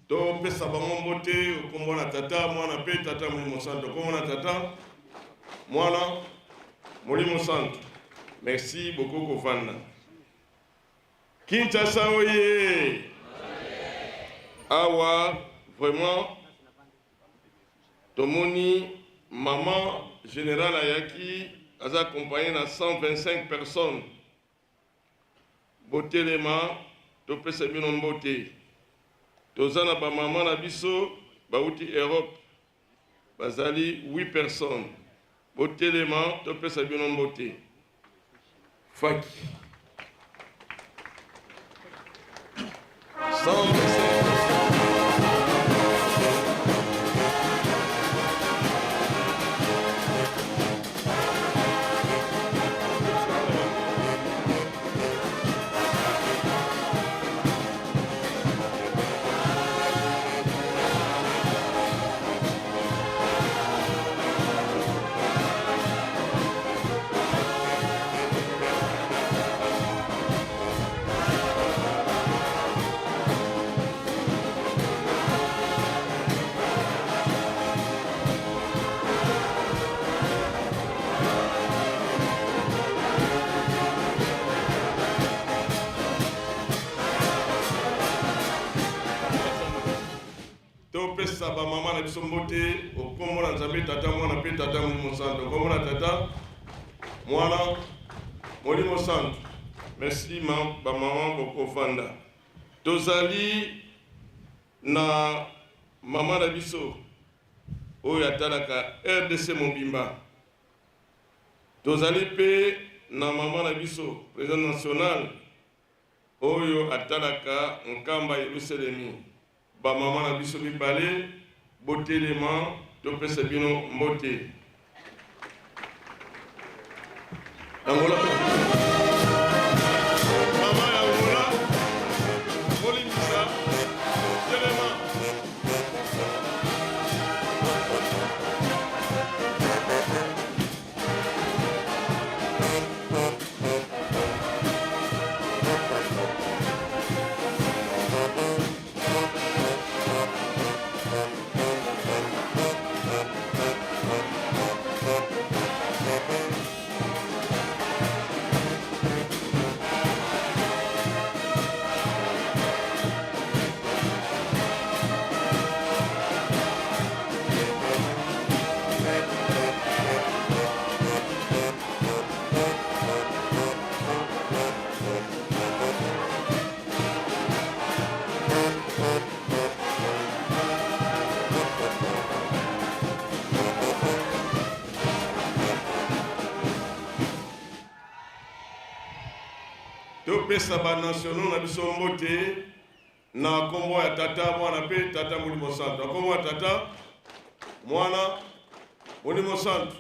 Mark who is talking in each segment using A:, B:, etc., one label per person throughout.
A: Topesa bango mbote okombo na Tata, Mwana mpe Tata Molimo Santo. Okombo na Tata, Mwana, Molimo Santo. Merci beaucoup kovanda. Kinshasa oye! Awa vraiment tomoni maman générale ayaki aza accompagné na 125 personnes. Botelema topesa bino mbote. Toza na ba mama na biso bauti Europe bazali 8 personnes. Botelema topesa bino mbote. Faki. 125. Topesa bamama na biso mbote okombo na Nzambe Tata, Mwana mpe Tata Molimo Santo. Okombo na Tata, Mwana, Molimo Santo. Merci ma bamama bokofanda. Tozali na mama na biso oyo atalaka RDC mobimba. Tozali mpe na mama na biso president national oyo atalaka Nkamba Yelusalemi. Ba mama na biso mibale botelema topesa bino mbote. Angola. Mama ya Angola, bolimbisa, telema. Topesa ba nationaux na biso mbote na nkombo ya Tata, Mwana mpe Tata Molimo Santu. Na nkombo ya Tata, Mwana, Molimo Santu.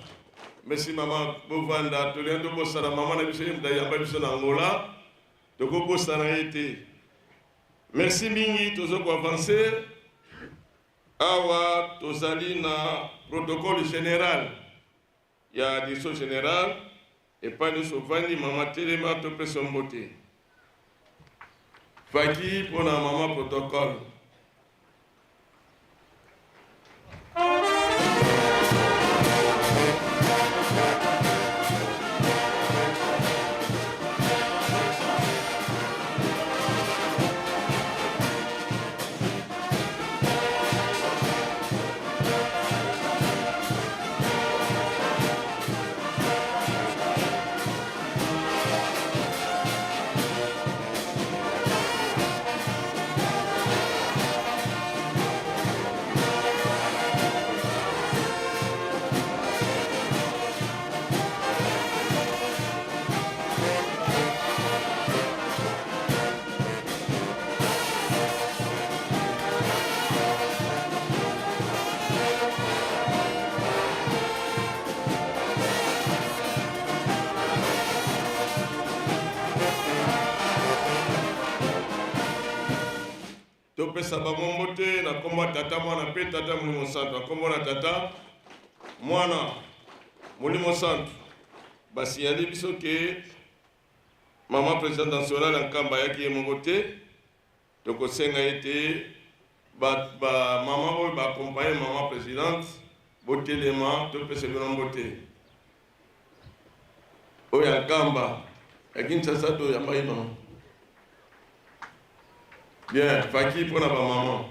A: Merci mama, bovanda tolinga tobosana mama na biso ye moto ayamba biso na Angola, tokobosana ye te. Merci mingi, tozo ko avancer awa tozali na protocole general ya direction generale epai nyonso ovandi mama telema topesa mbote faki mpo na mama protocole. Topesa bango mbote na nkombo ya Tata, Mwana mpe Tata Molimo Santu. Na nkombo na Tata, Mwana, Molimo Santu. Basinyali biso ke mama presidente nationale ya Nkamba ayaki ye moko te. Tokosenga ete. Ba ba mama oyo ba accompagner mama presidente botelema topesa bino mbote. Oyo ya Nkamba ya Kinshasa toyambaki mama. Bien, faki mpo na ba mama.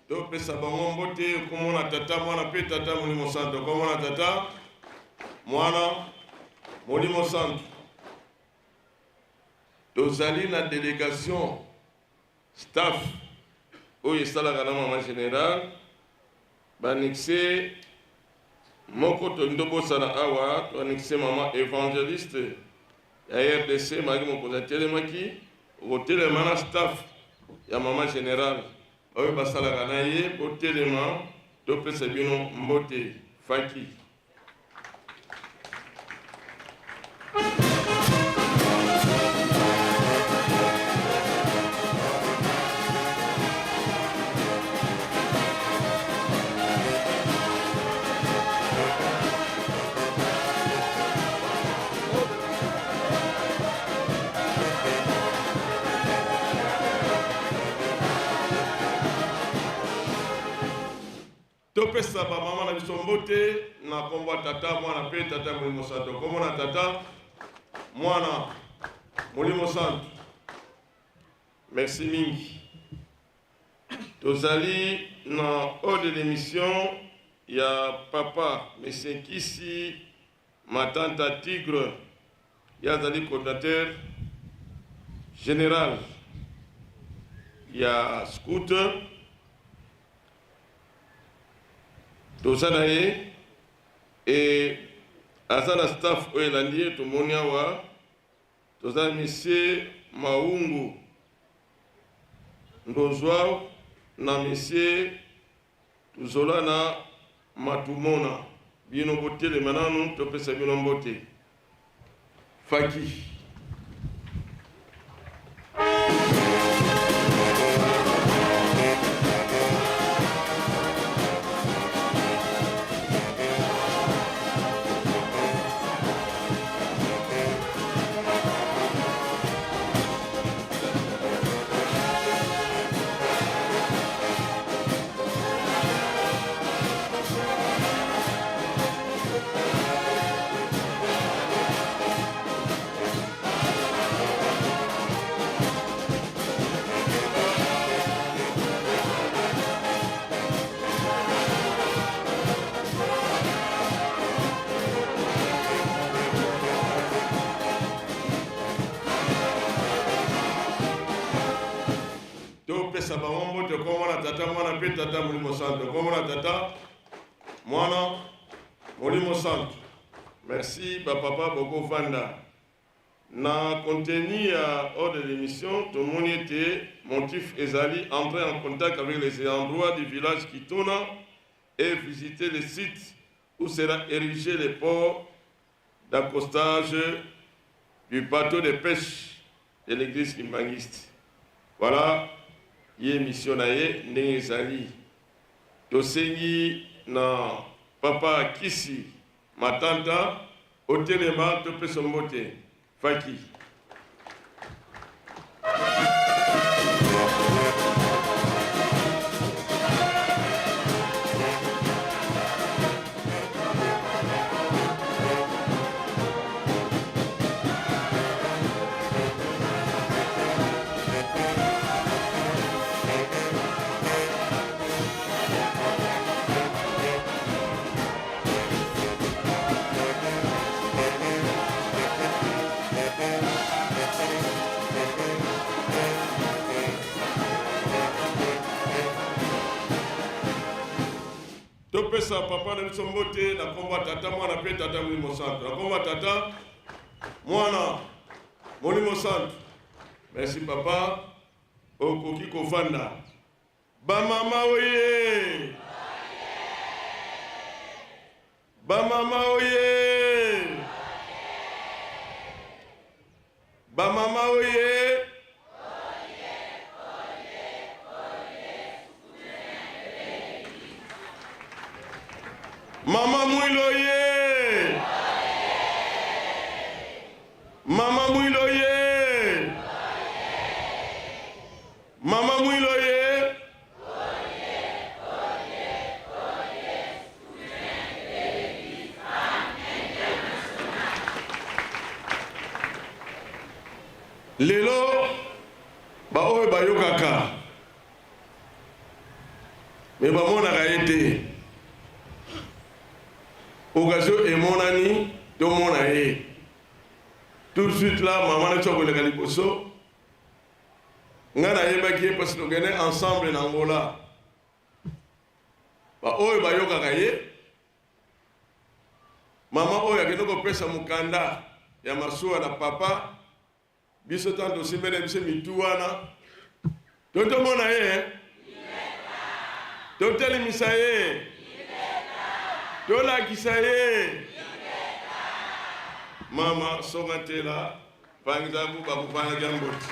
A: Topesa bango mbote komona tata mwana mpe tata molimo santo komona tata mwana molimo santo tozali na delegation staff oyo esalaka na mama general banexe moko tolingi tobosana awa toanexe mama evangeliste ya rdc maki mokonzi atelemaki okotelema na staff ya mama general oyo basalaka na ye botelema topesa bino mbote faki. Topesa ba mama na biso mbote na kombo ya Tata, Mwana mpe Tata Molimo Santo. Kombo na Tata, Mwana, Molimo Santo. Merci mingi. Tozali na ordre de mission ya papa Monsieur Nkisi Matanta Tigre, ye azali coordinateur general ya scout. Toza na ye et aza na staff oyo elandi ye tomoni awa toza na monsieur Maungu Ndozwao na monsieur Tuzolana Matumona bino botelema nanu topesa bino mbote Faki. Topesa bango mbote kombo na Tata, Mwana mpe Tata Molimo Santo. Kombo na Tata, Mwana, Molimo Santo. Merci ba papa bokovanda. Na contenu ya ordre de mission tomoni ete motif ezali entrer en contact avec les endroits du village Kitona et visiter le site où sera érigé le port d'accostage du bateau de pêche de l'église kimbanguiste. Voilà ye mission na ye ndenge ezali. Tosengi na papa Kisi Matanta otelema topesa mbote Faki. Topesa papa na biso mbote na nkombo ya Tata, Mwana mpe Tata Molimo Santu. Na nkombo ya Tata, Mwana, Molimo Santu. Merci papa, okoki kofanda. Bamama oye! Bamama oye! Bamama oye! Mama Mwilo ye! Mama Mwilo ye! Mama Mwilo ye! Lelo baoyo bayokaka me bamonaka ye te, occasion emonani tomona ye tout de suite là. Mama na biso akoleka liboso. Ngai nayebaki ye parce tokende ensemble na Angola. Baoyo bayokaka ye, mama oyo akende kopesa mokanda ya masuwa na papa biso ntango tosimbele biso mitu wana. Totomona ye, totelemisa ye, tolakisa ye. Mama songatela pangizabu bakupana jamboti.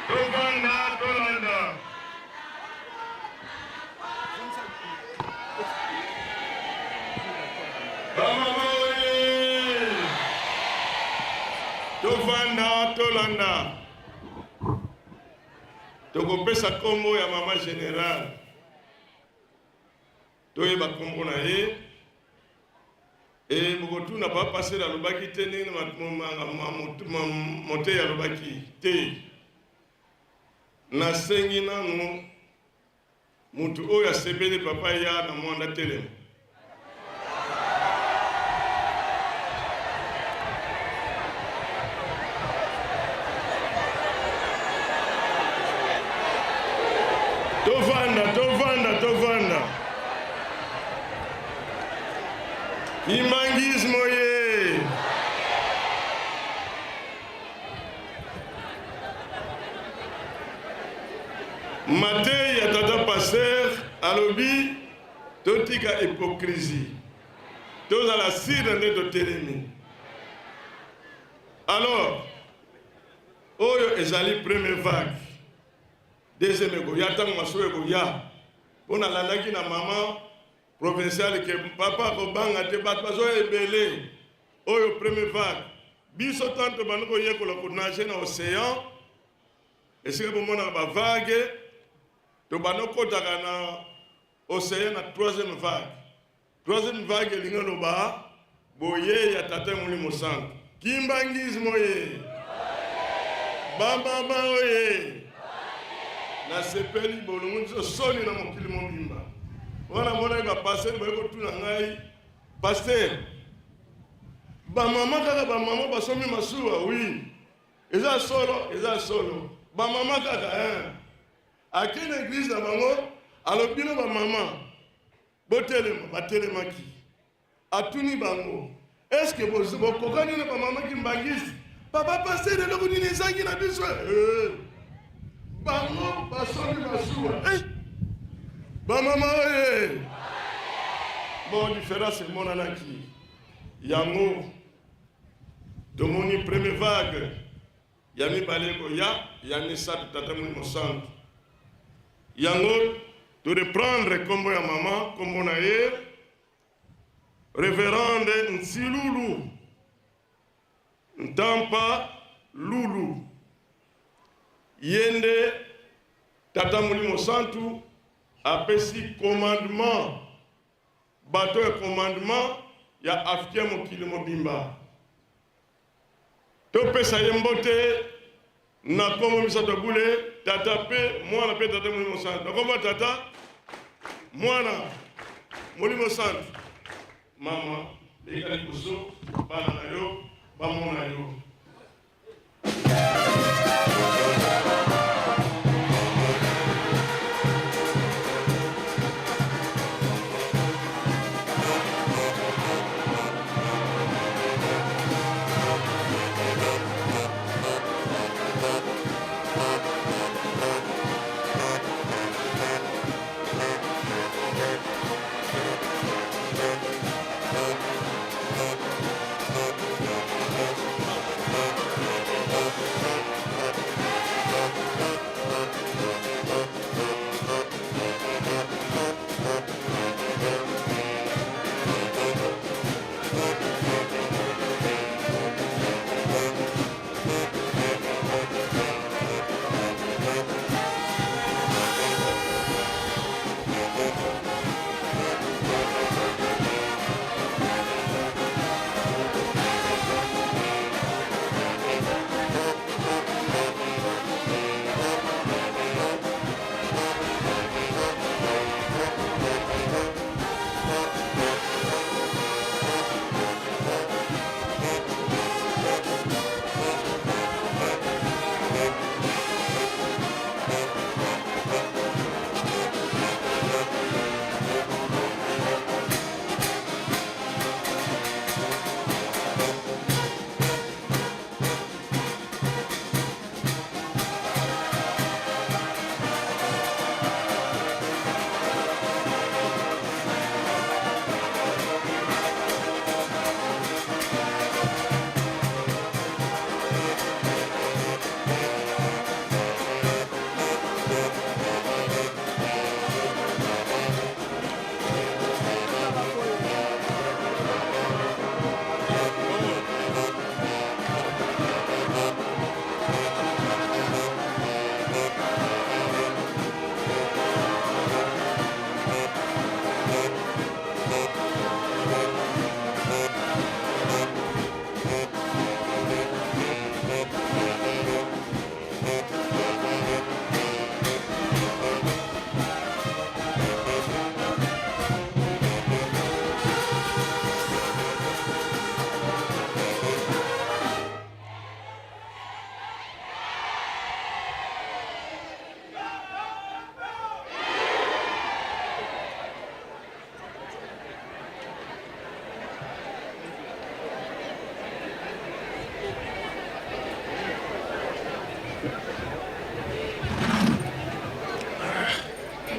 A: Tovanda tolanda. Bamama oye! Tovanda tolanda. Tokopesa kombo ya mama general. Toyeba kombo na ye. E bokotuna papa pasteur alobaki te ndenge moteyi alobaki te. Nasengi nanu mutu oyo asepeli papa ya na mwanda telema. Tovanda, tovanda, tovanda. Kimbanguisme oye! Mateyi ya tata pasteur alobi totika hypocrisie, tozala sire na nde totelemi. Alors oyo ezali première vague, deuxième ekoya ntango masuwa ekoya, mpo nalandaki na mama provincial ke papa akobanga te, bato bazoya ebele. Oyo premier vague, biso tanto tobandi koyekola ko nager na ocean, esika bomonaka ba vague, tobandi okotaka na ocean na troisième vague. Troisième vague elingi oloba boye ya Tata Molimo Santu. Kimbanguisme oye! Bamama oye! Nasepeli bolongo biso soni na mokili mobimba. Wana monaki ba pasteur baye kotuna ngai, pasteur, ba mama kaka ba mama basombi masuwa, oui. Eza solo, eza solo. Ba mama kaka hein. Ake na eglise na bango, alobi bino ba mama botelema, batelemaki. Atuni bango, est-ce que bokokani na ba mama kimbanguiste? Papa pasteur, eloko nini ezangi na biso? Eh. Bango basombi masuwa. Eh. Ba mama oye. Bon, différence emonanaki. Yango tomoni première vague ya mibale ekoya, ya misato Tata Molimo Santu. Yango to reprendre kombo ya mama, kombo na ye Reverende Nsilulu Ntampa Lulu. Ye nde Tata Molimo Santu apesi commandement, bato ya commandement ya Afrika mokili mobimba. Topesa ye mbote na nkombo misato ya bule, Tata mpe Mwana mpe Tata Molimo Santu. Na nkombo ya Tata, Mwana, Molimo Santu. Mama, leka liboso, bana na yo bamona yo.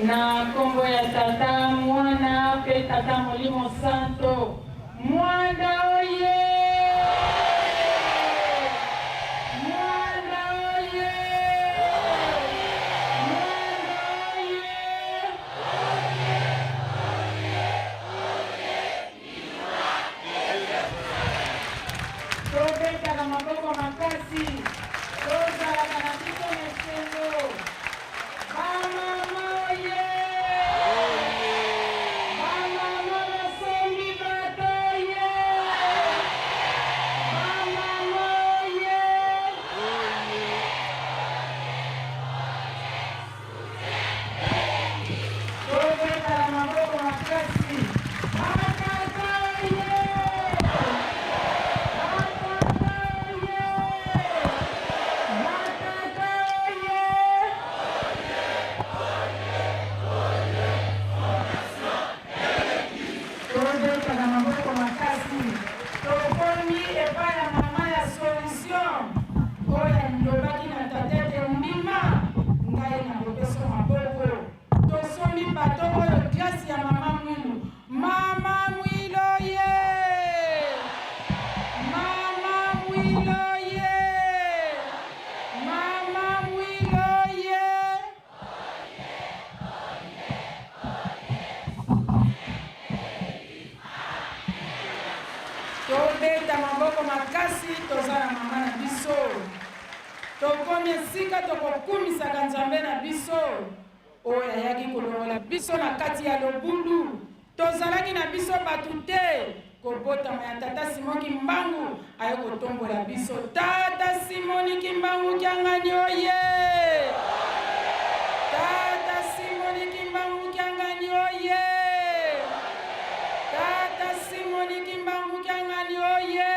B: Na nkombo ya Tata, Mwana mpe Tata Molimo Santo. Mwanda oye! Mwanda oye! Mwanda oye! Tobetaka maboko makasi, tozalaka na biso na esengo. Bamama oye! Bamama basombi bato oye! Bamama oye! Tobetaka maboko makasi. Batata oye! Batata oye! Batata oye! Tobetaka maboko makasi. Tokomi epai ya mama ya solution oyo alobaki na tata ete ndima ngai nakopesa maboko. Tosombi bato oyo klase ya mama Mwilu. Mama Mwilu ye! Mama Mwilu ye! Mama Mwilu ye! Tobeta maboko makasi, toza na mama na biso. Tokomi esika tokokumisaka Nzambe na biso oyo ayaki kolongola biso na kati ya lobulu. Tozalaki na biso bato te. Kobotama ya Tata Simon Kimbangu aye kotombola biso. Tata Simoni Kimbangu Kiangani oye! Tata Simoni Kimbangu Kiangani oye! Tata Simoni Kimbangu Kiangani oye!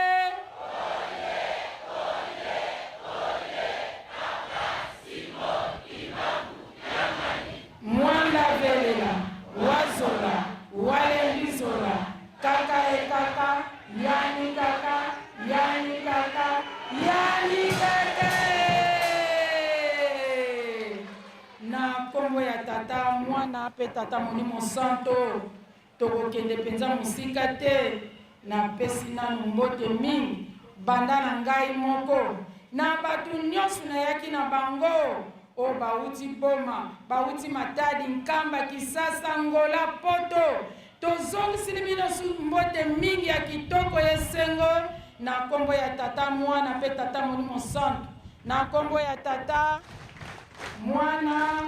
B: Mwanda velela, wazola, walembizola, kaka e kaka, yani kaka, yani kaka, yani kaka e! Na nkombo ya Tata, Mwana mpe Tata Molimo Santo, tokokende mpenza mosika te. Napesi nanu mbote mingi banda na ngai moko na bato nyonso nayaki na bango oyo bauti Boma, bauti Matadi, Nkamba, Kisasa, Angola, Poto. Tozongisili bino mbote mingi ya kitoko ya esengo na nkombo ya Tata, Mwana mpe Tata Molimo Santu. Na nkombo ya Tata, Mwana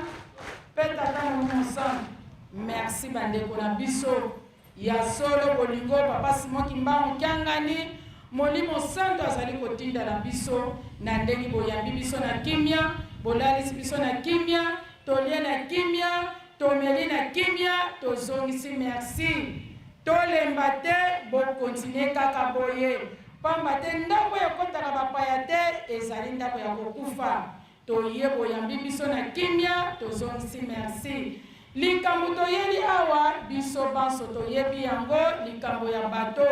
B: mpe Tata Molimo Santu. Merci bandeko na biso. Ya solo bolingo papa Simon Kimbangu Kiangani, Molimo Santo azali kotinda na biso na ndenge boyambi biso na kimia, bolalisi biso na kimia, tolie na kimia, tomeli na kimia, tozongisi merci. Tolemba te, bo continuer kaka boye, pamba te ndako ekotaka bapaya te, ezali ndako ya kokufa. Toye boyambi biso na kimia, tozongisi merci. Likambo toyeli awa, biso banso toyebi yango, likambo ya bato.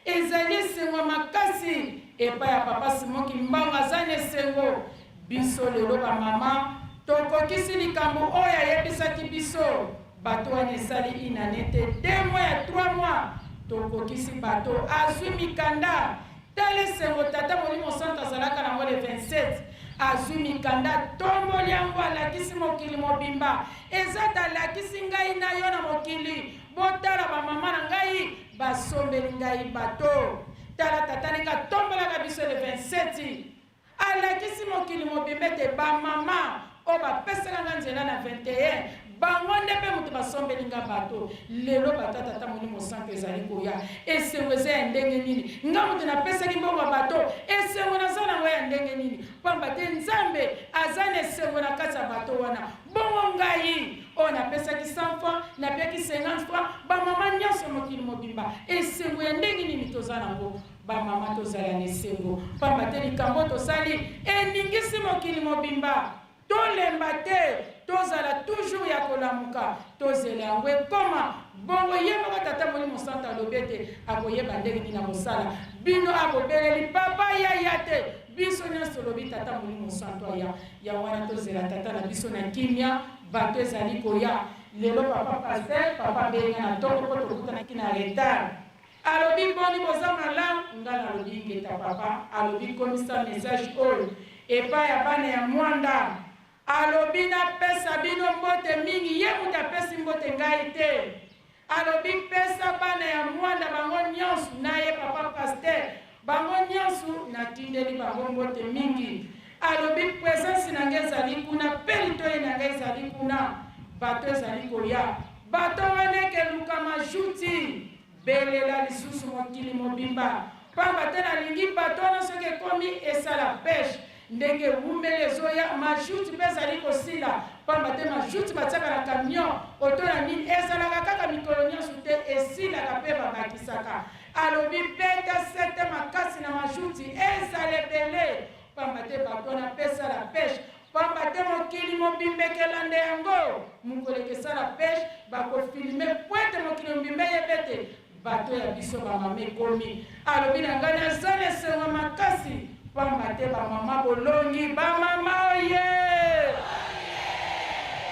B: Ezali esengo ya makasi epai ya Papa Simon Kimbangu, aza na esengo. Biso lelo ba mama tokokisi likambo oyo ayebisaki biso. Bato wana esali une annee te, 2 mois ya 3 mois tokokisi bato, azwi mikanda. Tala esengo Tata Molimo Santu azalaka nango le 27 azwi mikanda atomboli yango alakisi mokili mobimba eza te alakisi ngai na yo na mokili botala ba mama na ngai basombeli ngai bato tala tata ndenge atombolaka biso le 27 Alakisi mokili mobimba ete ba mama oyo bapesaka nga nzela na 21 bango nde mpe moto basombeli nga bato. Lelo bato ya Tata Molimo Santu ezali koya. Esengo eza ya ndenge nini? Nga moto napesaki mbongo ya bato, esengo naza nango ya ndenge nini? Pamba te Nzambe aza na esengo na kati ya bato wana. Bongo ngai oyo napesaki 100 francs, napiaki 50 francs, ba mama nyonso mokili mobimba, esengo ya ndenge nini toza nango? Ba mama tozala na esengo pamba te likambo tosali eningisi mokili mobimba. Tolemba te, tozala toujours ya kolamuka, tozela yango ekoma. Bongo ye moko Tata Molimo Santu alobi ete akoyeba ndenge nini akosala. Bino abobeleli papa ya ya te, biso nionso tolobi Tata Molimo Santu aya. Yango wana tozela Tata na biso na kimia, bato ezali koya. Lelo papa pasteur, papa abengi nga na tongo po tokutanaki na retard. Alobi boni boza malamu? Nga nalobi ingeta papa. Alobi komisa message oyo epai ya bana ya Mwanda. Alobi napesa bino mbote mingi, ye moto apesi mbote ngai te. Alobi pesa bana ya Mwanda bango nionso na ye papa pasteur bango nionso natindeli bango mbote mingi. Alobi presence na nga ezali kuna pe litoyi na nga ezali kuna bateau ezali koya bateau wana ekeluka majuti Belela lisusu mokili mobimba pamba te nalingi bato wana soki ekomi esala peche ndenge ewumeli ezoya majuti pe ezali kosila pamba te majuti batiaka na camion oto na nini ezalaka kaka mikolo nionso te esilaka pe babakisaka alobi beta sete makasi na majuti ezala ebele pamba te bato wana pe esala peche Pamba te mokili mobimba ekelanda yango, mokolo ekesala peche, bako filme pwete mokili mobimba eyeba ete bateau ya biso ba mama ekomi. Alobi na ngai naza na esengo makasi pamba te ba mama bolongi, ba mama oye!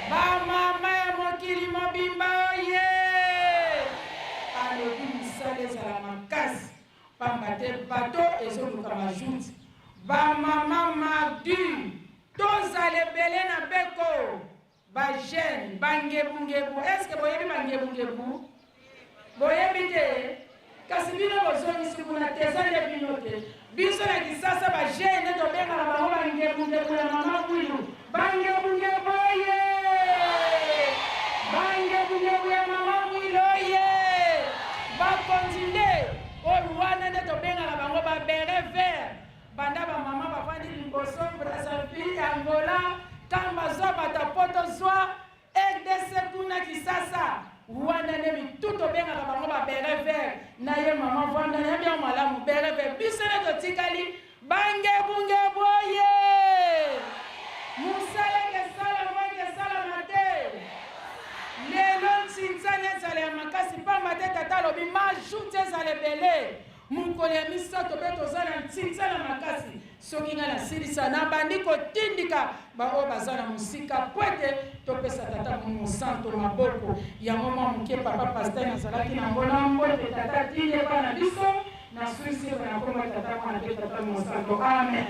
B: Ba mama ya mokili mobimba oye! Alobi misala ezala makasi Pamba te bateau ezoluka majuti. Ba mama mardi tozala ebele na beko ba jeune ba ngebu ngebu est ce que boyebi ba ngebu ngebu boyebi te kasi bino bozongisi kuna te eza nde bino te biso na kisasa ba jeune nde tobengaka bango ba ngebu ngebu ya mama kwilu ba ngebu ngebu oye ba ngebu ngebu ya mama kwilu oye bakonzi nde Oyo wana nde tobengaka bango ba beret vert. Banda ba mama bafandi liboso Brazzaville, Angola, Kamba zwa bato ya poto zwa RDC kuna Kisasa wana nde mitu tobengaka bango ba beret vert. Na ye mama vanda na yebi yango malamu beret vert. Biso nde totikali bangebungebu oye! Mosala ekesalama ekesalama te. Lelo nsinzani ezala ya makasi pamba te tata alobi majuti ezala ebele. Mokolo ya misato mpe toza na nsinzana makasi. Soki ngai nasilisa nabandi kotindika baoyo baza na mosika mpo ete topesa tata Mosanto maboko. Yango mwa moke papa pasteur nazalaki na yango na mbote tata atindi epai na biso na suisi na nkombo ya tata mwana mpe tata Mosanto. Amen.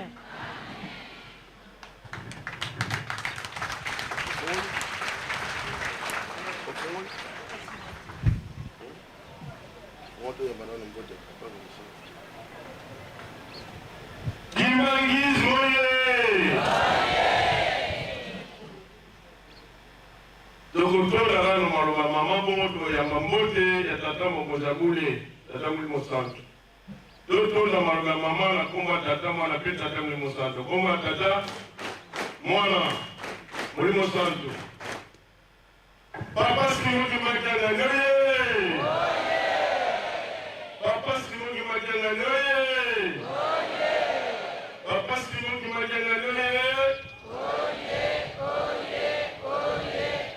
A: Kimbanguisme oye! Tokotola nano maloba mama bongo toyamba mbote ya tata mokonzi ya bule tata Molimo Santu. Totonda maloba ya mama na kombo ya tata mwana pe tata Molimo Santu. Kombo ya tata mwana Molimo Santu. Papa Simon Kimakiangani oye! Papa Simon Kimakiangani oye! Papa Simon Kimakiangani oye!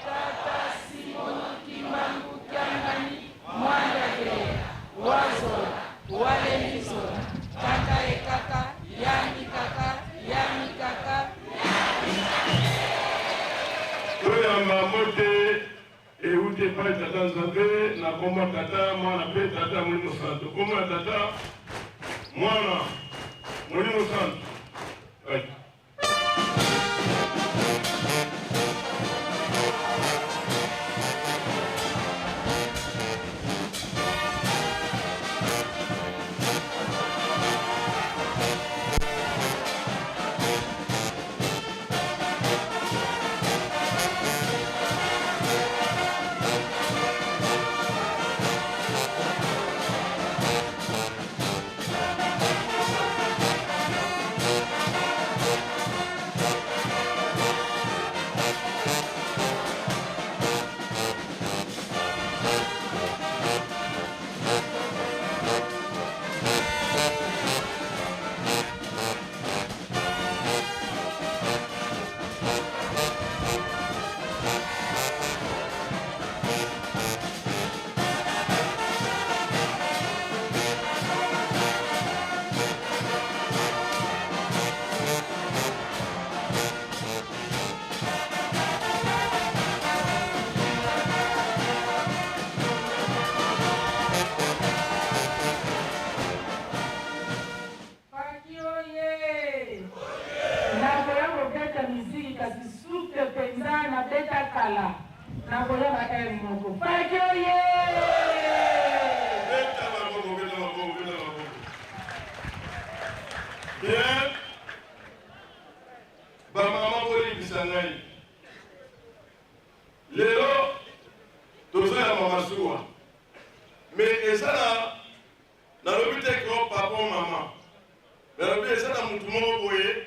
B: Tata Simoni Kimbangu Kiangani Mwanda Geya Wazola Walemizola Kaka ekaka Yami kaka Yami kaka.
A: Toyamba mbote euti epai Tata Nzambe na kombo ya Tata, Mwana mpe Tata Molimo Santu. Kombo ya Tata, Mwana, Molimo Santu.
B: Nakoya ba heure moko. Faki oye!
A: Beta maboko, beta maboko, beta maboko. Bien. Ba mama bolimbisa ngai. Lelo toza ya mama zuwa. Mais eza na nalobi te ko papa mama. Nalobi eza na mutu moko boye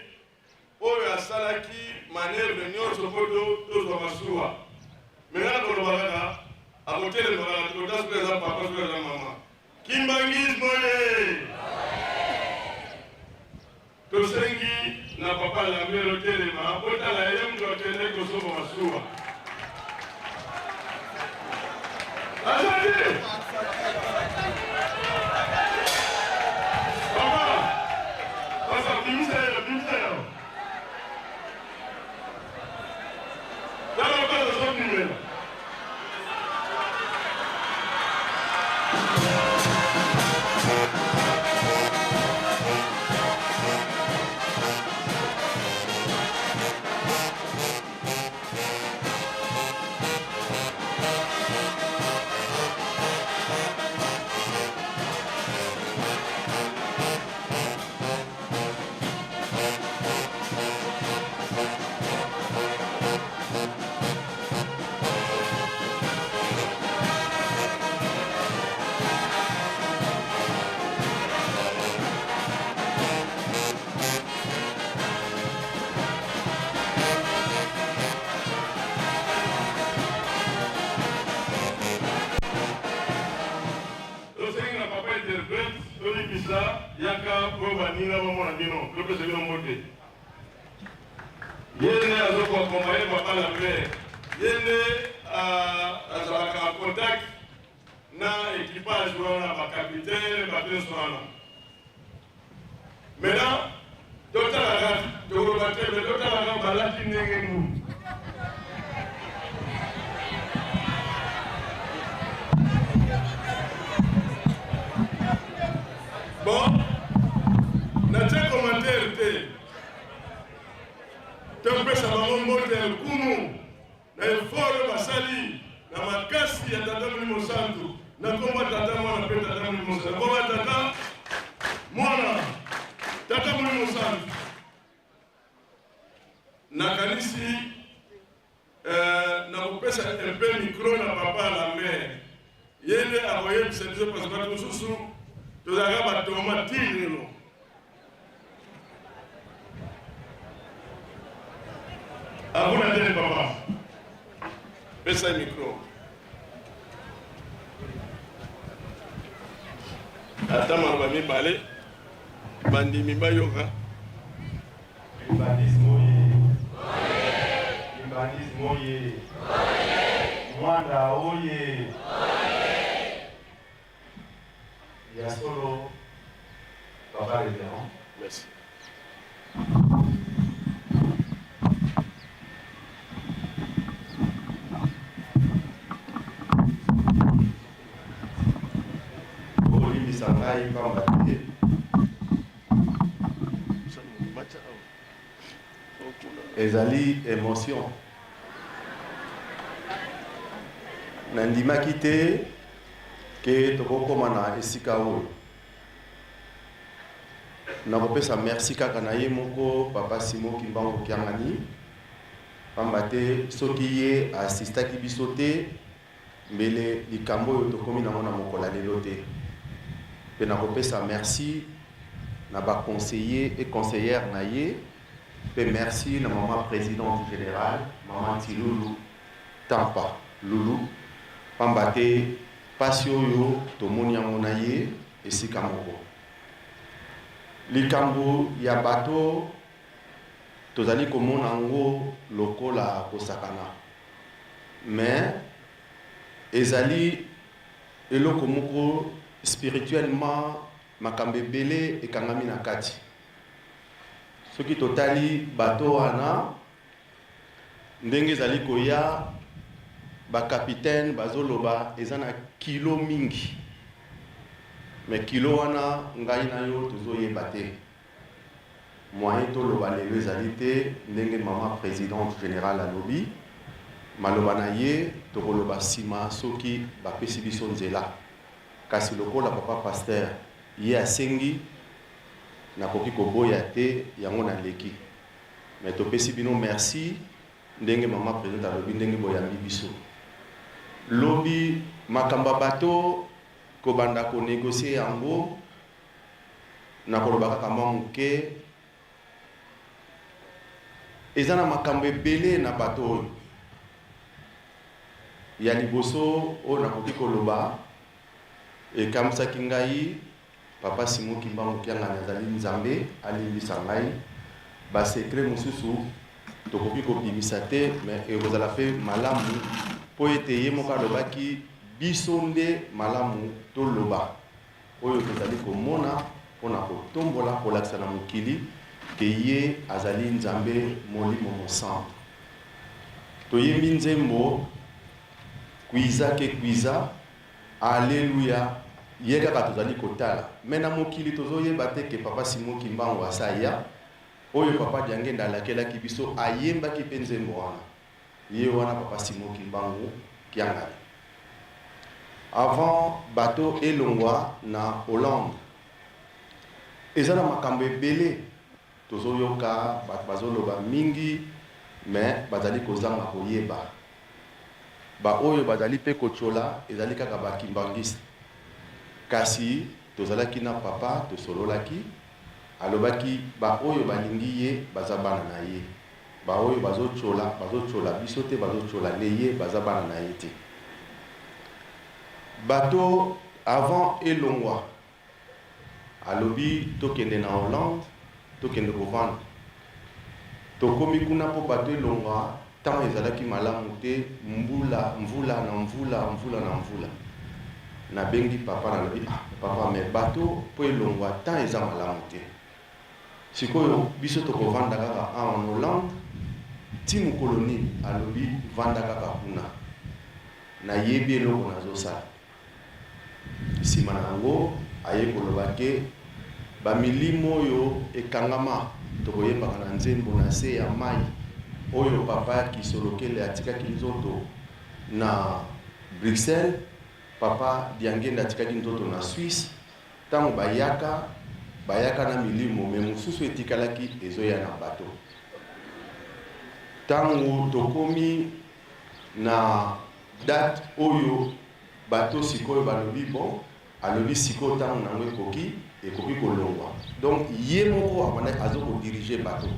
A: oyo asalaki manœuvre nyonso mpo tozwa masuwa. Me nga nakoloba kaka akotelema kaka tokota soki eza papa soki eza mama. Kimbanguisme oye! Tosengi na papa Lambert otelema botala ye moto akendaki kosomba masuwa. Azali! Papa! Papa, bimisa ye, bimisa ye. Tala papa azobimela. Tosengi na papa interprète tolibisa yaka po baninga bamona bino topesa bino mbote. Ye nde azokoakompaye papa Lambert, ye nde azalaka en contact na équipage wana, bacapitaine bato nyonso wana. Maintenant totalaka, tokoloba te, me totalaka balati ndenge nini. Bon, natie commentaire te, topesa bango mbote ya lokumu na effort oyo basali na makasi ya Tata Molimo Santu, na kombo ya Tata Mwana mpe Tata Molimo Santu, na kombo ya Tata Mwana, Tata Molimo Santu. Nakanisi nakopesa un peu micro na papa Lambert, ye nde akoyebisa biso parce que bato mosusu tozalaka batoma ti lelo. Akuna tene papa, pesa ye micro. Ata maloba mibale bandimi bayoka.
C: Kimbanguisme oye! Kimbanguisme oye! Mwanda oye! Ya solo, papa révérend.
A: Merci.
C: Bolimbisa ngai pamba te ezali émotion. Nandimaki te ke tokokóma na esika oyo. Nakopesa merci kaka na ye moko papa Simon Kimbangu Kiangani, pamba te soki ye aasistaki biso te, mbele likambo oyo tokomi nango na mokolo ya lelo te. Mpe nakopesa merci na baconseiller et conseillère na ye, mpe merci na mama présidente générale, mama Tilulu Tampa Lulu, pamba te pasi oyo tomoni yango na ye esika moko. Likambo ya bato tozali komona yango lokola kosakana, mais ezali eloko moko spirituellement, makambo ebele ekangami na kati. Soki totali bato wana ndenge ezali koya, bacapitaine bazoloba eza na kilo mingi, me kilo wana ngai na yo tozoyeba te. Moyen toloba lelo ezali te. Ndenge mama présidente générale alobi, Maloba na ye tokoloba sima soki bapesi biso nzela. Kasi lokola papa pasteur ye asengi, nakoki koboya te, yango naleki. Mais topesi bino merci ndenge mama presidente alobi, ndenge boyambi biso. Lobi makambo ya bateau kobanda ko negocier yango, nakoloba kaka mwa moke. Eza na makambo ebele na bato oyo. Ya liboso oyo nakoki koloba, ekamwisaki ngai, Papa Simon Kimbangu Kiangani azali Nzambe, alimbisa ngai, ba secret mosusu tokoki kobimisa te, mais ekozala pe malamu po ete ye moko alobaki biso nde malamu toloba oyo tozali komona mpo na kotombola, kolakisa na mokili ke ye azali Nzambe Molimo Mosantu. Toyembi nzembo Kwiza ke kwiza, Alleluia, ye kaka tozali kotala. Mais na mokili tozoyeba te ke Papa Simon Kimbangu asi aya, oyo Papa Diangenda alakelaki biso, ayembaki pe nzembo wana. Ye wana Papa Simon Kimbangu Kiangani. Avant bateau elongwa na Hollande, eza na makambo ebele tozoyoka, bato bazoloba mingi mais bazali kozanga koyeba. Ba oyo bazali pe kotiola ezali kaka ba kimbanguistes. Kasi tozalaki na Papa tosololaki, alobaki ba oyo balingi ye baza bana na ye. Ba oyo bazo tchola, bazo tchola biso te, bazo tchola nde ye, baza bana na ye te. Bateau avant elongwa, alobi tokende na Hollande, tokende kovanda. Tokomi kuna po bateau elongwa, temps ezalaki malamu te, mbula, mvula na mvula, mvula na mvula. Nabengi papa, nalobi ah papa mais bateau po elongwa temps eza malamu te. Sikoyo biso toko vanda kaka awa na Hollande ti mukolo nini? Alobi vanda kaka kuna na yebi eloko nazo sala. Sima na yango aye koloba ke ba milimo oyo ekangama toko yembaka na nzembo na se ya mayi oyo papa Kisolokele atikaki nzoto na Bruxelles, papa Diangenda atikaki nzoto na Suisse. Tango bayaka, bayaka na milimo mais mosusu etikalaki ezoya na bateau. Tango tokomi na date oyo bateau sikoyo balobi bon, alobi sikoyo tango nango ekoki, ekoki kolongwa. Donc ye moko abandaki azo ko diriger bateau.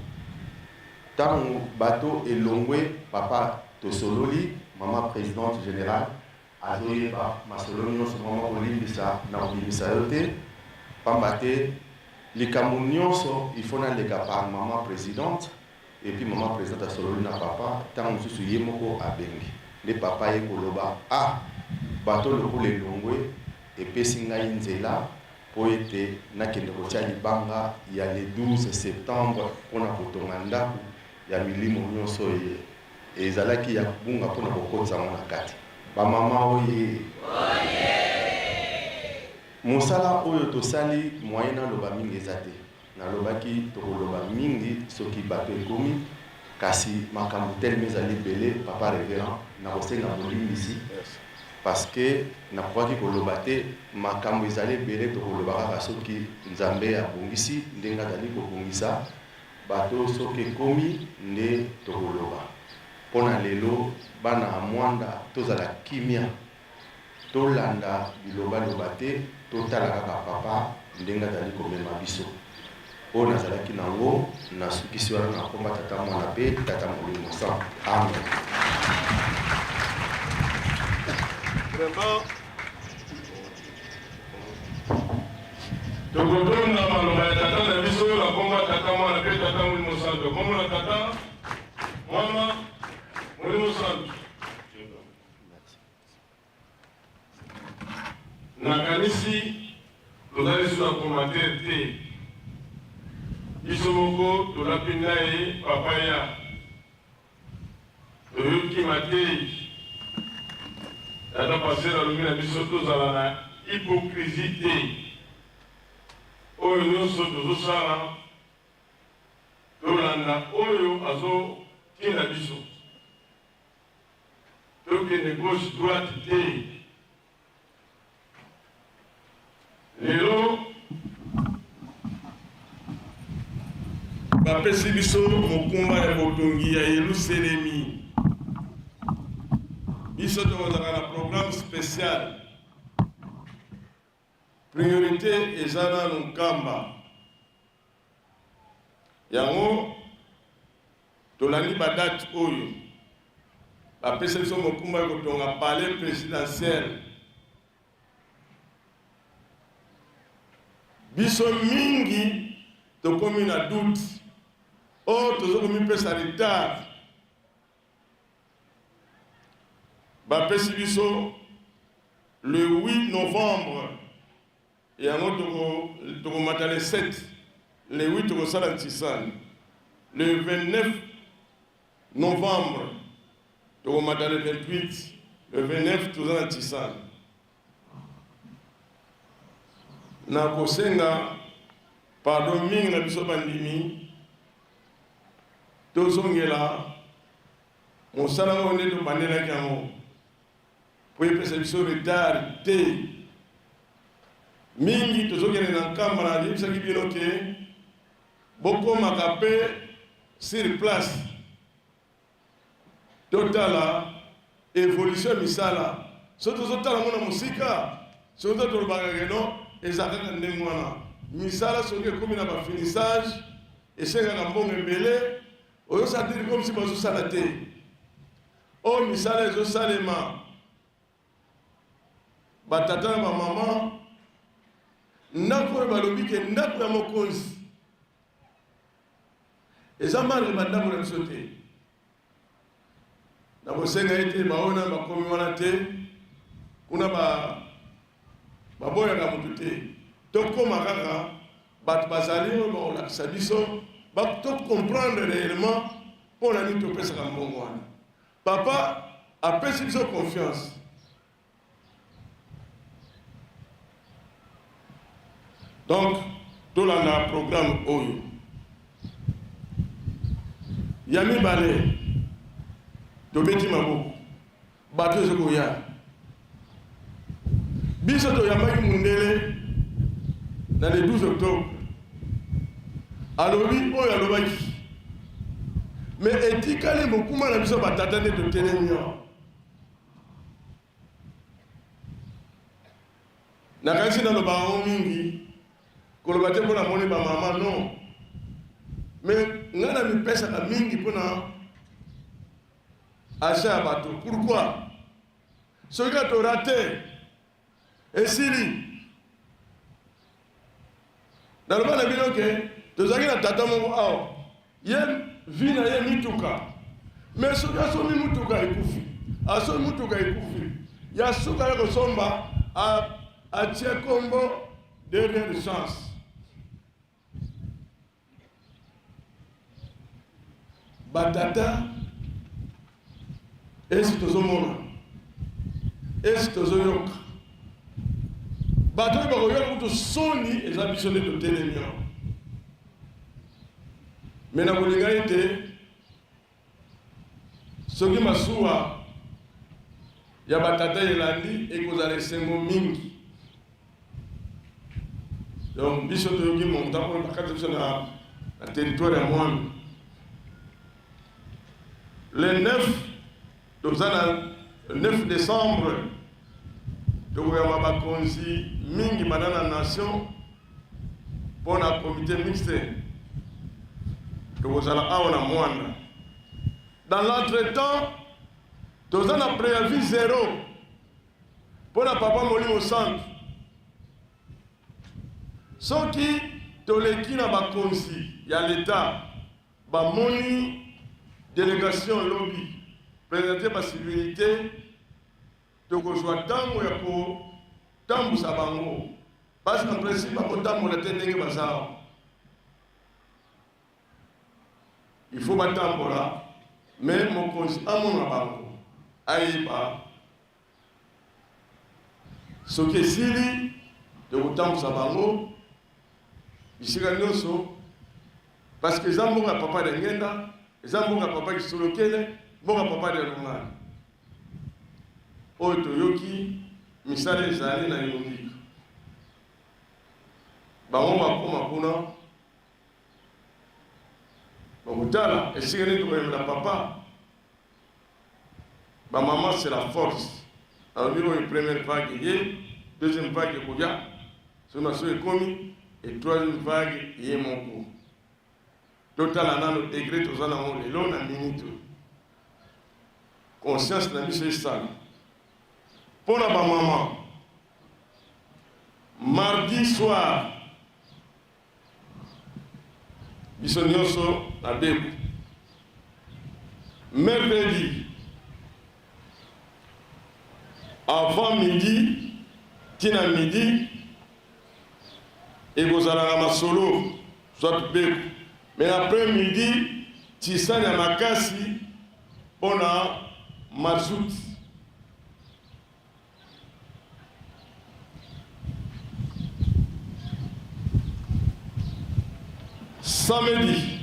C: Tango bateau elongwe papa tosololi, mama presidente generale Azoyeba masolo nionso maman kolimbisa nakobimisa yo te pamba te likambo nionso il faut naleka par maman presidente et puis maman presidente asololi na papa tango mosusu ye moko abengi nde papa aye koloba ah bateau lokola elongwe epesi ngai nzela mpo ete nakende kotia libanga ya le 12 septembre mpo na kotonga ndako ya milimo nionso eye Ezalaki ya kobunga mpo na kokotisa yango na kati. Ba mama oyee! Mosala oyo tosali moyen naloba mingi eza te. Nalobaki tokoloba mingi soki bateau ekomi kasi makambo telema ezali ebele papa reverend nakosenga bolimbisi parce que nakokaki koloba te makambo ezali ebele tokoloba kaka soki Nzambe abongisi ndenge azali kobongisa Bateau soki ekomi nde tokoloba. Pona lelo bana ya muanda tozala kimia tolanda biloba loba te totala kaka papa ndenge azali komema biso. Oyo nazalaki na ngo nasukisi wana na komba tata muana pe tata molimo santu amen.
A: Vraiment Tokotonda maloba ya Tata na biso na nkombo ya Tata, Mwana mpe Tata Molimo Santo. Nkombo na Tata, Mwana, Molimo Santo. Nakanisi toza lisusu na commentaire te. Biso moko tolapi ndaye papa ya Toyoki mateyi. Tata pasteur alobi na biso tozala na hypocrisie te. Oyo nionso tozosala tolanda oyo azo tinda biso. Tokende gauche droite te. Lelo bapesi biso mokumba ya botongi ya Yelusalemi. Biso tokozalaka na programme special. Priorite eza nanu Nkamba. Yango tolandi ba date oyo bapesa biso mokumba ya kotonga palais presidentiel. Biso mingi tokomi na doute or tozo komipesa retard. Bapesi biso le 8 novembre, yango tokomata le 7, le 8 tokosala ntisani, le 29 novembre tokomata le 28, le 29 toza na ntisani. Nakosenga pardon mingi na biso bandimi, tozongela mosala oyo nde tobandelaki yango mpo epesa biso retard te mingi. Tozokende na Nkamba, nayebisaki bino ke bokomaka mpe sur place, totala évolution ya misala. Soki tozotala ngo na mosika, soki to tolobaka ke non, eza kaka ndenge wana. Misala soki ekomi na bafinissage, esengaka mbongo ebele. Oyosatiri comme si bazosala te. Oyo misala ezosalema, batata na bamama, ndako oyo balobi ke ndako ya mokonzi eza marke bandako na biso te. Nakosenga ete baoyo na bakomi wana te, kuna baboyaka motu te. Tokóma kaka bato bazali oyo bakolakisa biso, tocomprendre réellement mpo na nini topesaka mbongo wana. Papa apesi biso confiance. Donc tolanda programme oyo. Ya mibale, tobeti maboko, bato ezokoya. Biso toyambaki mundele na le 12 octobre, alobi oyo alobaki, mais etikali mokuma na biso batata nde totelemi awa. Nakanisi naloba yango mingi, koloba te mpo namoni bamama, non, mais ngai na mipesaka mingi mpona achat ya bato. Pourquoi? Soki ka torater, esili. Naloba na bino ke tozalaki na tata moko awa, ye vi na ye mituka, mais soki asombi mutuka ekufi, asombi mutuka ekufi, ya suka ya kosomba, atie kombo dernière chance. Batata, esi tozomona, esi tozoyoka, bato oyo bakoyoka kutu soni eza biso nde totelemi awa. Me na kolinga ete soki masuwa ya batata elandi, ekozala esengo mingi. Donc biso toyoki montant oyo bakati biso na territoire ya Mwanda. Le 9, toza na 9 décembre, tokoyamba bakonzi mingi banda na nation mpo na comité mixte. Tokozala awa na Mwanda. Dans l'entretemps, toza na préavis zéro mpo na papa Molimo Santu. Soki toleki na bakonzi ya leta, bamoni délégation lobi présente bacivilité, tokozwa ntango ya kotambusa bango, parce qu'en principe bakotambola te ndenge baza awa. Il faut batambola, mais mokonzi amona bango, ayeba. Soki esili, tokotambusa bango bisika nyonso, parce que eza mboka ya papa de Ngenda, eza mboka ya papa Kisolokele, mboka ya papa de Longani. Oyo toyoki misala ezali na Yondika. Bango bakoma kuna bakotala esika nini tokoyembela papa. Ba maman c'est la force. Alobi oyo première vague ye, deuxième vague ekoya, soki na soki ekomi et troisième vague ye moko. Totala nano degre toza nango lelo na minute oyo. Conscience na biso esala. Mpo na ba maman, mardi soir biso nyonso na Beku. Mercredi avant midi tina midi ekozala na masolo soit Beku, mais après midi tisane ya makasi mpona mazout. Samedi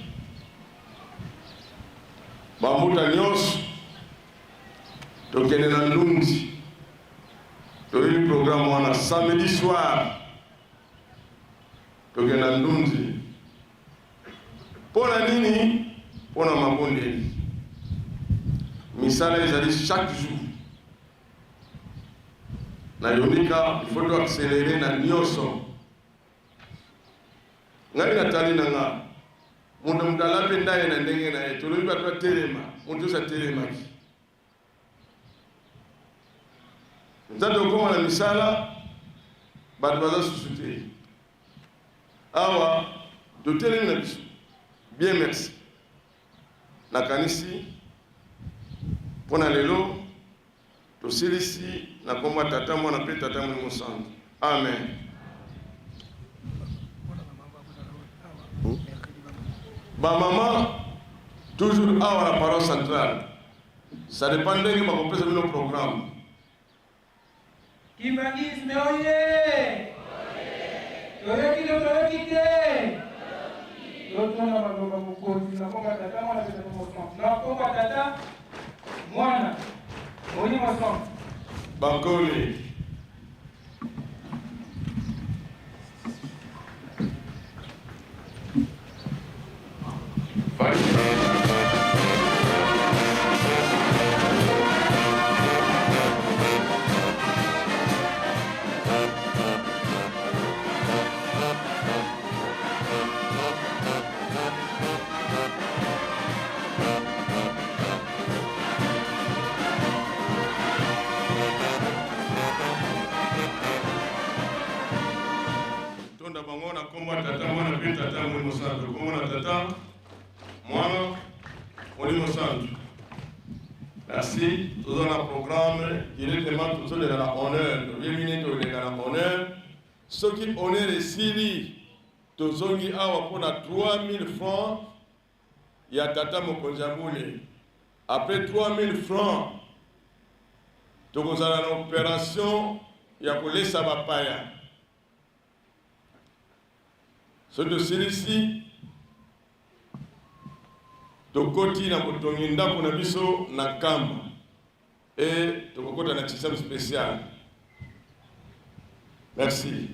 A: bambuta nyonso tokende na Ndunzi, toyebi programme wana. Samedi soir tokende na Ndunzi mpo na nini? Mpo na mabondeli. Misala ezali chaque jour na Yonika, il faut to accélérer na nyonso. Ngai natali na nga moto moto alapi ndaye na ndenge na ye, tolobi bato batelema, moto nyonso atelemaki. Ntango tokóma na misala, bato baza susu te. Awa totelemi na biso bien, merci. Nakanisi mpo na lelo tosilisi na nkombo ya Tata, Mwana mpe Tata Molimo Santu. Amen. Bamama toujours awa na paroisse centrale, ça dépend ndenge bakopesa bino programme.
B: Kimbanguisme oye! Toyoki to toyoki te? Totuna maloba mokonzi na kombo ya Tata, Mwana mpe Tata Mosantu. Na kombo ya Tata, Mwana, Molimo Santu.
A: Bankole. Tonda bango na kombo ya Tata, Mwana mpe Tata Molimo Santu. Kombo na Tata, Mwana, Molimo Santu. Merci. Toza na programme directement, tozoleka na honneur. Toyebi nini toleka na honneur. Soki honneur esili, tozongi awa mpo na 3000 francs ya tata mokonzi ya bule. Après 3000 francs, tokozala na opération ya kolesa bapaya. Soki tosilisi, tokoti na botongi ndako na biso na Nkamba e tokokota na système spécial. Merci.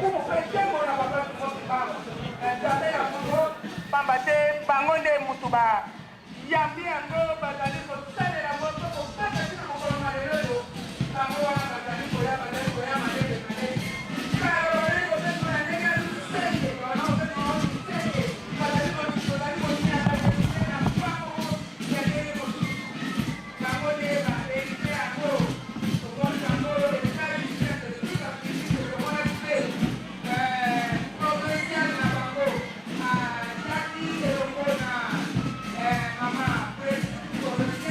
D: Lokumu mpe nkembo na Papa Simon Kimbangu, Nzambe ya Kongo, pamba te bango nde mutu ba yambi yango, bazali kosalela yango to kopesa ti na mokolo mwa lelo oyo. Bango wana bazali koya, bazali koya malembe malembe. Kala bazali kopesa na ndenge ya lusenge, bazali kopesa bango lusenge, bazali kozali koniata na mwa moko ya ndenge mosusu. Bango nde ba herite yango. Tomoni bango esali Saint-Esprit, ba tomonaki mpe provincial na bango azaki elongo na mama provincial.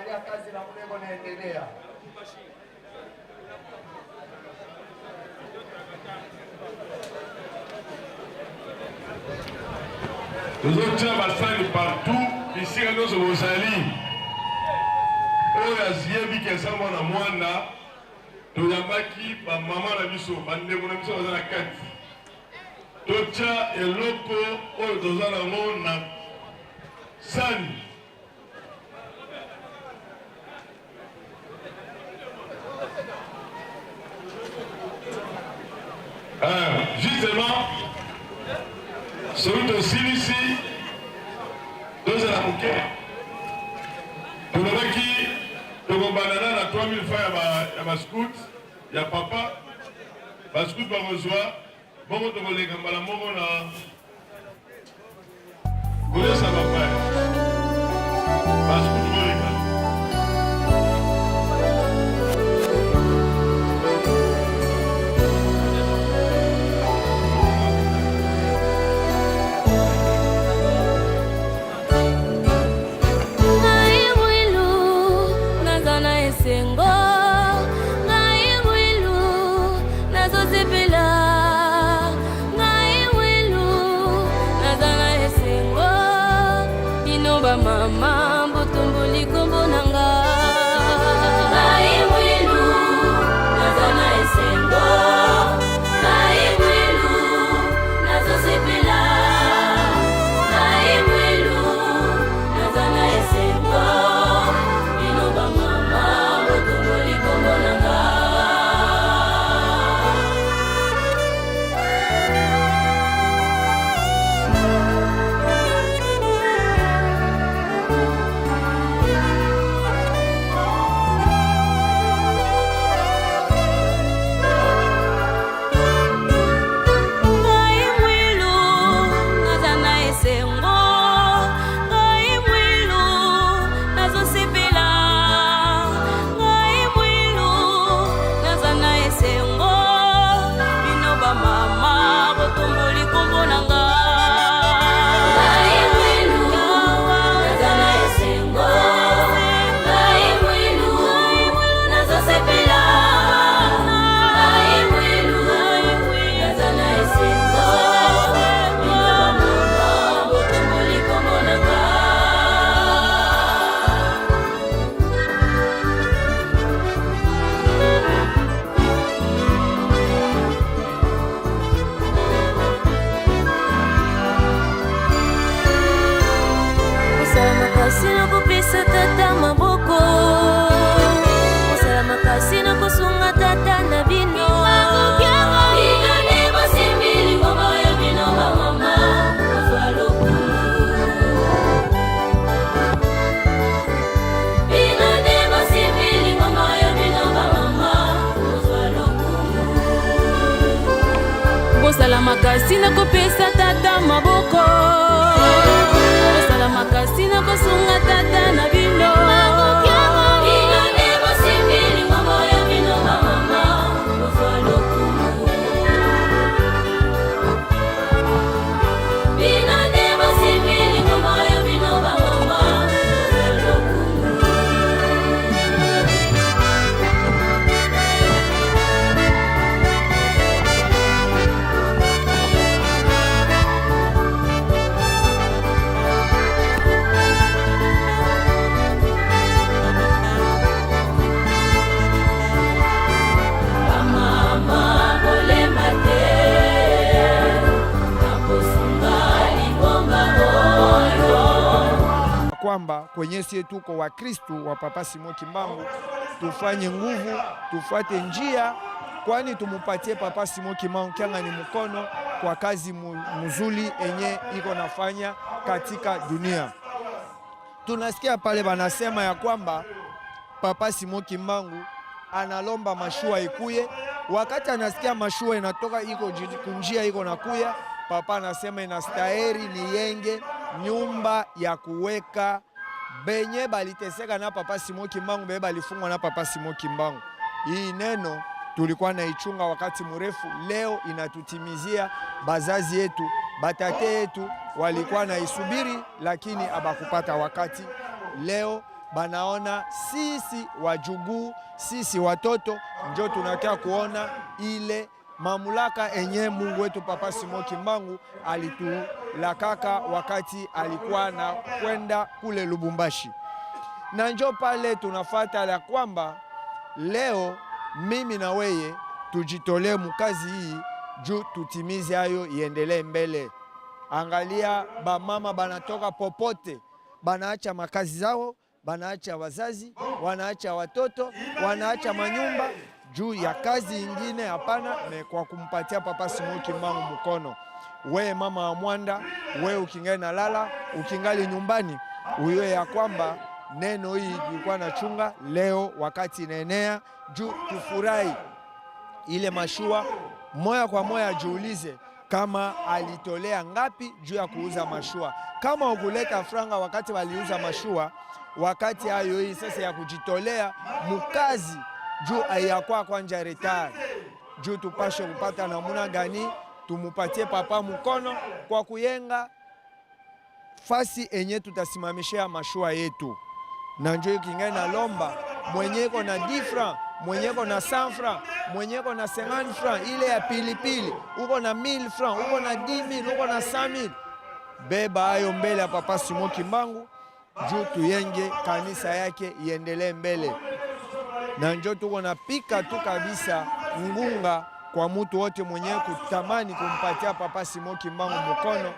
E: Angalia kazi na mlego naendelea.
A: Tozotia basani partout bisika nyonso bozali. Oyo ayebi ke aza mwana mwana, toyambaki bamama na biso, bandeko na biso baza na kati. Totia eloko oyo toza nango na sani. Justement, soki tosilisi tozala moke, tolobaki tokobanda na 3000 francs ya bascout ya papa, bascout bakozwa bongo, tokoleka mbala moko na kolesa bapaya bascout boleka.
F: Ngai mwilu naza na esengo, ngai mwilu nazosepela, ngai mwilu naza na esengo, bino bamama botomboli kombo na nga. Ngai mwilu naza na esengo, ngai mwilu nazosepela, ngai mwilu naza na esengo, bino bamama botomboli kombo na nga. Ngai mwilu naza na esengo, ngai mwilu nazosepela, ngai mwilu naza na esengo, bino bamama botomboli kombo na nga. Ngai mwilu naza na esengo, ngai mwilu nazosepela, ngai mwilu naza na esengo, bino bamama botomboli kombo na nga. Kosala makasi na kopesa tata maboko, kosala makasi na kosunga tata na bino. Bino nde bosimbi lingomba ya bino bamama, kozwa lokumu. Bino nde bosimbi lingomba ya bino bamama, kozwa lokumu. Bosala makasi na kopesa tata maboko, kosala makasi na kosunga tata na bino. Bino nde bosimbi lingomba ya bino bamama, kozwa lokumu. Bino nde bosimbi lingomba ya bino bamama, kozwa lokumu. Bamama kolemba te, nakosunga lingomba oyo.
E: Kwamba kwenye sie tuko wa Kristu wa Papa Simon Kimbangu, tufanye nguvu, tufuate njia, kwani tumupatie Papa Simon Kimbangu Kiangani mkono kwa kazi mzuri enye iko nafanya katika dunia. Tunasikia pale banasema ya kwamba Papa Simon Kimbangu analomba mashua ikuye. Wakati anasikia mashua inatoka iko kunjia iko nakuya, papa anasema inastahili niyenge nyumba ya kuweka benye baliteseka na Papa Simon Kimbangu, benye balifungwa na Papa Simon Kimbangu. Hii neno tulikuwa naichunga wakati mrefu, leo inatutimizia. Bazazi yetu, batate yetu walikuwa naisubiri, lakini abakupata wakati. Leo Banaona sisi wajuguu, sisi watoto njo tunakia kuona ile mamulaka enye Mungu wetu Papa Simon Kimbangu alitulakaka wakati alikuwa na kwenda kule Lubumbashi, na njo pale tunafata la kwamba leo mimi na weye tujitolee mukazi hii juu tutimize hayo iendelee mbele. Angalia, bamama banatoka popote, banaacha makazi zao, banaacha wazazi, wanaacha watoto, wanaacha manyumba juu ya kazi ingine hapana, me kwa kumpatia Papa Simon Kimbangu mkono. We mama wa Mwanda, we ukingali na lala, ukingali nyumbani, uyo ya kwamba neno hii ilikuwa na chunga leo wakati inaenea juu tufurahi ile mashua moya kwa moya. Jiulize kama alitolea ngapi juu ya kuuza mashua. Kama ukuleta franga wakati waliuza mashua, wakati hayo hii sasa ya kujitolea mukazi juu ayakwa kwanja retard, juu tupashe kupata namuna gani tumupatie papa mkono kwa kuyenga fasi enye tutasimamishia mashua yetu, na njo kingai na lomba mwenyeko na 10 francs, mwenyeko na 100 francs, mwenyeko na 50 francs ile ya pilipili, uko na 1000 francs, uko na 10000, uko na 100000, beba hayo mbele ya Papa Simon Kimbangu juu tuyenge kanisa yake iendelee mbele, na njo tuko na pika tu kabisa ngunga kwa mutu wote mwenye kutamani kumpatia Papa Simon Kimbangu mkono,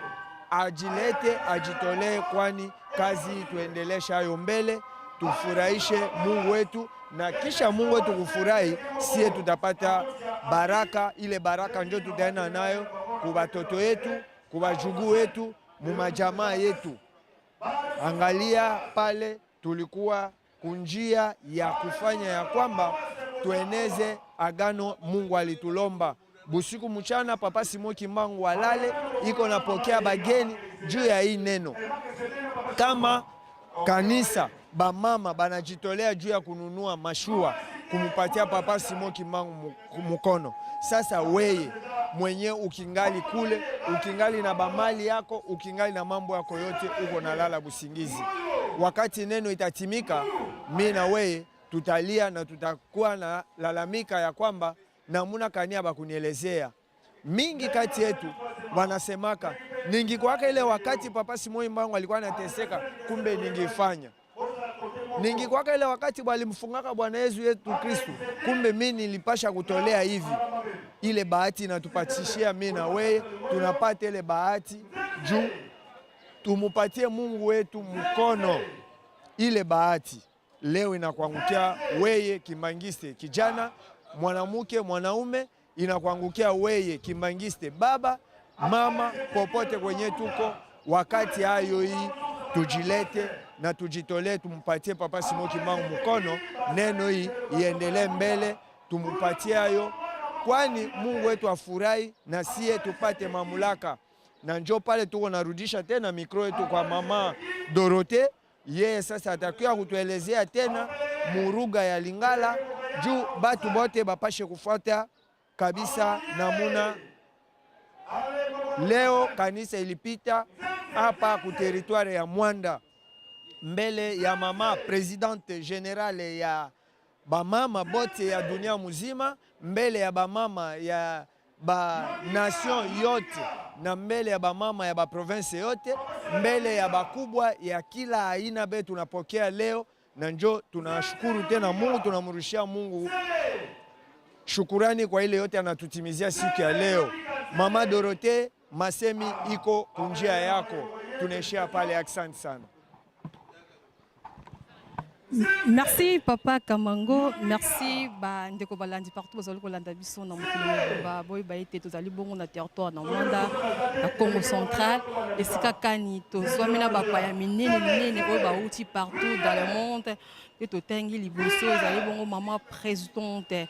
E: ajilete ajitolee, kwani kazi tuendelesha hayo mbele, tufurahishe Mungu wetu, na kisha Mungu wetu kufurahi, sie tutapata baraka. Ile baraka njo tutaenda nayo kubatoto yetu, kubajuguu wetu, mumajamaa yetu. Angalia pale tulikuwa kunjia ya kufanya ya kwamba tueneze agano Mungu alitulomba busiku mchana. Papa Simon Kimbangu alale iko napokea bageni juu ya hii neno. Kama kanisa bamama banajitolea juu ya kununua mashua kumupatia Papa Simon Kimbangu mukono. Sasa weye mwenye ukingali kule, ukingali na bamali yako, ukingali na mambo yako yote, uko nalala busingizi. Wakati neno itatimika, mi na weye tutalia na tutakuwa na lalamika ya kwamba namuna kania bakunielezea. Mingi kati yetu wanasemaka ningikwaka ile wakati Papa Simon Kimbangu alikuwa anateseka, kumbe ningifanya ningikwaka ile wakati walimfungaka Bwana Yesu yetu Kristu, kumbe mi nilipasha kutolea hivi. Ile bahati inatupatishia mi na weye, tunapata ile bahati juu tumupatie Mungu wetu mkono. Ile bahati leo inakuangukia weye kimbangiste kijana, mwanamke, mwanaume, inakuangukia weye kimbangiste baba, mama, popote kwenye tuko, wakati hayo hii tujilete na tujitolee, tumupatie Papa Simon Kimbangu mkono, neno hii iendelee mbele, tumupatie hayo, kwani Mungu wetu afurahi na sie tupate mamlaka. Na njo pale tuko narudisha tena mikro yetu kwa mama Dorote, yeye sasa atakuya kutuelezea tena muruga ya Lingala juu batu bote bapashe kufuata kabisa namuna leo kanisa ilipita hapa ku territoire ya Mwanda mbele ya mama presidente generale ya bamama bote ya dunia muzima, mbele ya bamama ya ba nation yote na mbele ya bamama ya ba province yote, mbele ya bakubwa ya kila aina be tunapokea leo, na njo tunashukuru tena Mungu, tunamrushia Mungu shukurani kwa ile yote anatutimizia siku ya leo. Mama Dorote, masemi iko kunjia yako, tunaishia pale. Asante sana.
G: Merci Papa Kamango, merci ba ndeko balandi partout bazali kolanda biso na mokili mobimba. Boyeba ete tozali bongo na territoire na Mwanda na Congo Central, esika kani tozwami na bapaya minene minene oyo bauti partout dans le monde. Nde totangi liboso ezali bongo mama présidente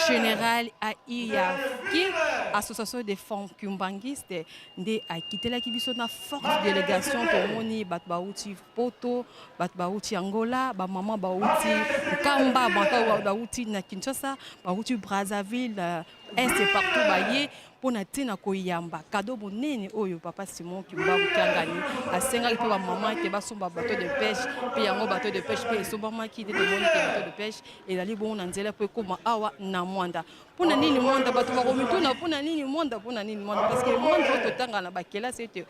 G: générale AI ya ki association des femmes kimbanguistes, nde akitelaki biso na forte délégation. Tomoni bato bauti Poto, bato bauti Angola, bamama bauti Nkamba, bato bauti na Kinshasa, bauti Brazzaville, est partout baye. mpo na ntina koyamba kado monene oyo papa Simon Kimbangu Kiangani asengaki mpe bamama ete basomba bateau de pêche mpe yango bateau de pêche mpe esombamaki nde tomoni te bateau de pêche ezali bongo na nzela mpo ekóma awa na Mwanda. Mpo na nini Mwanda? Bato bakomituna mpo na nini Mwanda, mpo na nini Mwanda? Parce que Mwanda oyo totanga na bakelasi ete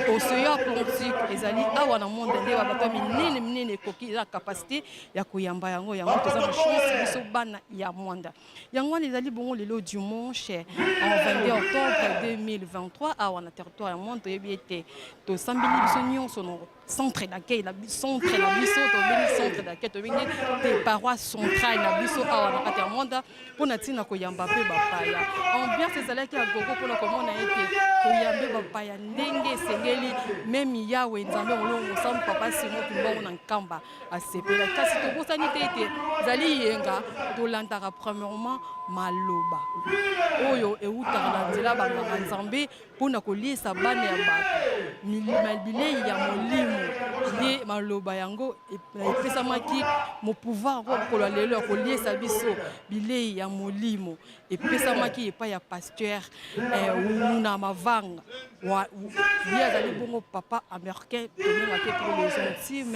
G: océan Atlantique ezali awa na Mwanda, nde babato ya minene minene ekoki eza capacité ya koyamba yango. Yango toza na chance biso bana ya Mwanda. Yango wana ezali bongo lelo dimanche en 22 octobre 2023 awa na territoire ya Mwanda. Toyebi ete tosambeli biso nyonso na centre d'accueil na centre na biso, tobengi centre d'accueil, tobengi te paroisse centrale na biso awa na kati ya Mwanda, mpona ntina koyamba mpe bapaya. Ambiance ezalaki ya gogo mpona komona ete toyambi bapaya ndenge esengeli. Même Yawe Nzambe Molongo Mosantu, papa Simon Kimbangu na Nkamba asepela. Kasi tobosani te ete ezali yenga, tolandaka premièrement maloba oyo eutaka na nzela banganga Nzambe mpona koliesa bana ya bato bilei ya molimo. Nde maloba yango epesamaki mo pouvoir mokolo ya lelo ya koliesa biso bilei ya molimo epesamaki epai ya pasteur Wuna Mavanga. Ye azali bongo papa américain, tobengaki pour les intimes.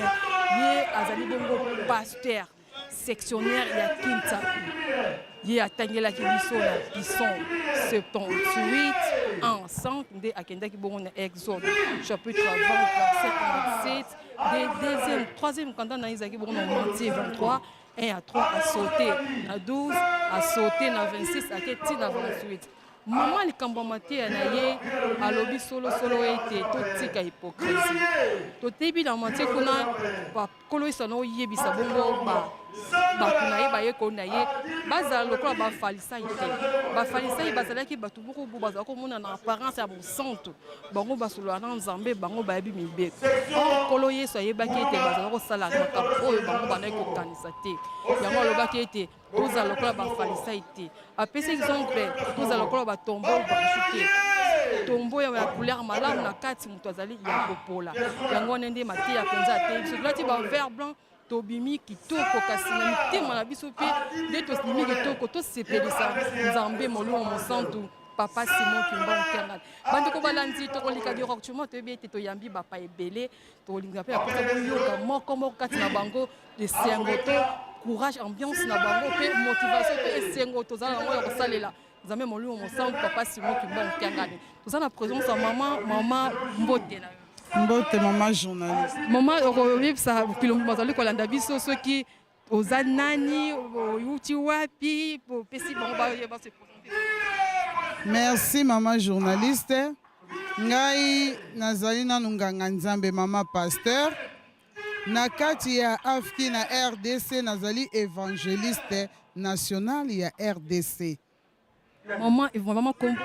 G: Ye azali bongo pasteur sectionnaire ya Kinsaku. Ye atangelaki biso na Psaume 78 1 5, nde akendaki bongo na Exode chapitre 20 verset 37, nde deuxième troisième kanda na ye ezalaki bongo na Matthieu 23 1 à 3, asauté na 12, asauté na 26, ake ti na 28. Mama, likambo ya mateya na ye, alobi solosolo ete totika hypocrisie. Totebi na Matthieu kuna, Nkolo Yesu ana oyebisa bongo bato na ye, bayekoli na ye, bazala lokola Bafalisai te. Bafalisai bazalaki bato moko bo bazala komona na apparence ya mosantu, bango basolola na Nzambe, bango bayebi mibeko. Or Nkolo Yesu ayebaki ete bazala kosala makambo oyo bango bandaki kokanisa te. Yango alobaki ete tozala lokola Bafalisai te. Apesi exemple, tozala lokola batombo branchu te, tombo ya couleur malamu, na kati moto azali ya kopola. Yango wana nde mateya mpenza ateyi biso. Tolati bavert blanc, tobimi kitoko, kasi na mitema na biso mpe nde tobimi kitoko, tosepelisa Nzambe Molimo Mosantu, papa Simon Kimbangu Kiangani. Bandeko balandi, tokolika directement. Toyebi ete toyambi bapa ebele, tokolinga mpe aposa boyoka moko moko kati na bango esengo to courage, ambiance na bango mpe motivation mpe esengo tozala yango ya kosalela Nzambe Molimo Mosantu, papa Simon Kimbangu Kiangani. Toza na présence ya mama. Mama, mbote na yo.
H: Mbote, mama journaliste.
G: Mama, okoyebisa mokili bazali kolanda biso soki oza nani, outi wapi, opesi bango bayeba se présenter.
H: Merci, mama journaliste. Ngai nazali nanu nganga Nzambe, mama pasteur na kati ya AFKI na RDC. Nazali évangéliste national ya RDC.
G: Mama, mama, kombo?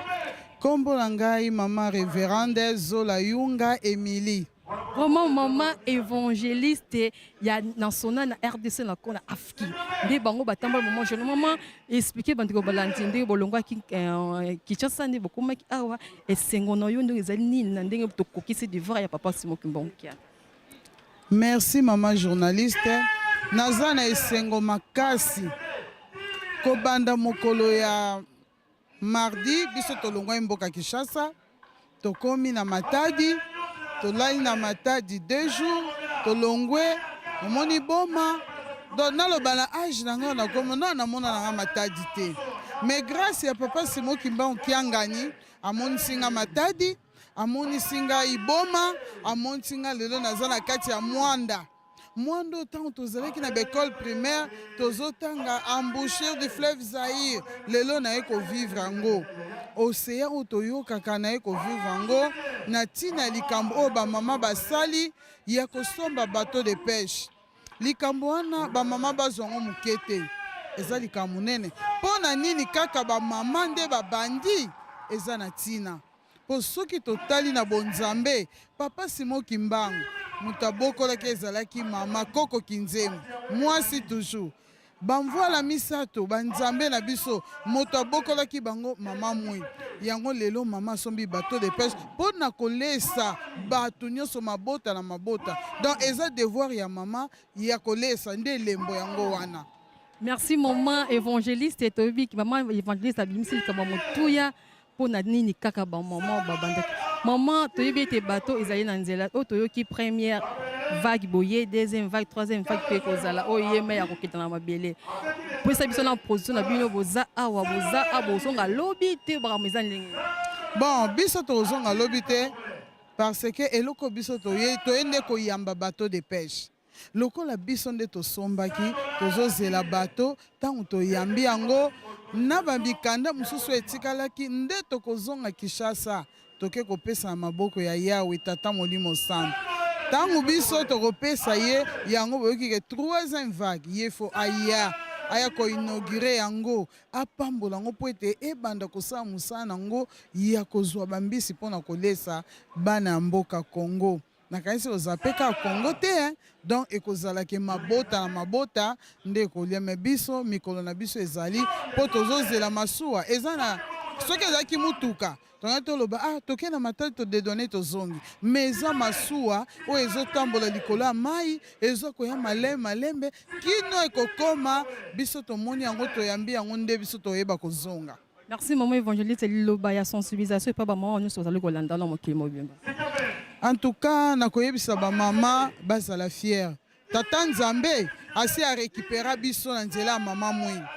H: Nkombo na ngai mama révérende Zola Yunga Émilie.
G: Vraiment, mama évangéliste ya national na RDC, na kona AFKI, nde bango batambola. Mama jeune, mama, explique bandeko balandi ndenge bolongwaki Kinshasa, nde bokomaki awa. Esengo na yo ndenge ezali nini na ndenge tokokisi devoir ya papa Simon Kimbangu Kiangani?
H: Merci, mama journaliste. Naza na esengo makasi. Kobanda mokolo ya mardi, biso tolongwaki mboka Kinshasa, tokomi na Matadi, tolali na Matadi 2 jours, tolongwe, omoni Boma. Donc naloba na age na ngai nakomi na namona na nga Matadi te, mais grâce ya papa Simon Kimbangu Kiangani amonisi nga Matadi, amonisi ngai Boma, amonisi nga lelo naza na kati ya Mwanda. Mwanda ntango tozalaki na baécole primaire tozotanga embouchure du fleuve Zaïre, lelo naye kovivre yango. Océan oyo toyokaka, naye kovivre yango na ntina ya likambo oyo bamama basali ya kosomba bateau de pêche. Likambo wana bamama bazwa yango moke te, eza likambo monene. Mpo na nini kaka bamama nde babandi? Eza na ntina, mpo soki totali na bonzambe, papa Simon Kimbangu, moto abokolaki ezalaki mama Koko Kinzembu, mwasi toujours. Bamvwala misato banzambe na biso, moto abokolaki bango mama Mwi. Yango lelo mama asombi bateau de pêche mpo na kolesa bato nyonso, mabota na mabota. Donc eza devoir ya mama ya kolesa, nde elembo yango wana.
G: Merci, maman évangéliste. Toyebi mama évangéliste abimisi likambo ya motuya. Mpo na nini kaka ba maman babandaki? Maman, toyebi ete bateau ezali na nzela oyo toyoki première vague boye, deuxième vague, troisième vague mpe ekozala oyo ye mai akokita na mabele. Pesa biso na position na bino, boza awa, boza awa, bozonga lobi te, makambo eza ndenge nini?
H: Bon, biso tokozonga lobi te parce que eloko biso toye, toye nde koyamba bateau de pêche. Lokola biso nde tosombaki, tozozela bateau, tango toyambi yango na ba mikanda mosusu oyo etikalaki nde tokozonga Kinshasa, toke kopesa na maboko ya Yahwe Tata Molimo Santu. Tango biso tokopesa ye yango, boyoki ke troisième vague, ye faut aya, aya ko inaugurer yango, apambola yango mpo ete ebanda kosala mosala na yango ya kozua ba mbisi mpo na kolesa bana ya mboka Congo. Nakanisi oza pe kaka Congo te hein donc ekozala ke mabota na mabota nde ekolia mais biso mikolo na biso ezali po tozozela masuwa eza na soki ezalaki mutuka tongaki toloba ah toke na Matadi to dedouaner tozongi mais eza masuwa oyo ezotambola likolo ya mayi ezo koya malembe malembe kino ekokoma biso tomoni yango toyambi yango nde biso toyeba kozonga.
G: Merci maman evangeliste liloba ya sensibilisation epa ba maman nyonso bazali kolanda na mokili mobimba.
H: En tout cas nakoyebisa ba mama bazala fière. Tata Nzambe asi a recupera biso na nzela ya mama Mwindu.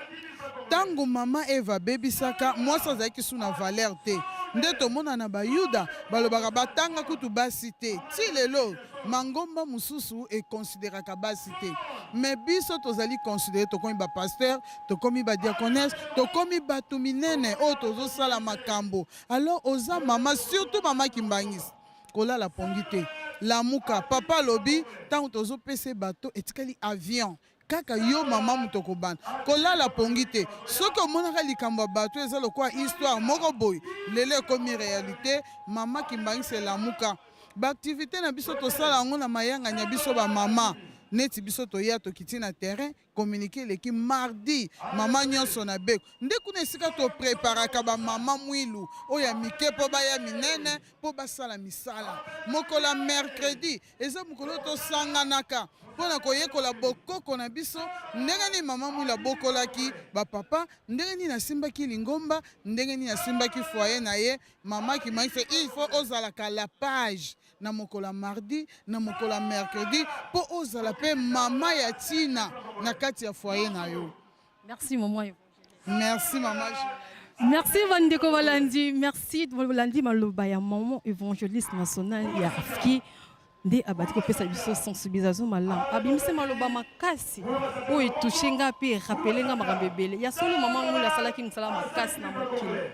H: Tango mama Eva abebisaka, mwasi azalaki su na valeur te. Nde tomona na ba Yuda balobaka batanga kutu basi te. Ti lelo mangomba mosusu e consideraka basi te. Mais biso tozali considere, tokomi ba pasteurs, Tokomi ba diaconesse, tokomi batu minene oyo tozo sala makambo. Alors oza mama surtout mama kimbanguiste kolala pongi te. Lamuka papa alobi tango tozo pesa ye bateau etikali avion kaka yo mama moto okobanda kolala pongi te. Soki omonaka likambo ya bateau eza lokola histoire moko boye lelo ekomi realite. Mama kimbanguiste lamuka. Ba activites na biso tosala yango na mayangani ya biso ba mama neti biso toya tokiti na terrain. Communique eleki mardi mama nyonso na beko nde kuna esika to preparaka ba mama mwilu oyo ya mike mpo baya minene mpo basala misala. Mokolo ya mercredi eza mokolo oyo tosanganaka mpo na koyekola bokoko na biso, ndenge nini mama mwilu abokolaki ba papa, ndenge nini asimbaki lingomba, ndenge nini asimbaki foyer na ye. Mama Kimangise il faut ozalaka la page na mokolo ya mardi na mokolo ya mercredi mpo ozala mpe mama ya ntina na kati ya foyer na yo.
G: Merci maman.
H: Merci maman.
G: Merci bandeko balandi, merci bolandi maloba ya maman évangéliste national ya Afki nde abandi kopesa biso sensibilisation malamu, abimisi maloba makasi oyo etouche nga mpe erapele nga makambo ebele ya solo. Mama Ngulu asalaki mosala makasi na mokili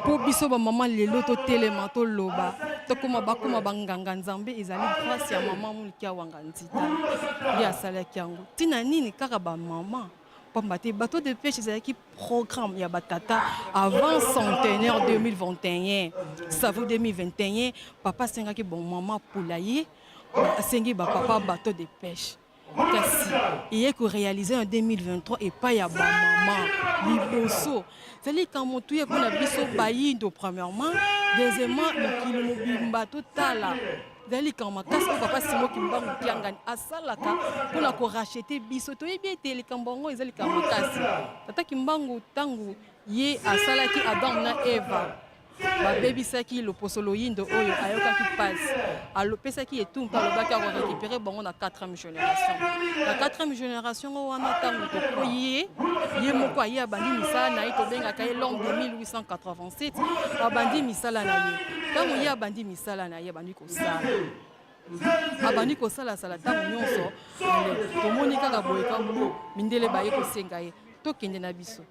G: mpo biso bamama lelo totelema, toloba, tokoma bakoma banganga Nzambe. Ezali grâce ya mama Muliki Awanga Nzita nde asalaki yango. Ntina nini kaka bamama? Pamba te bateau de pêche ezalaki programme ya batata avant centenaire 2021. Savo 2021, papa asengaki bon mama pula ye asengi bapapa bateau de pêche, kasi eye koréaliser en 2023 epai ya bamama liboso. Ezali likambo motuya mpona biso bayindo premièrement, deuxièmement mokili mobimba totala. Ezali likambo makasi oyo papa Simon Kimbangu Kiangani asalaka mpona koracheter biso. Toyebi ete likambo yango eza likambo makasi. Tata Kimbangu, ntango ye asalaki Adam na Eva, babebisaki loposo loyindo oyo, ayokaki mpasi, alopesaki etumbu mpe alobaki akorécupérer bango na 4e génération. Na 4e génération ngo wana, ntango tokoyi ye, ye moko aye abandi misala na ye, tobengaka ye l'homme de 1887. Abandi misala na ye. Ntango ye abandi misala na ye, abandi kosala, abandi kosalasala ntango nyonso, tomoni kaka boye kambo mindele baye kosenga ye: tokende na biso,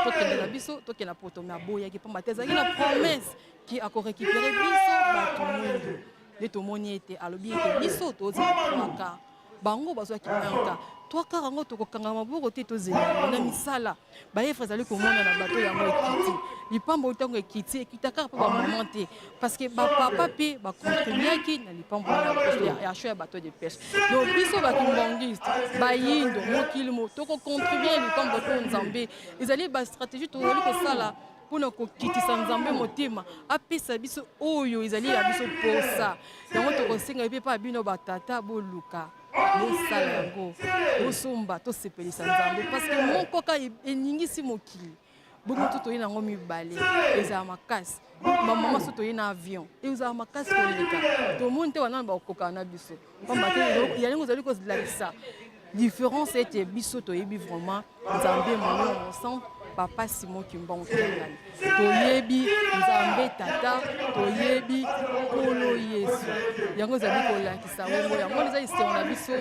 G: tokende na biso, tokende na poto. Me aboyaki, pamba te azalaki na promesse ki akorécupérer biso bato mwindu. Nde tomoni ete alobi ete biso tozala trois quarts, bango bazwaki un quart. Trois quarts yango tokokanga maboko te, tozela yango na misala. Baefre ezali komona na bato yango ekiti lipambo. Ntango ekiti, ekita kaka mpo bamama te, parce que bapapa mpe bacontribuaki na lipambo ya choix ya bateau de pêche. Donc biso bakimbangiste, bayindo, mokili mo tokocontribue lipambo to Nzambe. Ezali bastratégie tozali kosala mpona kokitisa Nzambe motema, apesa biso oyo ezali ya biso posa. Yango tokosenga mpe mpa bino batata, boluka bosala yango, bosomba, tosepelisa Nzambe, parce que moko kaka eningisi mokili. Bongo to toye nango mibale ezala makasi. Bamama so toye na avion ezala makasi koleka. Tomoni te wana bakokana na biso. Pamba te yango ozali kolakisa différence ete biso toyebi vraiment Nzambe Molimo Mosantu, Papa Simon Kimbangu Kiangani. Toyebi Nzambe Tata, toyebi Nkolo Yesu. Yango ezali kolakisa bongo, yango eza esengo na biso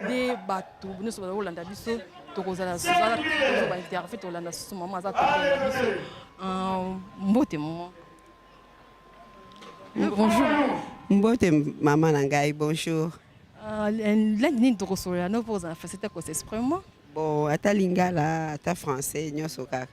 G: nde bato nyonso bazali kolanda biso, tokozala tozo ba interview tolanda susu mama aza pembeni na biso. Euh, mbote mama. Bonjour.
I: Mbote mama na ngai, bonjour.
G: Euh, langue nini tokosolola no mpo ozala facilité ko s'exprimer?
I: Bon, ata lingala, ata français, nyonso kaka.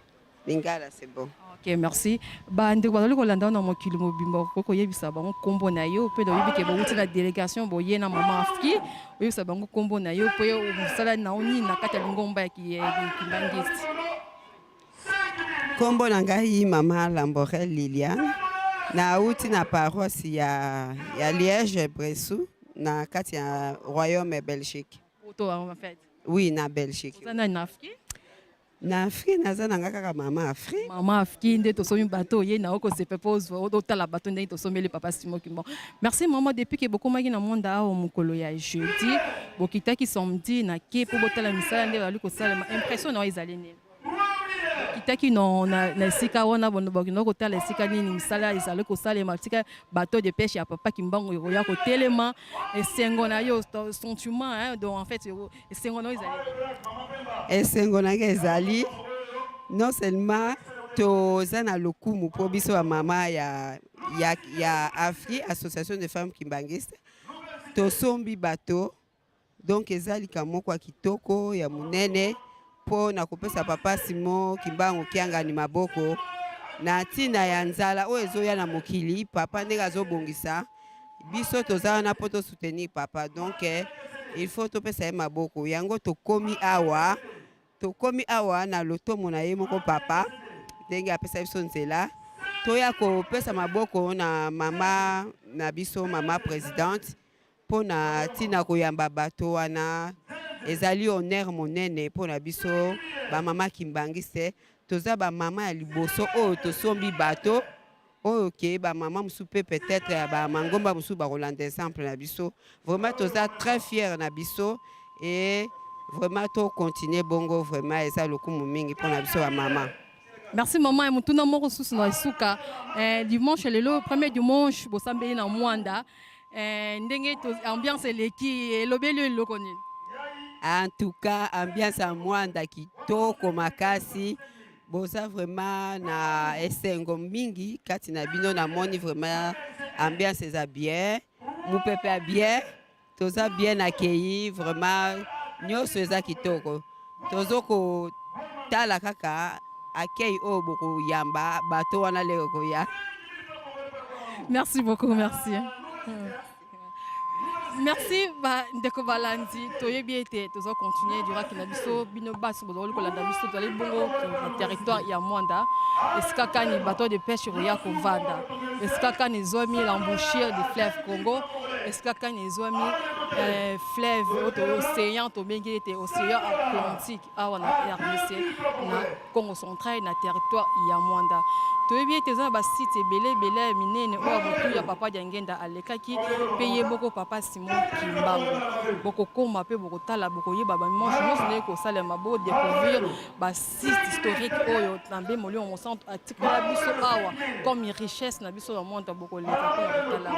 I: Lingala c'est bon.
G: Ok, merci. Bandeko bazali kolanda na mokili mobimba, okoki koyebisa bango nkombo na yo mpe oyebi ke bowuti na délégation boye na mama Afki, oyebisa bango nkombo na yo mpe mosala na yo nini na kati ya lingomba ya Kimbanguiste.
I: Kombo na ngai mama Lamborel Liliane, nauti na paroisse ya, ya Liège Bressou na kati ya royaume Belgique.
G: Poto en fait.
I: Oui, na Belgique.
G: Oza nani na Afki?
I: Na Afrique naza na nga kaka mama Afrique.
G: Mama Afki nde tosomi bato ye na okosepe mpo ozwa otala bato ndenge tosomeli papa Simon Kimbangu. Merci mama, depuis que bokomaki na monde awa mokolo ya jeudi, bokitaki samedi na ke mpo botala misala nde bazali kosalema. Impression na yo ezali nini? Kitaki no, na, na esika wana bokenda kotala esika nini misala ezali kosalema, esika bateau de pêche ya papa Kimbangu ekoya kotelema. Esengo na yo, sentiment hein, donc en fait esengo na yo ezali
I: esengo na ngai ezali non seulement toza na lokumu mpo biso ba mama ya, ya, ya Afri association de femmes kimbanguiste tosombi bato. Donc eza likambo moko ya kitoko ya monene mpo na kopesa papa Simon Kimbangu Kiangani maboko na ntina ya nzala oyo ezoya na mokili. Papa ndenge azobongisa biso toza wana mpo tosoutenir papa, donc il faut topesa ye maboko. Yango tokomi awa, tokomi awa na lotomo na ye moko papa ndenge apesa biso nzela toya kopesa maboko na mama na biso mama presidente Mpo na ntina koyamba bato wana ezali honneur monene mpo na biso ba mama kimbanguiste. Toza ba mama ya liboso oyo tosombi bato oyo ke ba mama mosusu mpe peut-être ya ba mangomba mosusu bakolanda exemple na biso. Vraiment toza très fier na biso et vraiment to continuer bongo, vraiment eza lokumu mingi mpo na biso ba mama.
G: Merci maman. Mutuna moko susu na suka eh, dimanche lelo premier dimanche bosambeli na Mwanda eh, ndenge ambiance eleki elobeli eloko nini?
I: En tout cas ambiance ya Mwanda kitoko makasi, boza vraiment na esengo mingi kati na bino. Namoni vraiment ambiance eza bien, mupepe ya bien, toza bien accueilli vraiment, nyonso eza kitoko. Tozo kotala kaka accueil oyo bokoyamba bato wana lelo koya.
G: Merci beaucoup, merci. Merci ba ndeko balandi, toyebi ete tozo continuer durant na biso bino basi bozali kolanda biso, tozali bongo na territoire ya Mwanda esika kani bateau de pêche ekoya kovanda, esika kani ezwami l'embouchure du fleuve Congo, esika kani ezwami eh, fleuve oyo océan tobengi ete océan Atlantique awa na RDC na Congo central na territoire ya Mwanda. Toyebi ete eza na basite ebele ebele ya minene oyo motuya papa Diangenda alekaki mpe ye moko papa Simon Kimbangu. Bokokoma mpe bokotala, bokoyeba bamanche nyonso ndenge kosalema, bodecouvrir basite historique oyo Nzambe Molimo Mosantu atikala biso awa comme richesse na biso na Mwanda. Bokoleka mpona kotala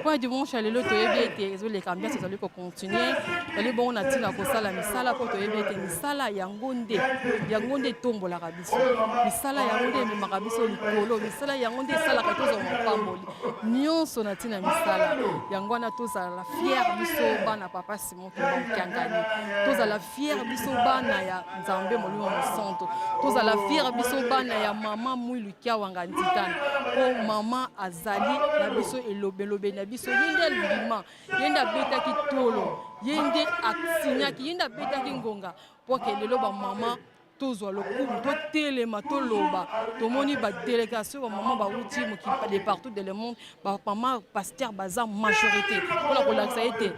G: mpo ya dimanche ya lelo. Toyebi ete ezoleka, ambiance ezali kocontinue, ezali bongo na ntina kosala misala mpo toyebi ete misala yango nde yango nde etombolaka biso, misala yango nde ememaka biso likolo, misala yango nde esalaka tozwa mapamboli nyonso na ntina misala yango wana. Tozala fier biso bana papa Simon Kimbangu Kiangani, tozala fier biso bana ya Nzambe Molimo Mosantu, tozala fier biso bana ya mama Mwilu Kiawanga Nzitana, mpo mama azali na biso elobelobeli na biso. Ye nde alima, ye nde abetaki tolo, ye nde asinyaki, ye nde abetaki ngonga mpo ke lelo bamama tozwa lokumu, totelema, toloba. Tomoni badélégation bamama bauti mokili de partout de le monde, bamama pasteur baza majorité mpona kolakisa ete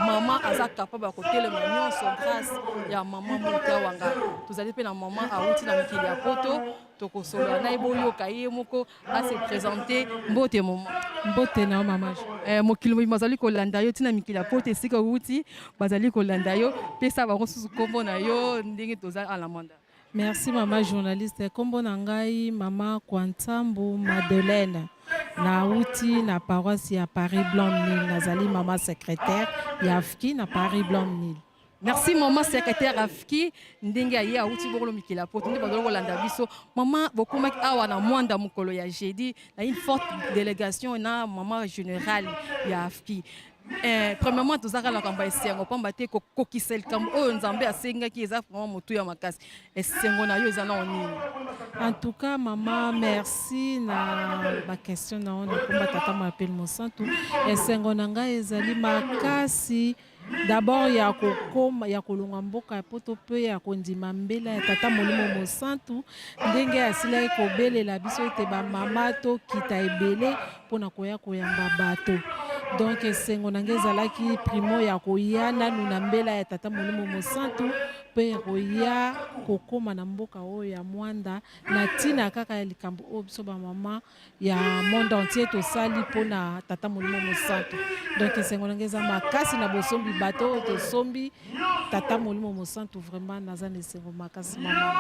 G: Mama aza capable ya kotelema nyonso grâce ya mama Mbuta Wanga. Tozali mpe na mama awuti na mikili ya poto, tokosolola na ye, boyoka ye moko a se présenter. Mbote mama.
J: Mbote na yo mama.
G: Eh, mokili mobimba bazali kolanda yo ntina mikili ya poto, esika owuti bazali kolanda yo. Pesa bango susu nkombo na yo ndenge toza alamanda.
J: Merci mama journaliste. Kombo na ngai mama Kwansambu Madeleine. Nauti na paroisse ya Paris Blanc Nil. Nazali mama secrétaire ya AFKI na Paris Blanc Nil.
G: Merci mama secrétaire AFKI ndenge aye auti bokolo mikili ya poto nde bazali kolanda biso. Mama, bokomaki awa na Mwanda mokolo ya jeudi na une forte délégation na mama générale ya AFKI. Eh, premièrement tozalaka na likambo ya esengo pamba te kokokisa likambo oyo Nzambe asengaki eza vraiment motuya makasi. Esengo na yo eza nao nini?
J: En tout cas mama, merci na ba question na yo na komba tata Mapele Mosantu. Esengo na ngai ezali makasi d'abord ya kokoma ya kolongwa mboka ya poto mpe ya kondima mbela ya tata Molimo Mosantu ndenge asilaki kobelela biso ete bamama tokita ebele mpona koya koyamba bato. Donc esengo na ngai ezalaki primo ya koya nanu na mbela ya tata Molimo Mosantu mpe ya koya kokoma na mboka oyo ya Mwanda na ntina kaka ya likambo oyo biso bamama ya monde entier tosali mpona tata Molimo Mosantu. Donc esengo na ngai eza makasi na bosombi bato oyo tosombi tata Molimo Mosantu. Vraiment naza na esengo makasi mama.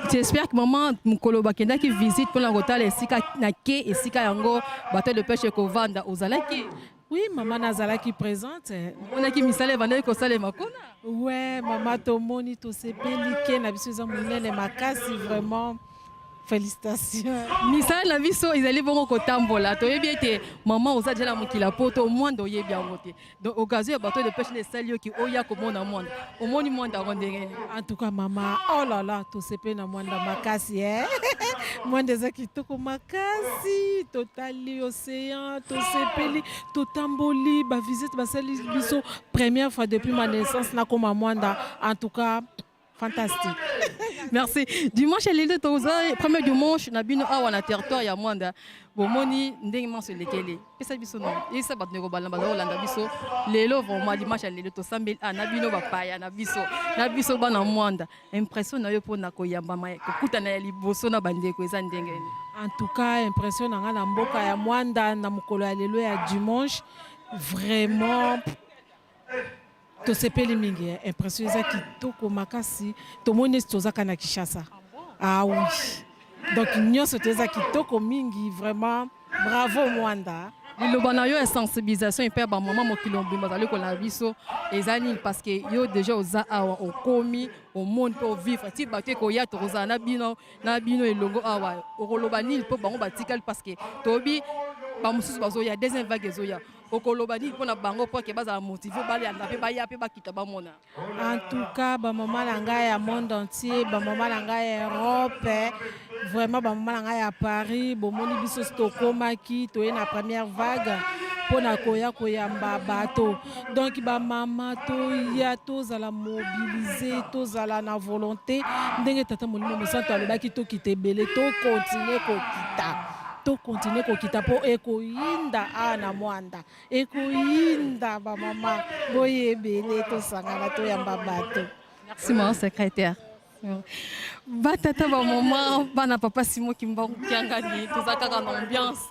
G: J'espère que maman mokolo bakendaki visite mpona kotala esika na ke esika yango bateau de pêche ekovanda, ozalaki?
J: Oui mama, nazalaki présente.
G: Omonaki misala ebandaki kosalema kuna?
J: Ouais mama, tomoni, tosepeli ke na biso eza monene makasi, vraiment félicitations.
G: Misala na biso ezali bongo kotambola. Toyebi ete mama oza deja na mokili ya poto, Mwanda oyebi yango te. Donc occasion ya bateau de pêche nde esali yoki oya komona Mwanda. Omoni Mwanda yango ndenge nini?
J: En tout cas mama, oh là là, tosepeli na Mwanda makasi eh? Mwanda eza kitoko makasi, totali océan, tosepeli, totamboli, bavisite basali biso, première fois depuis ma naissance nakoma Mwanda. En tout cas fantastique.
G: Merci. Dimanche lelo toza premier dimanche na bino awa na territoire ya Mwanda. Bomoni ndenge manso elekeli. Pesa biso non. Yebisa bato ndeko balanda baza kolanda biso lelo, vraiment dimanche ya lelo tosambeli a na bino bapaya na biso na biso bana Mwanda. Impression na yo mpona koyambama kokutana ya liboso na bandeko eza ndenge nini?
J: En tout cas impression na ngai na mboka ya Mwanda na mokolo ya lelo ya dimanche, vraiment tosepeli mingi. Impression eza kitoko makasi, tomoni neti tozaka na Kinshasa. Ah oui, donc nyonso toza kitoko mingi, vraiment bravo Mwanda.
G: Liloba na yo ya sensibilisation epai ya bamama mokili mobimba bazali kolanda biso eza nini? Parce que yo déjà oza awa, okomi, omoni mpe ovivre ti bato ekoya, tokozala na bino na bino elongo awa. Okoloba nini mpo bango batikali? Parce que toyebi bamosusu bazoya, deuxième vague ezoya. Okoloba nini mpona bango mpo ke bazala motivé, balanda mpe baya mpe bakita bamona?
J: En tout cas bamama na ngai ya monde entier, bamama na ngai ya Europe, vraiment bamama na ngai ya Paris, bomoni biso si tokomaki, toye na première vague mpona koya koyamba bato. Donc bamama toya, tozala mobilisé, tozala na volonté ndenge tata Molimo Mosantu alobaki tokita ebele, tokontinue kokita, tokontinue kokita mpo ekoyinda awa na Mwanda, ekoyinda. Bamama boye ebele, tosangana toyamba bato.
G: Merci mama secrétaire. Batata, bamama, bana papa Simo Kimbangu Kiangani, toza kaka na ambiance,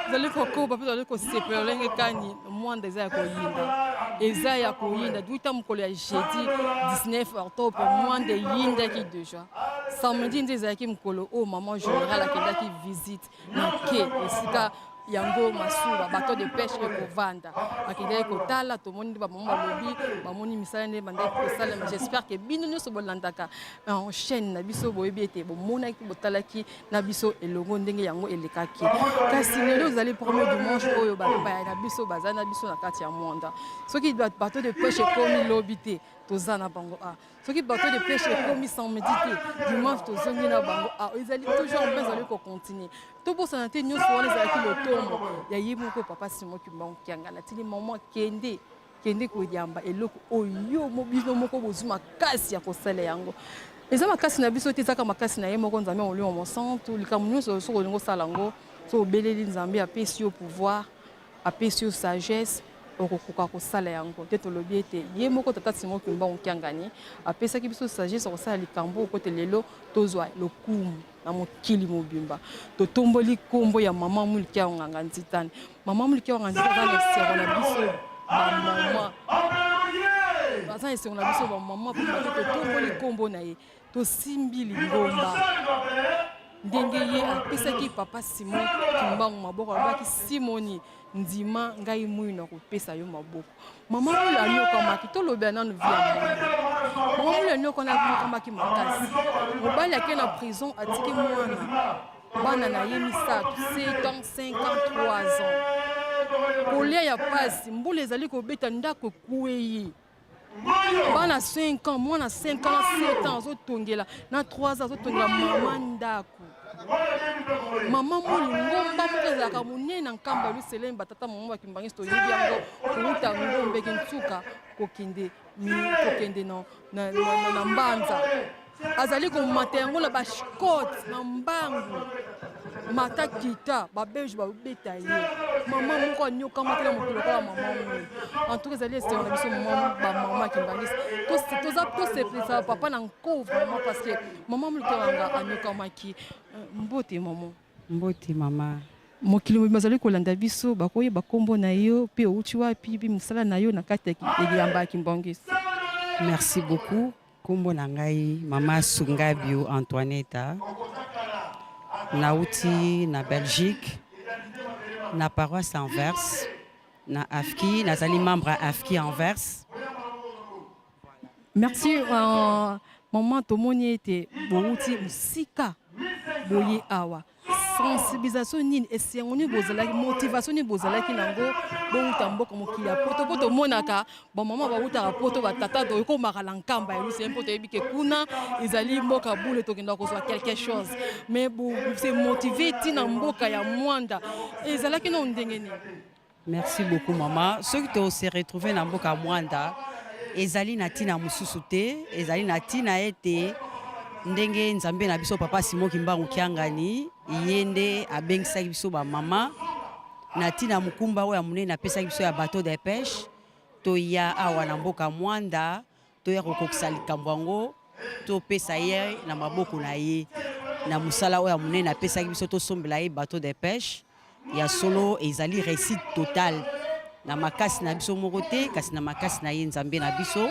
G: tozali kokoba mpe tozali kosepela lolenge kani Mwanda eza ya koyinda, eza ya koyinda. Duta mokolo ya jeudi 19 octobre Mwanda eyindaki déjà. Samedi nde ezalaki mokolo oyo mama général akendaki visite na ke esika yango masuwa bateau de pêche ekovanda, akendaki kotala. Tomoni nde bamama balobi bamoni misala nde bandaki kosalema. J'espère que bino nyonso bolandaka en chaîne na biso boyebi ete bomonaki, botalaki na biso elongo ndenge yango elekaki. Kasi lelo ezali premier dimanche oyo bapaya na biso baza na biso na kati ya Mwanda. Soki bateau de pêche ekomi lobi te, toza na bango a. Soki bateau de pêche ekomi samedi te, dimanche tozongi na bango a. Ezali toujours mpe ezali kocontinue. Tobosana te nyonso wana ezalaki lotomo ya ye moko papa Simon Kimbangu Kiangani. Atindi mama kende kende koyamba eloko oyo bino moko bozwi makasi ya kosala yango. Eza makasi na biso te, ezaka makasi na ye moko Nzambe Molimo Mosantu. Likambo nyonso soki olingi osala yango, soki obeleli Nzambe, apesi yo pouvoir, apesi yo sagesse. Okokoka kosala yango te. Tolobi ete ye moko Tata Simon Kimbangu Kiangani apesaki biso sagesse ya kosala likambo oyo mpo ete lelo tozwa lokumu na mokili mobimba. Totomboli nkombo ya Mama Mulki ya Nganga Nzitani. Mama Mulki ya Nganga Nzitani aza na esengo na biso ba mama, aza na esengo na biso ba mama mpo te totomboli nkombo na ye. Tosimbi lingomba ndenge ye apesaki Papa Simon Kimbangu maboko, alobaki Simoni ndima ngai mwino akopesa yo maboko. Mama Mulu anyokamaki, tolobela nanu vie ya mama. Mama Mulu anyokamaki makasi, mobali ake na prison atiki mwana bana na ye misato 7 ans 5 ans 3 ans, kolia ya pasi, mbula ezali kobeta, ndako ekwei, bana 5 ans, mwana 5 ans na 7 ans azotongela na 3 ans azotongela mama ndako. Mama Mulu, ngomba moko ezalaka monene na Nkamba Yelusalemi, batata mama bakimbangisi toyebi yango, kowuta Ngombe Kinsuka kokende kokende na, na, na, na Mbanza, azali komata yango na bashkote na mbangu mata kita, babelge babeta ye. Mama moko anyokama te na mokili lokola mama Mulu. En tout cas ezali esengo na biso mama bamama kimbangisi, toza tosepelisa papa na nko vraiment, parce que mama Mulu Kiawanga anyokamaki. Mbote mama.
I: Mbote mama.
G: Mokili mobimba azali kolanda biso, bakoyeba nkombo na yo mpe outi wapi mpe mosala na yo na kati ya elamba ya kimbangisi.
I: Merci beaucoup. Nkombo na ngai mama Sungabio Antoinetta, nauti na Belgique na paroisse Anvers na AFKI, nazali membre ya AFKI Anvers.
G: Merci maman, tomoni ete bouti mosika boye awa. Sensibilisation nini, esengo nini bozalaki, motivation nini bozalaki nango bowuta mboka mokili ya poto? Mpo tomonaka bamama bawutaka poto, batata tokomaka na Nkamba ya Yelusalemi mpo toyebi ke kuna ezali mboka bule, tokenda kozwa quelque chose, mais se motive ntina mboka ya Mwanda ezalaki nano ndenge nini?
I: Merci beaucoup mama. Soki to se retrouver na mboka Mwanda ezali na ntina mosusu te, ezali na ntina ete ndenge Nzambe na biso Papa Simon Kimbangu Kiangani ye nde abengisaki biso bamama na ntina mokumba oyo ya monene apesaki biso ya bateau de pêche, toya awa na mboka Mwanda, toya kokokisa likambo yango, topesa ye na maboko na ye na mosala oyo ya monene apesaki biso, tosombela ye bateau de pêche. Ya solo ezali réussite totale na makasi na biso moko te, kasi na makasi na ye Nzambe na biso.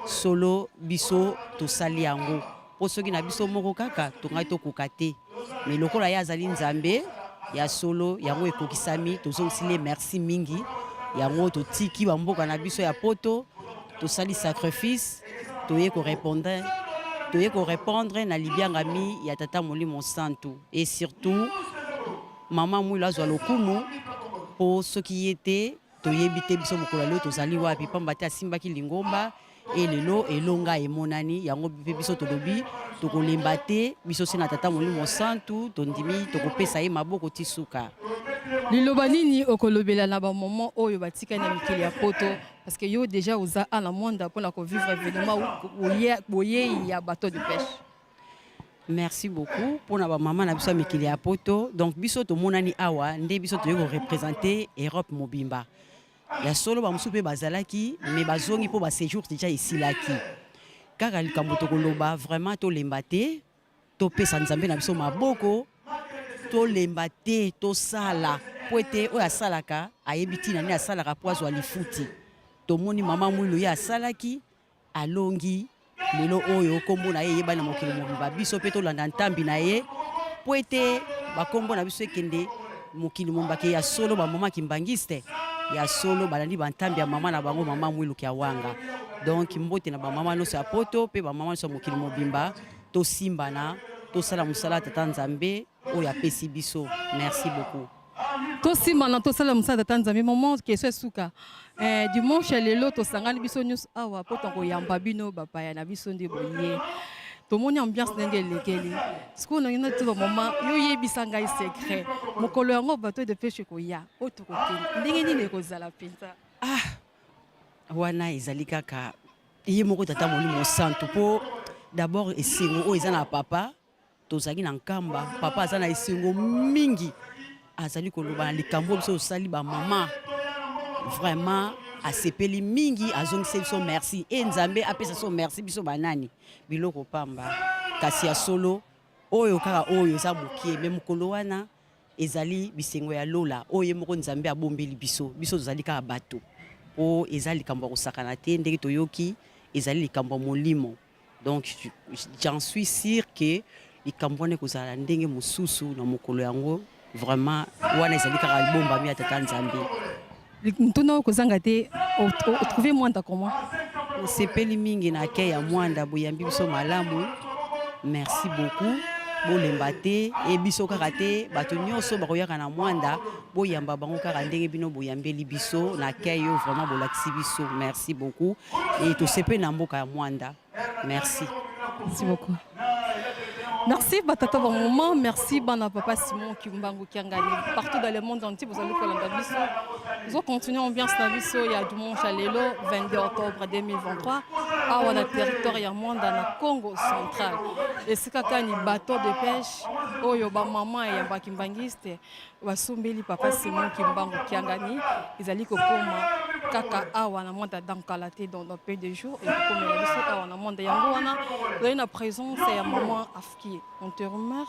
I: Solo biso tosali yango mpo soki na biso moko kaka tongai tokoka te, me lokola ye azali Nzambe ya solo, yango ekokisami. Tozongisili ye merci mingi. Yango totiki bamboka na biso ya poto, tosali sacrifice, toye korépondre toye korépondre na libiangami ya Tata Molimo Santu, et surtout mama Mwilu azwa lokumu, mpo soki ye te toyebi te biso mokolo ya lelo tozali wapi, pamba te asimbaki lingomba e lelo elonga emonani. Yango mpe biso tolobi tokolemba te, biso se na Tata Molimo Santu tondimi tokopesa ye maboko ti suka.
G: Liloba nini okolobela na bamama oyo batikali na mikili ya poto? Parce que yo déjà oza ana Mwanda mpona kovivre événement boyei ya bateau de pêche.
I: Merci beaucoup mpona bamama na biso ya mikili ya poto. Donc biso tomonani awa nde biso toyei koreprésenter Europe mobimba. Ya solo bamosusu mpe bazalaki me bazongi mpo baséjour déjà esilaki. Kaka likambo tokoloba vraiment, tolemba te, topesa Nzambe na biso maboko, tolemba te, tosala mpo ete oyo asalaka ayebi ntina nini asalaka mpo azwa lifuti. Tomoni mama Mwilu ye asalaki, alongi lelo oyo nkombo na ye eyebani na mokili mobimba. Biso mpe tolanda ntambi na ye mpo ete bakombo na biso ekende mokili mobimba, ke ya solo bamama kimbangiste ya solo balandi bantambi ya mama na bango, mama Mwilu Kiawanga. Donc mbote na bamama nyonso ya poto mpe bamama nyonso ya mokili mobimba, tosimbana, tosala mosala ya Tata Nzambe oyo apesi biso. Merci beaucoup.
G: Tosimbana, tosala mosala Tata Nzambe. Mama, question esuka. Dimanche ya lelo tosangani biso nyonso awa mpo tokoyamba bino bapaya na biso nde boye. Tomoni ambiance ndenge elekeli. Sikoyo nangi natuba mama, yo yebisa ngai secret. Mokolo yango bateau de pêche ekoya, oyo tokokende ndenge nini ekozala mpenza?
I: Ah, wana ezali kaka ye moko Tata Molimo Santu, mpo d'abord esengo oyo eza na papa, tozalaki na Nkamba, papa aza na esengo mingi, azali koloba na likambo biso tosali bamama.
K: Vraiment asepeli mingi, azongisi biso merci. E Nzambe apesa biso merci biso banani biloko pamba. Kasi ya solo oyo kaka oyo eza mokie, mais mokolo wana ezali bisengo ya lola oyo ye moko Nzambe abombeli biso. Biso tozali kaka bato, po eza likambo ya kosakana te, ndenge toyoki ezali likambo ya molimo. Donc j'en suis sûr que likambo wana ekozala ndenge mosusu na mokolo yango. Vraiment wana ezali kaka libombami ya Tata Nzambe.
G: Ntuna oyo kozanga te, otrouve Mwanda comment?
K: Nasepeli mingi na accueil ya Mwanda, boyambi biso malamu, merci beaucoup. Bolemba te, e biso kaka te, bato nyonso bakoyaka na Mwanda, boyamba bango kaka ndenge bino boyambeli biso na accueil oyo, vraiment bolakisi biso, merci beaucoup. Et tosepeli na mboka ya Mwanda, merci.
G: Merci beaucoup. Merci batata ba maman, merci bana papa Simon Kimbangu Kiangani. Partout dans le monde entier, vous allez kolanda biso. Nous allons continuer ambiance na biso ya dimanche à lelo 22 octobre 2023 awa na territoire ya Mwanda na Congo central. Esika kani bateau de pêche oyo ba maman ya ba kimbangiste Basombeli papa Simon Kimbangu Kiangani ezali kokoma kaka awa na Mwanda dans kala te, dans peu de jours ekokomela biso awa na Mwanda. Yango wana tozali na présence ya maman Afki intérimaire,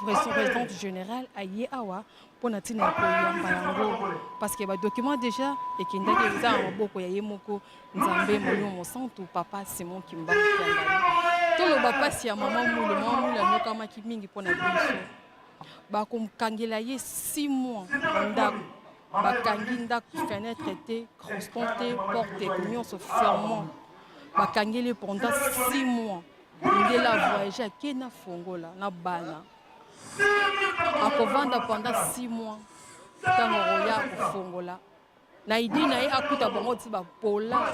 G: présidente générale aye awa mpo na ntina ya koyamba yango parce que ba document déjà ekendaki eza na maboko ya ye moko Nzambe Molimo Mosantu papa Simon Kimbangu Kiangani. Toloba pasi ya maman Mulu, maman Mulu anyokamaki mingi mpo na biso. Bakokangela ye 6 mois na ndako, bakangi ndako, fenêtre te, croston te, porte nyonso fermant, bakangeli ye pendant 6 mois. Ndela voyage ake na fongola na bana, akovanda pendant 6 mois, ntango akoya kofongola na idée na ye akuta bango ti bapola,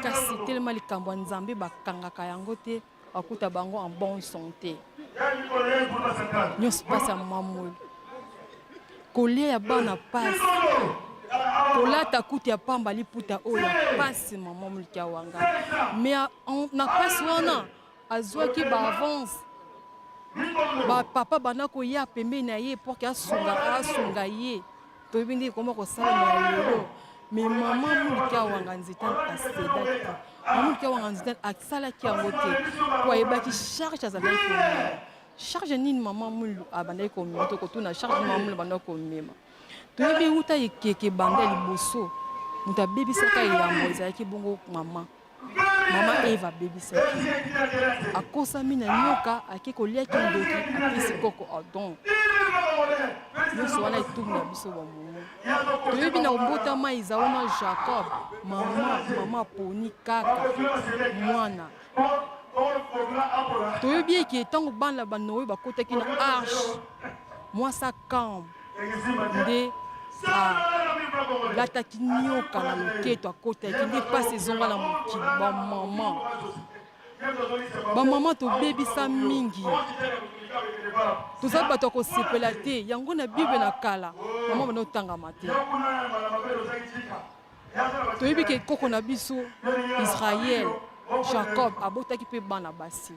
G: kasi telema likambo ya Nzambe bakangaka yango te, akuta bango en bonne santé. Nyonso mpasi ya mamulu, kolia ya bana pasi, kolata kutu ya pamba liputa oyo ya pasi. Mama Muliki Awanga, mais na pasi wana azwaki ba avance, bapapa banda koya pembeni na ye pour ke asunga asunga ye. Toyebi ndenge koma kosalema lelo, mais mama Muliki Awanga Nzita asedaki te. Mama Muliki Awanga Nzita asalaki yango te po ayebaki charge azalaki komema. Charge nini mama Mulu abandaki komema? Tokotuna charge mama Mulu abandaki komema. Toyebi wuta ekeke banda liboso moto abebisaka eyambo ezalaki bongo mama Mama Eva abebisaki, akosami na nyoka, ake kolia kindoki, apesi koko Adam. Nyonso wana etumbu na biso bamomo. Toyebi na mbotama Ezau na Jacob, mama mama aponi kaka mwana. Toyebi eke ntango bana ba Noe bakotaki na arche, mwasi Akam nde alataki nyoka na loketo, akotaki nde mpasi ezonga na mokili. Bamama, bamama tobebisa mingi, toza bato ya kosepela te. Yango na Bible na kala mama banda otangama te. Toyebi ke koko na biso Israël Jacob abotaki mpe bana basi,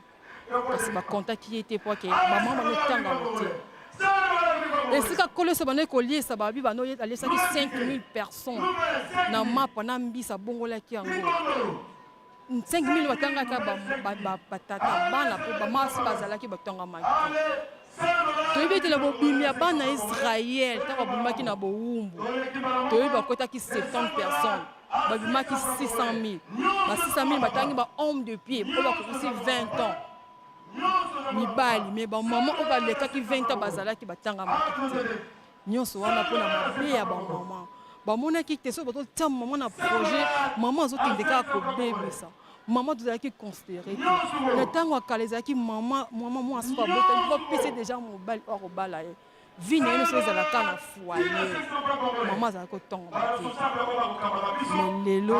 G: kasi bakontaki ye te po ke bamama banda otangama te. Esika kolosa bandaki koliesa babi bando alesaki 5000 personnes na mapa na mbisa, abongolaki yango 5000. Batangaka batata bana mpo bamasi bazalaki batangamaki. Toyebi ete na bobimi ya bana Israel, ntango babimaki na bowumbu, toyebi bakotaki 70 personnes, babimaki 600 000. Ba 600 000 batangi ba homme de pied oyo bakokisi 20 ans mibali, me bamama oyo balekaki 20 ans bazalaki batangamaki te. Nyonso wana mpona mabe ya bamama, bamonaki te soki bazotia mama na projet, mama azokende kaka kobebisa. Mama tozalaki considéré te na ntango ya kala. Ezalaki mama mama mwasi oyo abotaki, bapesi deja mobali oyo akobala ye, vie na ye nyonso ezalaka na foyer, mama azalaki kotongama te. Mais lelo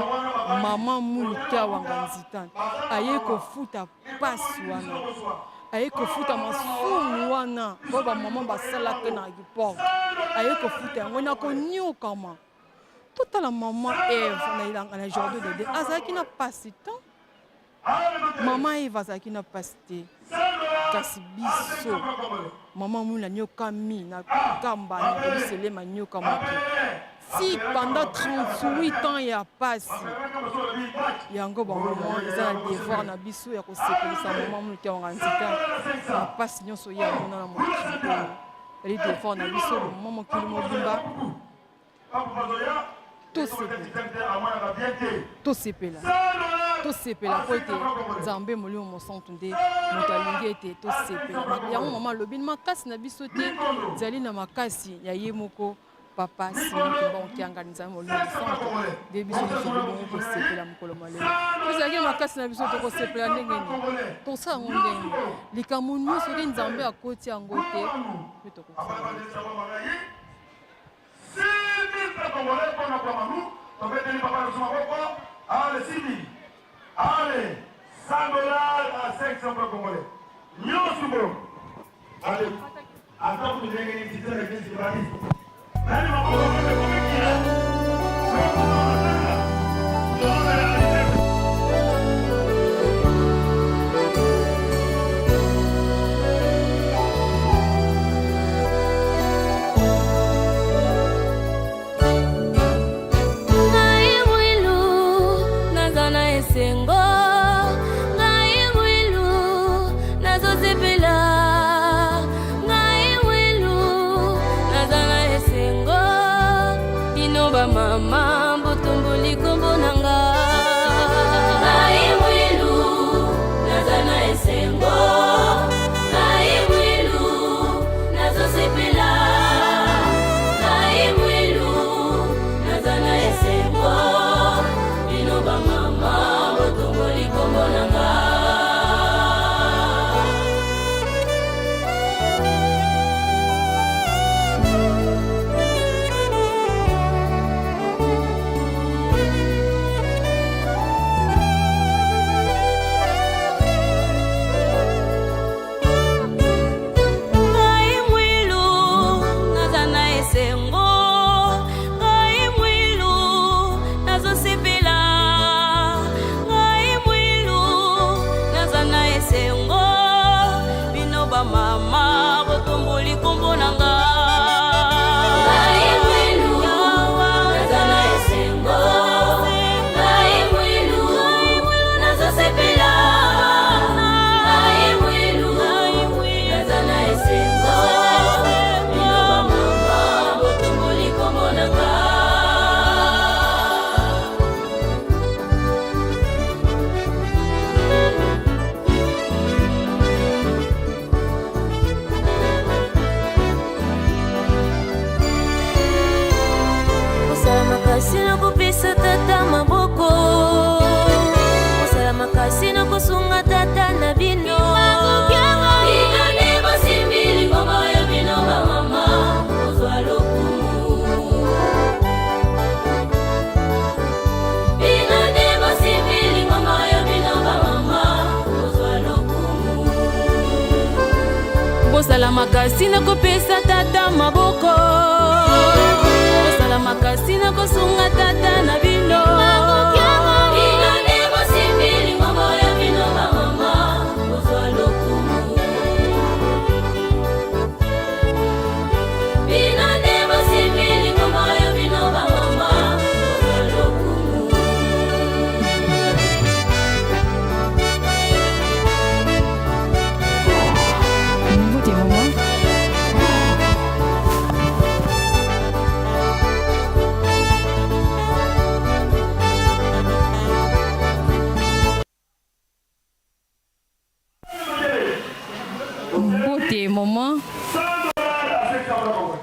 G: mama Muliki Awanga Nzita aye kofuta pasi wana, aye kofuta masumu wana oyo bamama basalaka na époque, aye kofuta yango na koniokama. Totala mama Eve na elanga na jardin d'Eden, azalaki na pasi te. Mama Eve azalaki na pasi te, kasi biso mama Muna anyokami na kamba na Yerusalem, anyokamaki. Ti pendant 38 ans ya pasi yango ba maman eza na devoir na biso ya kosepelisa maman Muluki ya Wanganzita na pasi nyonso ye amona na mokili oyo. Ezali devoir na biso ba maman mokili mobimba tosepela tosepela tosepela mpo ete Nzambe Molimo Mosantu nde moto alingi ete tosepela. Yango mama alobi makasi na biso te ezali na makasi ya ye moko Papa Simon Kimbangu Kiangani Nzambe Molimo Mosantu nde biso nyonso bongo kosepela mokolo mwa lelo. Tozalaki na makasi na biso tokosepela ndenge nini? Tosala yango ndenge nini? Likambo nyonso soki Nzambe akoti yango te mpe tokosala
A: Allez, 100 dollars à 500 francs congolais. Nyonso bo. Allez. Ata kutu ndenge nini titela na eglise kimbanguiste. Nani maboko moko komekila.
F: Ngai Mwilu naza na esengo Ngai Mwilu nazosepela Ngai Mwilu naza na esengo Bino ba mama botomboli kombo na nga Ngai Mwilu naza na esengo Ngai Mwilu nazosepela Ngai Mwilu naza na esengo bino bamama botomboli kombo na nga Ngai Mwilu naza na esengo Ngai Mwilu nazosepela Ngai Mwilu naza na esengo Bino ba mama botomboli kombo na nga Ngai Mwilu naza na esengo Ngai Mwilu nazosepela Ngai Mwilu naza na esengo Bino ba mama botomboli kombo na nga Kosala makasi na kopesa tata maboko Kosala makasi na kosunga tata na bino Bino nde bosimbi lingomba ya bino bamama kozwa lokumu Bino nde bosimbi lingomba ya bino bamama kozwa lokumu Bosala makasi na kopesa tata maboko Bosala makasi na kosunga tata na bino Bino nde bosimbi lingomba ya bino bamama kozwa lokumu Bino nde bosimbi lingomba ya bino bamama kozwa lokumu
G: Mbote mama. Mbote maman.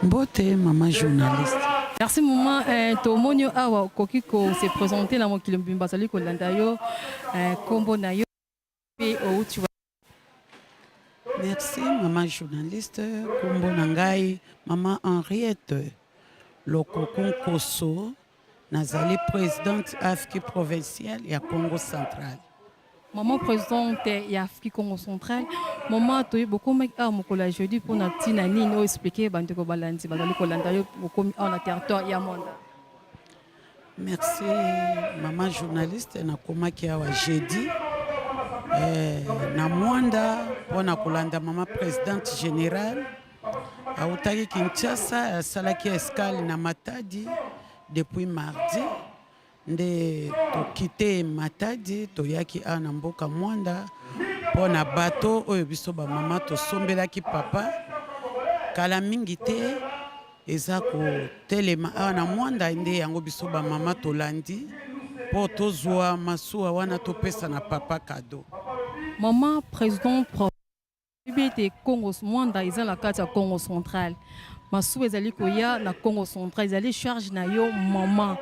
H: Mbote maman journaliste.
G: Merci maman, eh, tomoni yo awa okoki ko se présenter na mokili mobimba azali kolanda yo eh, kombo na yo mpe outi wa
H: Merci maman journaliste, kombo na ngai maman Henriette Lokoko Nkoso, nazali présidente AFKI provinciale ya Congo central.
G: Maman présidente ya Afrique Congo central, maman toyi bokomaki awa mokolo ya jeudi mpo na ntina nini oyo expliquer bandeko balandi bazali kolanda yo bokomi awa na territoire ya Mwanda.
H: Merci maman journaliste, nakomaki awa jeudi eh, na Mwanda mpo na kolanda mama présidente générale autaki Kinshasa asalaki escale na Matadi.
L: Depuis mardi nde tokite Matadi, toyaki awa na mboka Mwanda mpo na bato oyo biso bamama tosombelaki papa kala mingi te eza kotelema awa na Mwanda, nde yango biso bamama tolandi mpo tozwa masuwa wana topesa na papa kado.
G: Mama president, oyebi ete Congo Mwanda eza na kati ya Congo Central, masuwa ezali koya na Congo Central, ezali charge na yo mama.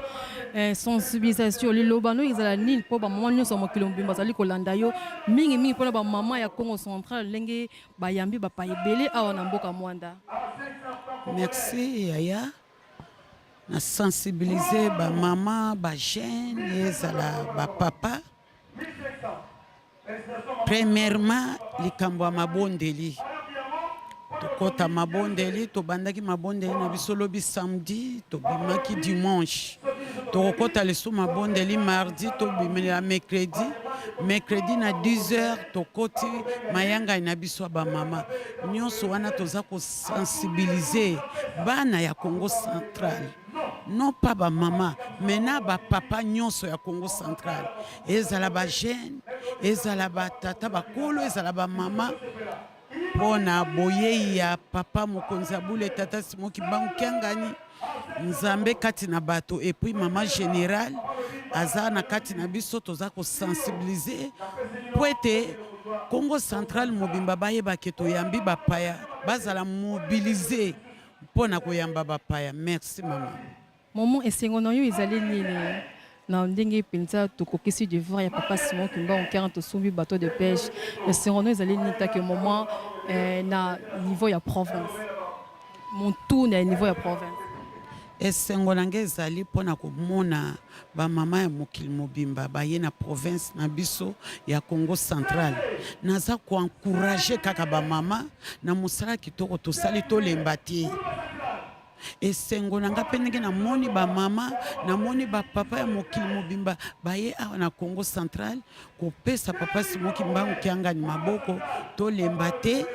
G: Sensibilisation, liloba no ezala nini mpo bamama nyonso ya mokili mobimba bazali kolanda yo, mingimingi mpona bamama ya Congo Central, ndenge bayambi bapaya ebele awa na mboka Mwanda?
L: Merci yaya. Na sensibiliser bamama, bajeune, ezala bapapa. Premièrement, likambo ya mabondeli, tokɔta mabondeli. Tobandaki mabondeli na biso lobi samedi, tobimaki dimanche, tokokɔta lisusu mabondeli mardi, tobimela mercredi. Mercredi na 10 heures tokɔti mayangai na biso ya bamama nyonso. Wana toza kosensibiliser bana ya Congo Central, non pas bamama mais na bapapa nyonso ya Congo Central, ezala bajeune, ezala batata bakolo, ezala bamama, mpo na boyei ya papa mokonzi ya bule, tata Simon Kimbangu Kiangani, Nzambe kati na bato. Et puis mama général aza na kati na biso. Toza kosensibiliser mpo ete Congo Central mobimba bayebake toyambi bapaya, bazala mobilisés mpo na koyamba bapaya. Merci mama.
G: Momo, esengo na yo ezali nini na ndenge mpenza tokokisi devoir ya papa Simon Kimbangu Kiangani, tosombi bateau de pêche? Esengo na yo ezali nini take moment na niveau ya province, motu na niveau ya province?
L: Esengo na ngai ezali mpona komona bamama ya mokili mobimba baye na province na biso ya Congo Central. Naza koencourager kaka bamama na mosala kitoko tosali, tolemba te. Esengo na nga mpe ndenge namoni bamama, namoni bapapa ya mokili mobimba baye awa na Congo Central kopesa papa Simon Kimbangu Kiangani maboko. Tolemba te,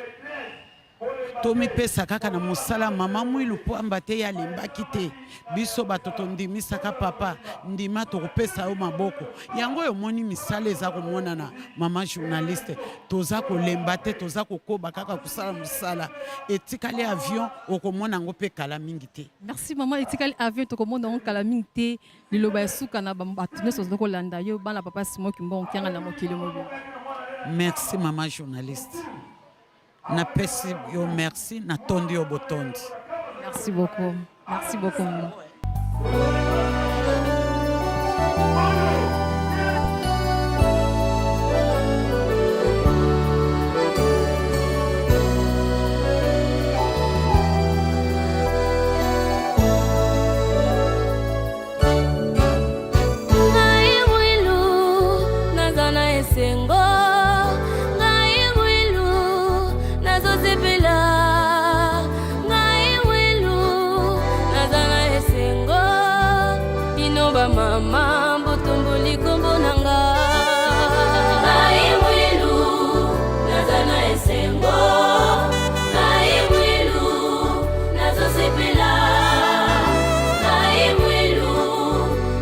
L: tomipesa kaka na mosala. Mama Mwilu pamba te ye alembaki te. Biso bato tondimisaka papa, ndima tokopesa yo maboko. Yango oyo omoni misala eza komonana. Mama journaliste, toza kolemba te, toza kokoba kaka kosala mosala. Etikali avion, okomona yango mpe kala mingi te.
G: Merci mama. Etikali avion, tokomona yango kala mingi te. Liloba ya suka na bato nyonso bazali kolanda yo, bana papa Simon Kimbangu Kiangani na mokili mobimba.
L: Merci mama journaliste, napesi yo merci, natondi yo botondi.
G: Merci beaucoup, merci beaucoup.
F: Ngai Mwilu naza na esengo, ngai Mwilu nazosepela, ngai Mwilu naza na esengo, bino bamama botomboli kombo na nga. Ngai Mwilu naza na esengo, ngai Mwilu nazosepela, ngai Mwilu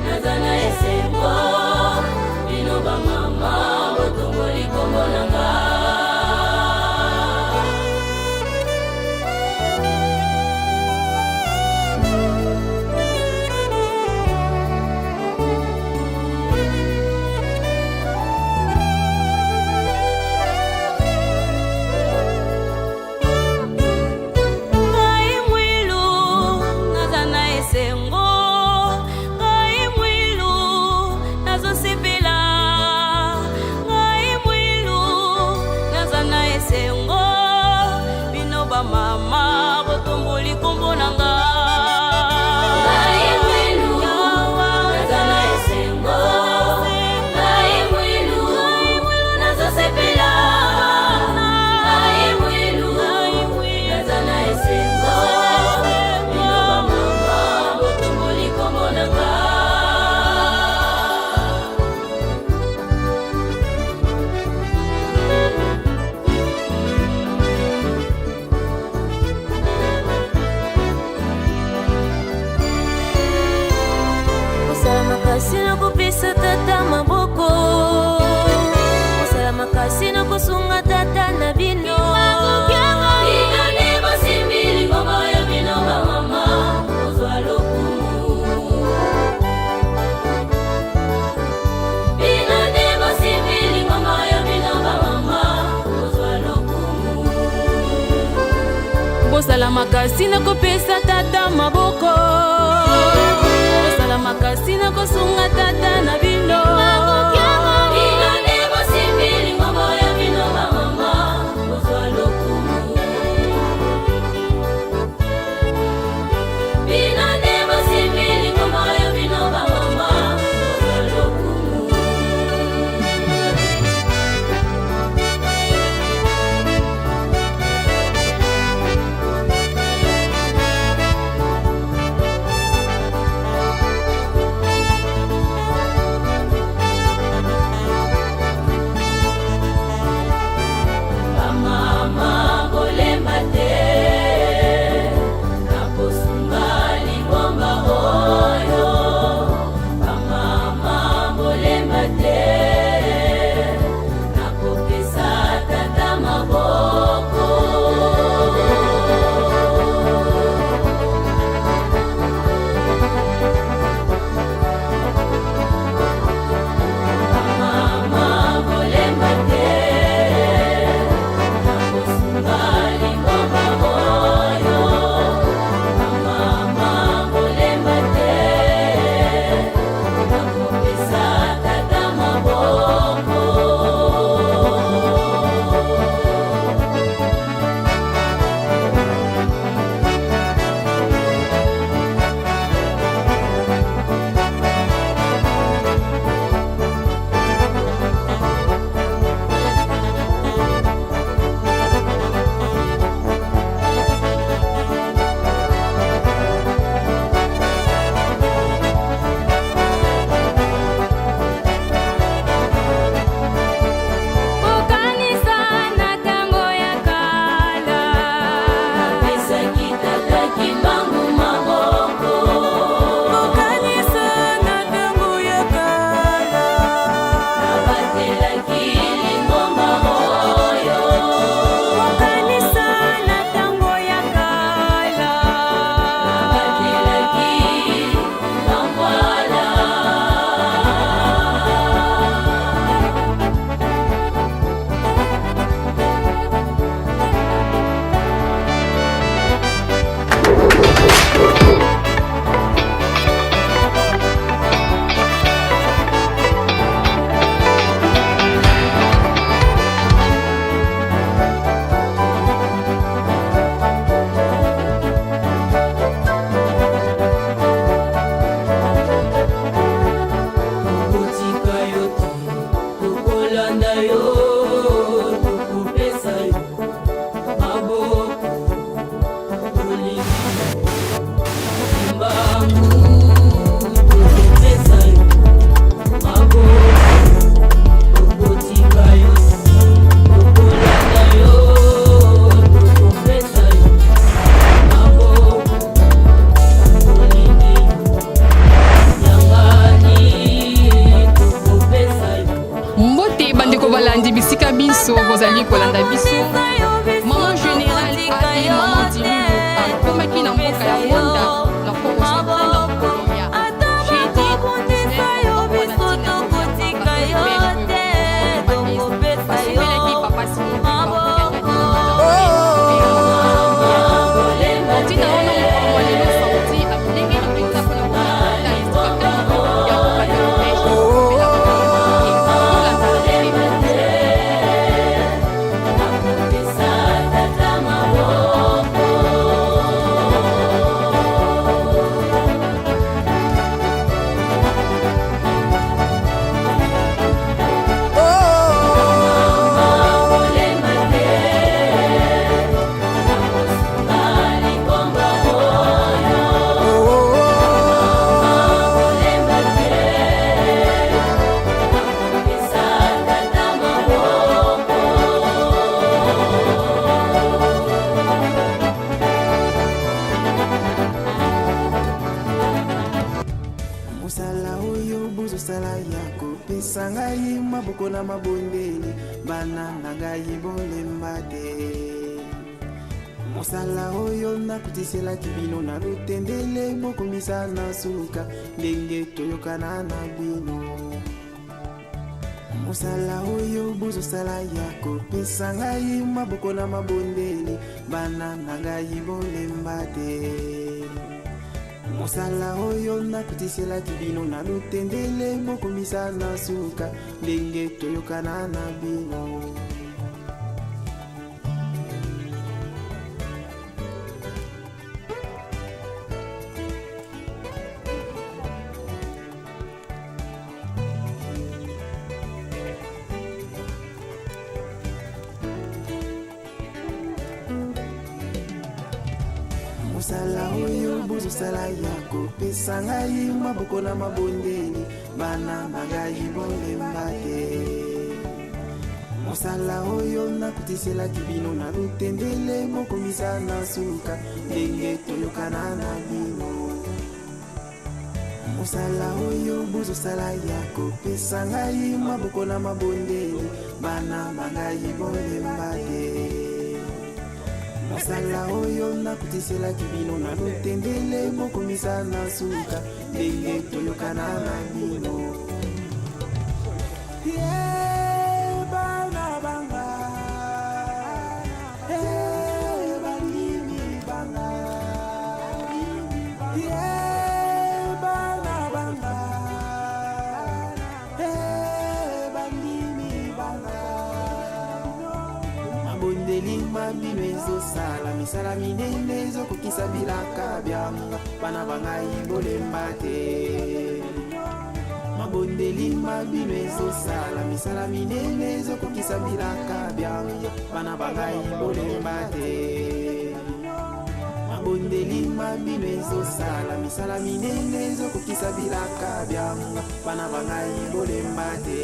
F: naza na esengo, bino bamama botomboli kombo na nga. Makasi na kopesa tata maboko, bozala makasi na kosunga tata na bino. Bino nde bosimbi lingombo ya bino bamama, bozwa lokumu. Bino nde bosimbi lingombo ya bino bamama, bozwa lokumu. Bamama bolemba te na kosunga lingomba oyo. Bamama bolemba te na kopesa tata maboko. Bamama bolemba te na kosunga lingomba oyo. Bamama bolemba te na kopesa tata maboko. Kokanisa na ntango ya kala, napesaki tata Kimbangu maboko. Kokanisa na ntango ya kala, nabatelaki lingomba oyo. Kokanisa na ntango ya kala, nabatelaki bambwala. Tokotika yo te, tokolanda yo, tokopesa yo maboko. Tolingi Kimbangu, tokopesa yo maboko. Tokotika yo te, tokolanda yo, tokopesa yo maboko. Tolingi yangani, tokopesa yo.
G: Mbote bandeko balandi bisika biso bozali kolanda biso. Mama général Ade Mama Dilulu akomaki na mboka ya Mwanda na Kongo Central na mokolo ya jeudi 19 octobre na ntina basombelaki papa Simon Kimbangu. Ntina wana mokolo mwa lelo samedi alengeli mpenza mpona kokota esika kani ya kokata lopeshe mpe na
F: Nakopesa tata maboko. Mama bolemba te nakosunga lingomba oyo. Mama bolemba te nakopesa tata maboko.
M: Mosala oyo bozosala ya kopesa ngai maboko na mabondeli, bana na ngai bolemba te. Mosala oyo nakutiselaki bino na lutendele, bokomisa na suka ndenge toyokana na bino. Mosala oyo bozosala ya kopesa ngai maboko na mabondeli, bana na ngai bolemba te. Mosala oyo nakutiselaki bino na lutendele, bokomisa na suka ndenge toyokana na bino. Mosala oyo bozosala ya kopesa ngai maboko na mabondeli, bana ba ngai bolemba te. Mosala oyo nakutiselaki bino na lutendele, bokomisa na suka ndenge toyokana na bino. Mosala oyo bozosala ya kopesa ngai maboko na mabondeli, bana ba ngai bolemba te. Mosala oyo nakutiselaki bino na lutendele, bokomisa na suka ndenge toyokana na bino. Yeah, bana banga, eh, bandimi banga. Yeah, bana banga, eh, bandimi banga. Mabondeli mabino ezosala misala minene, ezokokisa bilaka byanga, bana bangai bolemba te. Mabondeli mabino ezosala misala minene, ezokokisa bilaka byanga, bana bangai bolemba te. Mabondeli mabino ezosala misala minene, ezokokisa bilaka byanga, bana bangai bolemba te.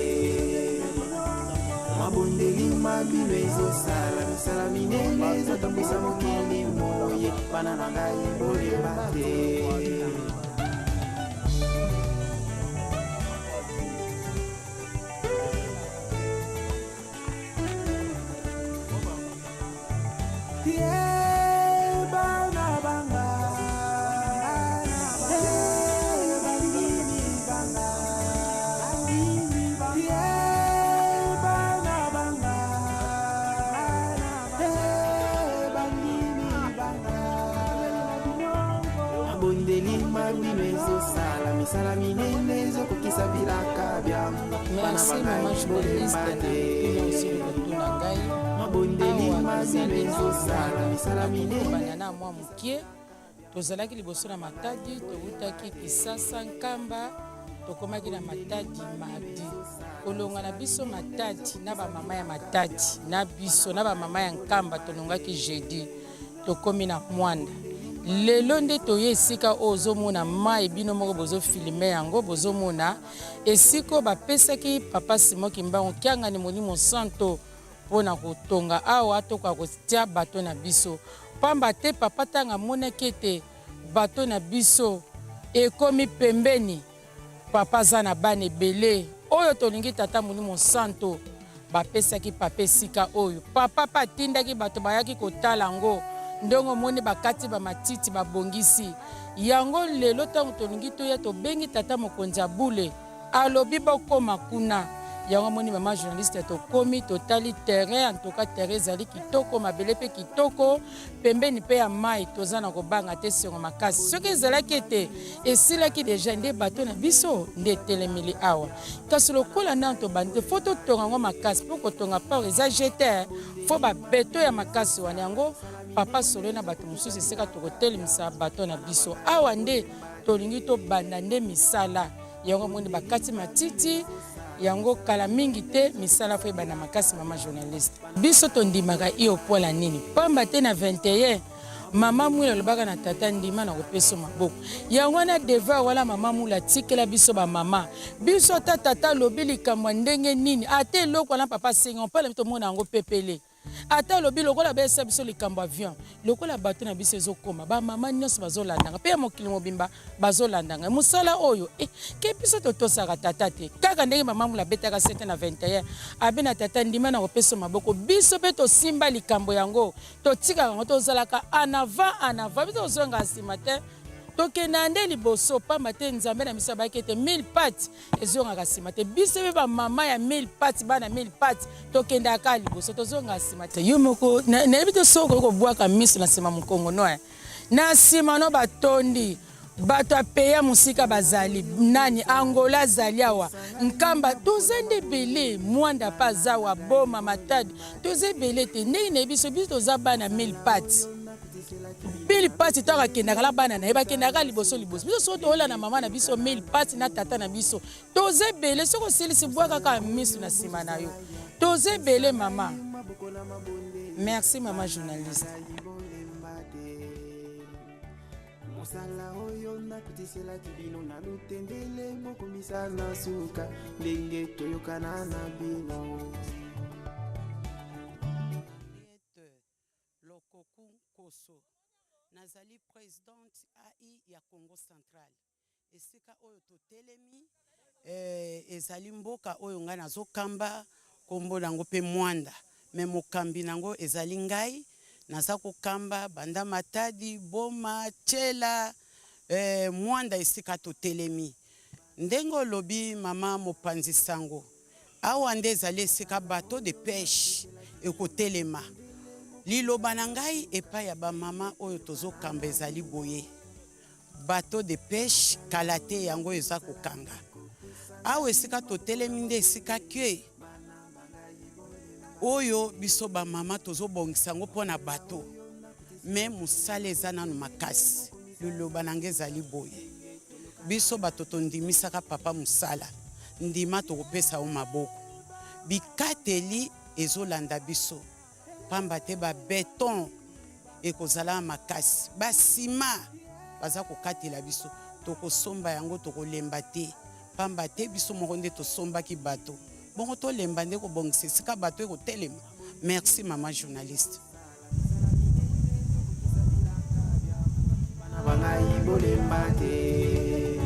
M: Mabondeli mabino ezosala misala minene, ezotambwisa mokili moye, bana na ngai bolemba te. Yeah, bana banga, eh, bandimi banga. Yeah, bana banga, eh, bandimi banga. Mabondeli mabino ezosala misala minene, ezokokisa bilaka byanga, bana
B: Merci mama
M: bangai
B: journaliste
M: bolemba
B: na
M: te.
B: mituna osili kotuna ngai.
M: Mabondeli
B: Awa
M: mabino
B: tozali na
M: ezosala misala minene.
B: kobanda na mwa mokie. Tozalaki liboso na Matadi, towutaki Kisasa, Nkamba, tokomaki na Matadi mardi. Kolonga na biso Matadi na bamama ya Matadi na biso na bamama ya Nkamba, tolongaki jeudi, tokomi na Mwanda. Lelo nde toye esika oyo ozomona mai, bino moko bozofilme yango, bozomona esika oyo bapesaki papa Simon Kimbangu Kiangani Molimo Santo mpo na kotonga awa, tokoka kotia bato na biso. Pamba te papa ntango amonaki ete bato na biso ekomi pembeni, papa aza na bana ebele oyo tolingi tata Molimo Santo, bapesaki papa esika oyo. Papa mpe atindaki bato bayaki kotala yango, ndenge omoni bakati bamatiti babongisi yango. Lelo ntango tolingi toya, tobengi tata mokonzi ya bule, alobi bokoma kuna. Yango amoni mama journaliste, tokomi, totali terrain. En tout cas terrain ezali kitoko, mabele mpe kitoko, pembeni mpe ya mai, toza na kobanga te, sengo makasi. Soki ezalaki ete esilaki deja, nde bato na biso nde etelemeli awa. Kasi lokola nano tobandi te, faut totonga yango makasi. Mpo kotonga port eza jeter, faut babeto ya makasi wana. Yango papa solo na bato mosusu, esika tokotelemisa bato na biso awa nde tolingi tobanda nde misala yango. Moni bakati matiti yango, kala mingi te misala faut ebanda makasi. Mama journaliste, biso tondimaka iyo pola nini, pamba te na 21 mama Mwila alobaka na tata: "Ndima na kopesa maboko." Yango wana devoir wana mama Mwila atikela biso bamama. Biso ata tata alobi likambo ya ndenge nini, ata eloko wana papa asengi mpona tomona yango pepele, ata alobi lokola bayesa biso likambo avion, lokola bato na biso ezokóma, bamama nyonso bazolandanga mpe ya mokili mobimba bazolandanga mosala oyo. Eh, ke biso totosaka tata te, kaka ndenge mama Mula abetaka sete na 21, abe na tata: "Ndima na kopesa maboko." Biso mpe tosimba likambo yango, totikaka yango, tozalaka en avant, en avant. Biso tozongaka nsima te. Tokendaka nde liboso, pamba te Nzambe na biso abayaki ete mille pattes ezongaka nsima te. Biso mpe bamama ya mille pattes, bana mille pattes, tokendaka kaka liboso, tozongaka nsima te. Yo moko nayebi te soki okoki kobwaka miso na nsima mokongo no eh. Na nsima no batondi bato ya peya mosika bazali nani, Angola azali awa, Nkamba, toza nde ebele, Mwanda mpe aza awa, Boma, Matadi, toza ebele te. Ndenge nayebi biso, biso toza bana mille pattes. Mille pasi ntango akendaka na bana na ye, bakendaka liboso liboso. Biso soki toyola na mama na biso mille pasi na tata na biso, toza ebele. Soki osilisi, bwaka kaka miso na nsima na yo, toza ebele mama. Merci mama journaliste.
M: Mosala oyo nakutiselaki bino na lutendele, bokomisa na suka ndenge toyokana na bino.
L: Lokoku Nkoso. Nazali presidente AI ya Congo Central. Esika oyo totelemi eh, ezali mboka oyo ngai nazokamba, nkombo nango mpe Mwanda. Me mokambi nango ezali ngai, naza kokamba banda Matadi, Boma, Tshela, eh, Mwanda esika totelemi. Ndenge olobi mama mopanzi sango, Awa nde ezali esika bateau de peche ekotelema. Liloba na ngai epai ya ba mama oyo tozokamba ezali boye, bateau de peche kala te yango eza kokanga. Awa esika totelemi nde esika que oyo biso ba mama tozobongisa yango mpo na bateau, mais mosala eza nanu makasi. Liloba na ngai ezali boye, biso bato tondimisaka papa mosala, ndima tokopesa yo maboko. Bikateli ezolanda biso, pamba te ba beton ekozala makasi, ba sima baza kokatela biso, tokosomba yango, tokolemba te, pamba te biso moko nde tosombaki bato, bongo tolemba nde kobongisa esika bato ekotelema. Merci mama journaliste.
M: Bana ba ngai bolemba te,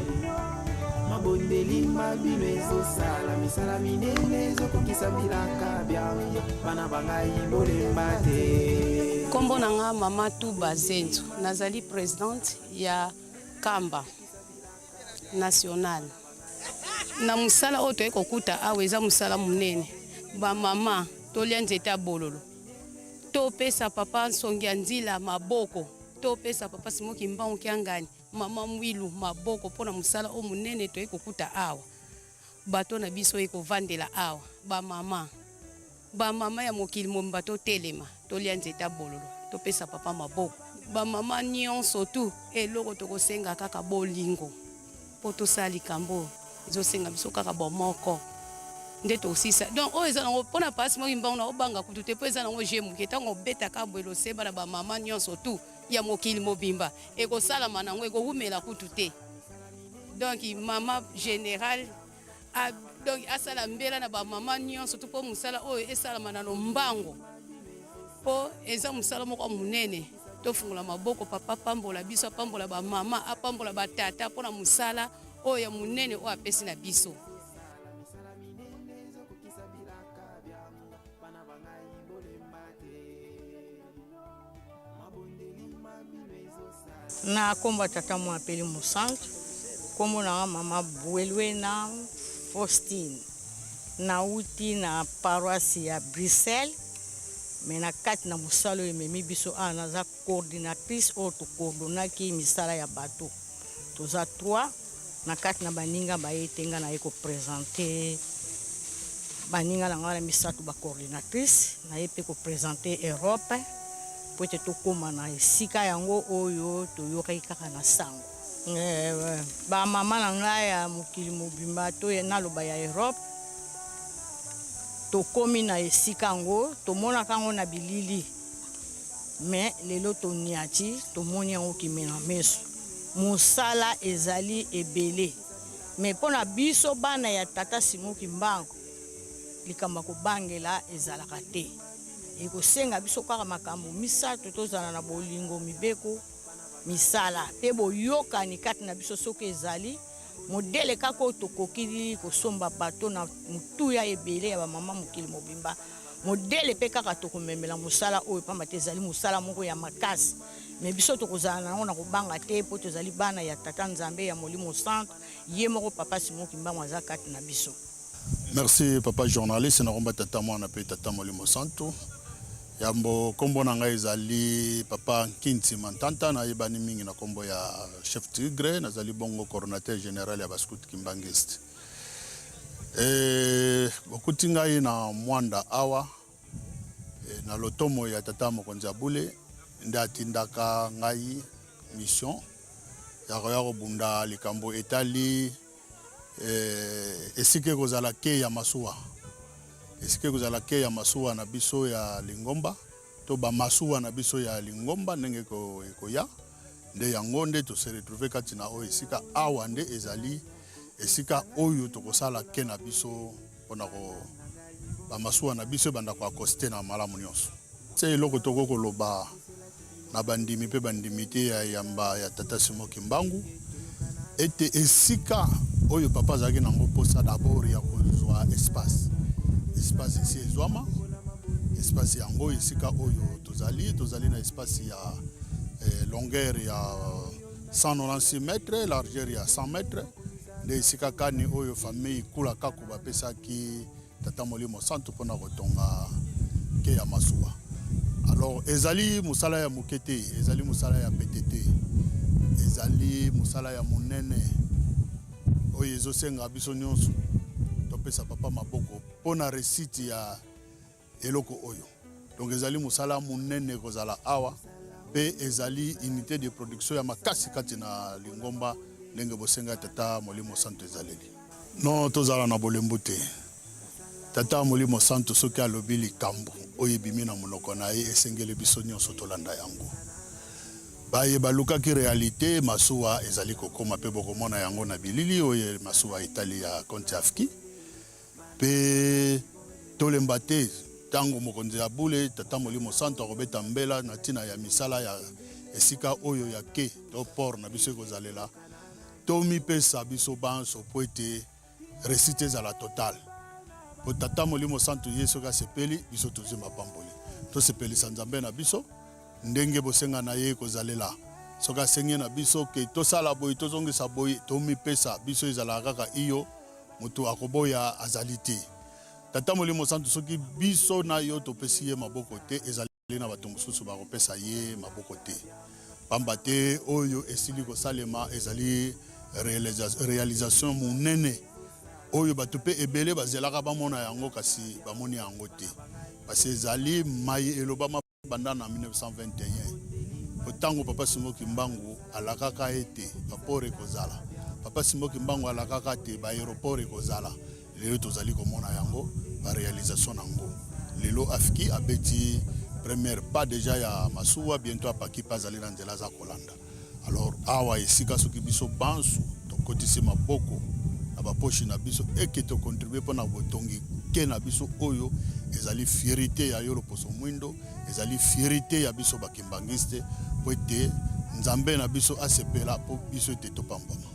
M: mabondeli ma bino ezosala misala minene, ezokokisa bilaka byango. Bana ba ngai bolemba te.
N: Nkombo na nga Mama Tuba Zenzu, nazali presidente ya Kamba national. Na mosala oyo toyei kokuta awa eza mosala monene. Bamama tolia nzete ya bololo, topesa papa Nsongi ya Nzila maboko, topesa papa Simon Kimbangu Kiangani, mama Mwilu maboko mpo na mosala oyo monene toyei kokuta awa. Bato na biso ekovandela awa, bamama, bamama ya mokili mobimba, totelema, tolia nzete ya bololo, topesa papa maboko. Bamama nyonso tu, eloko tokosenga kaka bolingo mpo tosala likambo oyo ezosenga biso kaka bomoko nde tosisa. Donc oyo eza nango mpo na pasi moki mbango na obanga kutu te, mpo eza nango je moke. Ntango obetaka boye losemba na bamama nyonso tu ya mokili mobimba, ekosalama nango, ekowumela kutu te. Donc mama général a, donc asala mbela na bamama nyonso tu mpo mosala oyo esalama na lombango, mpo eza mosala moko monene. Tofungola maboko, papa apambola biso, apambola bamama, apambola batata mpo na mosala oyo ya monene oyo apesi na biso.
O: Na nkombo ya Tata Mwana mpe Elimo Santu, nkombo na nga Mama Buelwena Faustine, nauti na paroisse ya Bruxelles, mais na kati na mosala oyo ememi biso awa, naza coordinatrice oyo tocoordonnaki misala ya bato. Toza 3 na kati na baninga baye te, nga naye ko presenter baninga na nga wana misato ba coordinatrice, naye mpe ko presenter Europe mpo ete tokóma na esika yango oyo toyokaki kaka na sango. Ba mama na ngai ya mokili mobimba to naloba ya Europe, tokomi na esika yango, tomonaka yango na bilili, mais lelo toniati, tomoni yango kime na meso. Mosala ezali ebele, mais mpo na biso bana ya Tata Simon Kimbangu, likambo ya kobangela ezalaka te. Ekosenga biso kaka makambo misato: tozala na bolingo, mibeko, misala mpe boyokani kati na biso. Soki ezali modele kaka oyo tokoki kosomba bato na motuya ebele ya bamama mokili mobimba, modele mpe kaka tokomemela mosala oyo, pamba te ezali mosala moko ya makasi. Mais biso tokozala na yango na kobanga te mpo tozali bana ya Tata Nzambe ya Molimo Santu, ye moko Papa Simon Kimbangu aza kati na biso.
P: Merci papa journaliste na komba tata mwana pe tata molimo santu yambo kombo na ngai ezali papa Nkinti Mantanta nayebani mingi na kombo ya chef tigre nazali bongo coordonnateur general ya ba scout kimbanguiste e, bokuti ngai na Mwanda awa e, na lotomo ya tata mokonzi ya bule nde atindaka ngai mission ya koya kobunda likambo etali Eh, esika ekozala ke ya masuwa, esika ekozala ke ya masuwa na biso ya lingomba to bamasuwa na biso ya lingomba ndenge ekoya nde yango nde tose retrouve kati na oyo esika awa nde ezali esika oyo tokosala ke na biso mpona ko bamasuwa na biso ebanda koakoste na malamu nyonso. Se eloko tokoki koloba na bandimi mpe bandimi te ya eyamba ya Tata Simon Kimbangu ete esika oyo papa azalaki nango mposa d'abord ya kozwa espace, espace esi ezwama. Espace yango esika oyo tozali, tozali na espace ya eh, longueur ya 196 mètres, largeur ya 100 mètres, nde esika kani oyo famille Kula Kaku bapesaki Tata Molimo Santu mpo na kotonga ke ya masuwa. Alors ezali mosala ya moke te, ezali mosala ya pete te, ezali mosala ya monene oyo ezosenga biso nyonso topesa papa maboko mpo na resite ya eloko oyo. Donc ezali mosala monene kozala awa mpe ezali unité de production ya makasi kati na lingomba ndenge bosenga Tata Molimo Santu ezaleli. Non, tozala na bolembu te. Tata Molimo Santu soki alobi likambo oyo ebimi na monoko na ye, esengeli biso nyonso tolanda yango. Baye balukaki realite, masuwa ezali kokoma mpe bokomona yango na bilili oyo masuwa etali ya compte AFKI. Mpe tolemba te ntango Mokonzi ya bule, Tata Molimo Santu, akobeta mbela na ntina ya misala ya esika oyo ya quai to port na biso ekozalela. Tomipesa biso banso mpo ete reussite ezala totale. Mpo Tata Molimo Santu ye soki asepeli, biso tozwi mapamboli. Tosepelisa Nzambe na biso ndenge bosenga na ye ekozalela. Soki asengi na biso ke tosala boye, tozongisa boye, tomipesa biso ezalaka kaka iyo. Moto akoboya azali te. Tata Molimo Santu, soki biso na yo topesi ye maboko te, ezali na bato mosusu bakopesa ye maboko te. Pamba te oyo esili kosalema ezali realisation monene oyo bato mpe ebele bazelaka bamona yango, kasi bamoni yango te. Kasi ezali maye elobama Banda na 1921, po tango Papa Simon Kimbangu alakaka ete ba port ekozala, Papa Simon Kimbangu alakaka te ba aeroport ekozala, lelo tozali komona yango ba realisation na ngo. Lelo AFKI abeti première pas dejà ya masuwa, bientot apaki pe azali na nzela aza kolanda. Alors awa esika soki biso banso tokotisi maboko na ba poches na biso eke to contribuer pona botongi quai na biso oyo ezali fierite ya yo loposo mwindo, ezali fierite ya biso ba kimbanguiste po ete Nzambe na biso asepela po biso ete topambwama.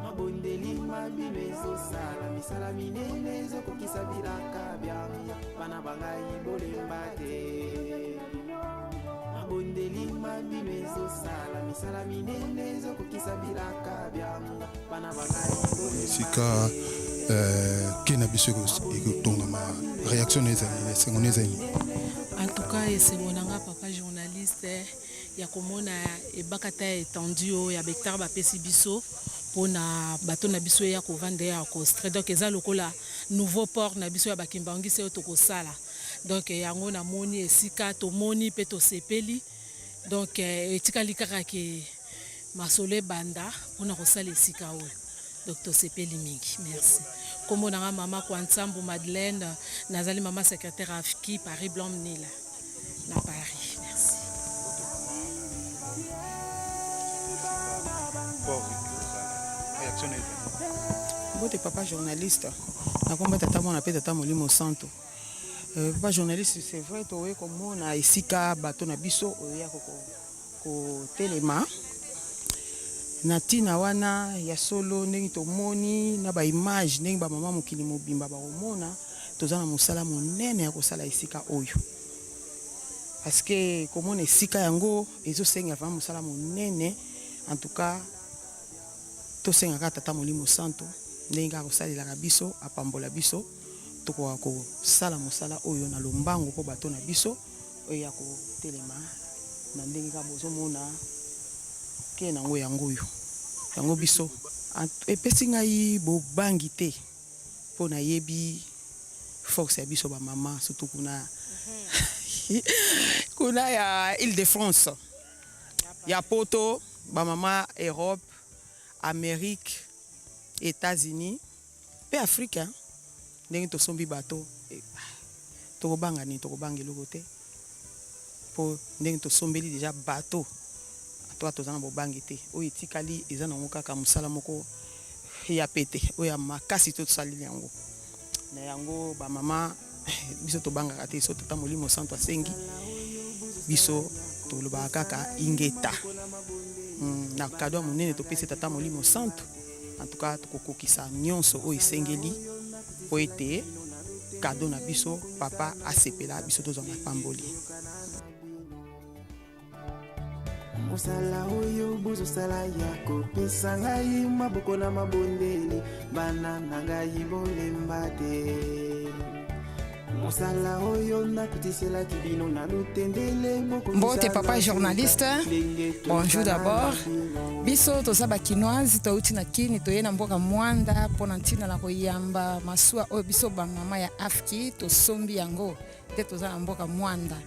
M: Mabondeli mabino ezosala misala minene ezokokisa bilaka byanga bana bangai bolemba te mabondeli mabino ezosala misala minene ezokokisa bilaka byanga bana bangai
Q: sika Euh, ke na biso ekotongama réaction na ezali nini esengo na ezali nini
J: en tout cas esengo na nga papa journaliste ya komona ebakata ya étendue oyo ya hectare bapesi biso mpona bato na biso eya kovanda ya costre donc eza lokola nouveau port na biso ya bakimbangisi oyo tokosala donc yango namoni esika tomoni mpe tosepeli donc etikali kaka ke masolo ebanda mpona kosala esika oyo Donc tosepeli mingi. Merci. Kombo na nga mama Kwansambu Madeleine, nazali mama secrétaire AFKI Paris Blanc Mnila na Paris. Merci.
H: Mbote papa journaliste, nakomba tata mwana mpe tata molimo santu.
R: Euh, papa journaliste, c'est vrai toye komona esika bato na biso oyo ya kotelema na ntina wana ya solo, ndenge tomoni na baimage, ndenge bamama mokili mobimba bakomona, toza na mosala monene ya kosala esika oyo, parce que komona esika yango ezosenga vraiment mosala monene. En tout cas tosengaka Tata Molimo Santo, ndenge kaka kosalelaka biso, apambola biso, tokoka kosala mosala oyo na lombango mpo bato na biso oyo ya kotelema na ndenge kaka bozomona ke nango yango oyo yango biso. Epesi ngai bobangi te mpo nayebi force ya biso bamama, surtout kuna kuna ya Ile de France, ya Poto, bamama Europe, Amérique, États-Unis mpe Afrique. Ndenge tosombi bato, tokobanga nini? Tokobanga eloko te, mpo ndenge tosombeli deja bato atoka, toza na bobangi te. Oyo etikali eza nango kaka mosala moko ya pete, oyo ya makasi to tosaleli yango na yango. Bamama biso tobangaka te. So Tata Molimo Santo asengi biso, tolobaka kaka ingeta. Na kado ya monene topesi Tata Molimo Santo, en tout cas tokokokisa nyonso oyo esengeli mpo ete kado na biso, papa asepela, biso tozwa mapamboli.
M: Mosala oyo bozosala ya kopesa ngai maboko na mabondeli, bana na ngai bolemba te. Mosala oyo nakutiselaki bino na lutendele.
B: Mbote papa journaliste, bonjour. D'abord biso toza bakinoise, touti na Kini, toye na mboka Mwanda mpona ntina na koyamba masuwa oyo biso bamama ya AFKI tosombi yango. Nde toza na mboka Mwanda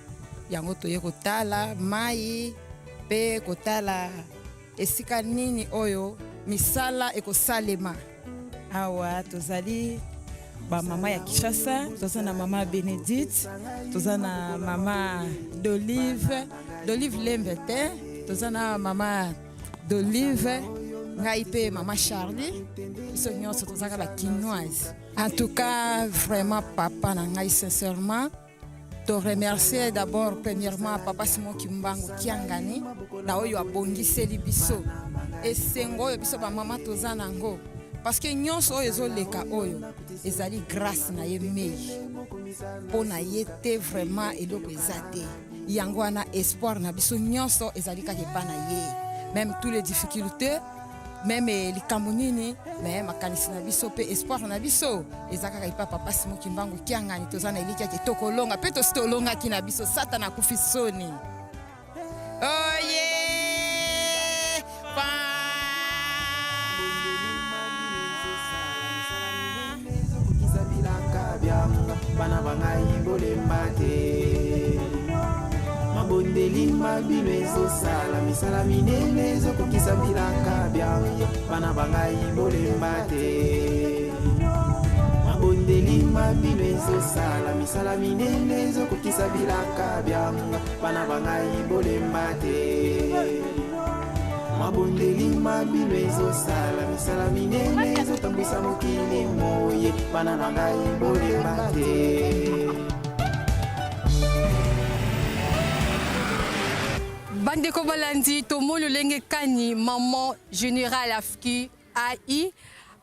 B: yango, toye kotala mai mpe kotala esika nini oyo misala ekosalema.
S: Awa tozali bamama ya Kinshasa, toza na mama Bénédicte, toza na mama d'Olive, d'Olive Lembe te, toza na mama d'Olive, ngai mpe mama Charlie, biso nyonso tozalaka bakinoise. En tout cas vraiment papa na ngai, sincèrement to remercier d'abord premièrement papa Simon Kimbangu Kiangani na oyo abongiseli biso esengo oyo biso bamama toza nango, parce que nyonso oyo ezoleka oyo ezali grâce na ye mei. Mpo na ye te, vraiment eloko eza te. Yango wana espoir na biso nyonso ezali kaka epa na ye, même tous les difficultés, même likambo nini, mais makanisi na biso mpe espoir na biso eza kaka epa papa Simon Kimbangu Kiangani. Toza na elikya ke tokolonga, mpe tosi tolongaki na biso. Satana akufi soni oye pa.
M: Bana bangai bolemba te. Mabondeli mabino ezosala misala minene, ezokokisa bilaka byanga. Bana bangai bolemba te. Mabondeli mabino ezosala misala minene, ezokokisa bilaka byanga. Bana bangai bolemba te. Mabondeli mabino ezosala misala minene, ezotambwisa mokili moye. Bana na ngai bolemba te.
G: Bandeko balandi, tomoni lolenge kani maman général AFKI AI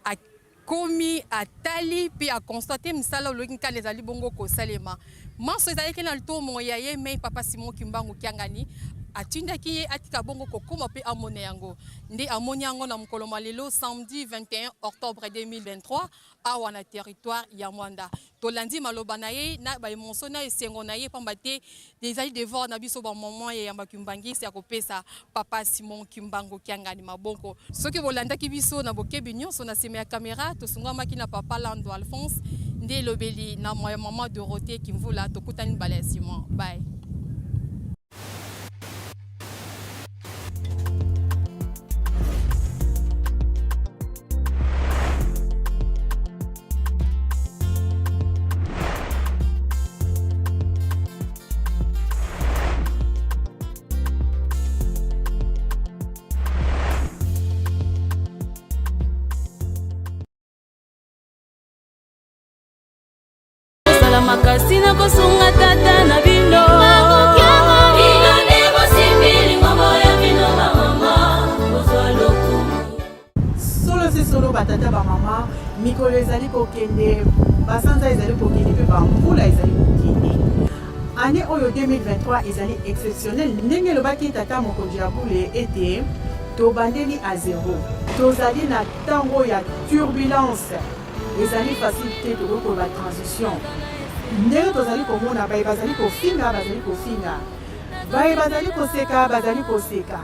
G: akomi, atali mpe aconstater misala olongi kani ezali bongo kosalema. Manso ezalaki na litomo ya ye mei papa Simon Kimbangu Kiangani atindaki ye atika bongo kokóma mpe amona yango. Nde amoni yango na mokolo mwa lelo, samedi 21 octobre 2023, awa na territoire ya Mwanda. Tolandi maloba na ye na baémotion na esengo na ye, pamba te ezali devoir na biso bamama ya yamba kimbangisi ya kopesa papa Simon Kimbangu Kiangani maboko. Soki bolandaki biso na bokebi nyonso, na nsima ya kamera tosungamaki na papa Lando Alphonse, nde elobeli na mama Dorothée Kimvula. Tokutani mbala ya nsima, bye.
F: Bozala makasi na kosunga tata na bino. Bino nde bosimbi lingombo ya bino bamama, bozwa lokumu.
R: Solo se solo batata bamama, mikolo ezali kokende, basanza ezali kokende mpe bambula ezali kokende. Année oyo 2023 ezali exceptionnelle ndenge elobaki tata mokonzi ya bule ete tobandeli à zero. Tozali na ntango ya turbulence, ezali facile te, tokoki koloba transition. Ndenge tozali komona baye bazali kofinga bazali kofinga, baye bazali koseka bazali koseka,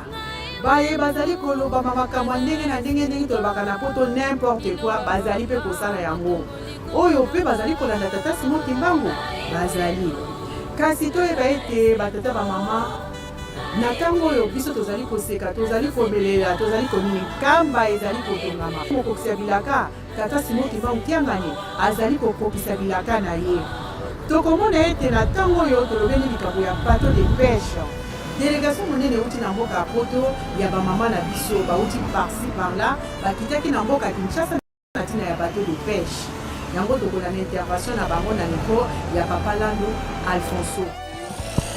R: baye bazali kolobama makambo ya ndenge na ndenge, ndenge tolobaka na poto n'importe quoi, bazali mpe kosala yango. Oyo mpe bazali kolanda tata Simon Kimbangu bazali. Kasi toyeba ete batata bamama, na ntango oyo biso tozali koseka, tozali kobelela, tozali konini, nkamba ezali kotongama. Mokokisi ya bilaka, tata Simon Kimbangu Kiangani, azali kokokisa bilaka na ye. Tokomona ete na ntango oyo tolobeli likambo ya bateau de pêche, delegation monene euti na mboka ya poto ya bamama na biso bauti par-ci par-là, bakitaki na mboka Kinshasa na ntina ya bateau de pêche. Yango tokolanda intervention na bango na micro ya papa Landu Alfonso.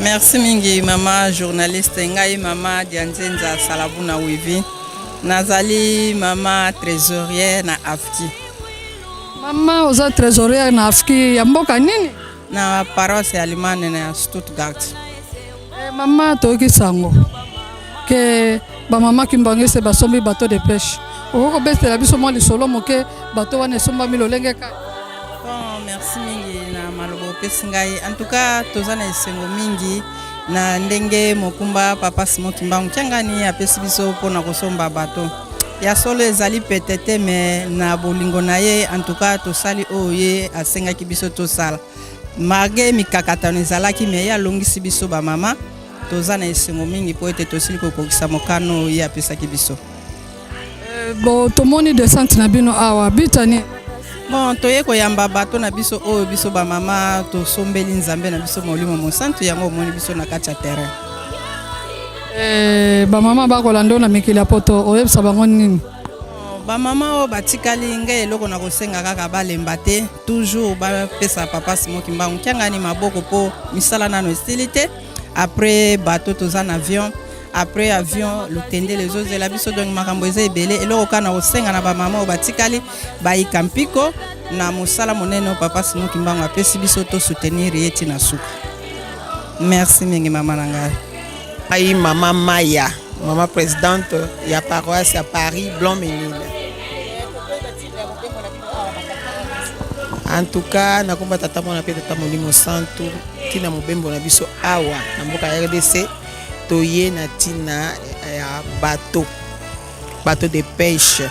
T: Merci mingi mama journaliste. Ngai mama Dianzenza Salabuna Wivi, nazali mama trésorière na AFKI.
G: Mama, oza trésorière na AFKI ya mboka nini?
T: Na paroisse ya Allemagne na Stuttgart.
G: Eh, mama, toyoki sango ke bamama Kimbanguiste basombi bateau de pêche. Okoki kobetela biso mwa lisolo moke, bateau wana esombami lolenge kani?
T: Bon, merci mingi na maloba opesi ngai. En tout cas, toza na esengo mingi na ndenge mokumba papa Simon Kimbangu Kiangani apesi biso mpona kosomba bato. Ya solo ezali pete te, me na bolingo na ye, en tout cas tosali oyo ye asengaki biso tosala. Malgré mikakatano ezalaki, me ye alongisi biso bamama. Toza na esengo mingi mpo ete tosili kokokisa mokano oyo ye apesaki biso.
G: Bo tomoni descente na bino awa, bitani?
T: Bon, toye koyamba bato na biso oyo biso bamama tosombeli Nzambe na biso Molimo Mosantu. Yango omoni biso na kati ya terrain.
G: Eh, bamama bakolanda na mikili ya poto, oyebisa bango nini?
T: Bamama oyo batikali, ngai eloko na kosenga kaka, balemba te, toujours bapesa papa Simon Kimbangu Kiangani maboko, mpo misala nano esili te. Après bato, toza na avion. Après avion, lutendele ezozela biso. Donc makambo eza ebele. Eloko kaka na kosenga na bamama oyo batikali, bayika mpiko na mosala monene oyo papa Simon Kimbangu apesi biso, tosoutenir ye ntina suka. Merci mingi, mama na ngai.
R: Ngai mama Maya, mama présidente ya paroisse ya Paris Blanc-Ménil. En tout cas, nakomba tata mwana mpe tata Molimo Santu, ntina mobembo na biso awa na mboka ya RDC, toye na ntina ya bateau de pêche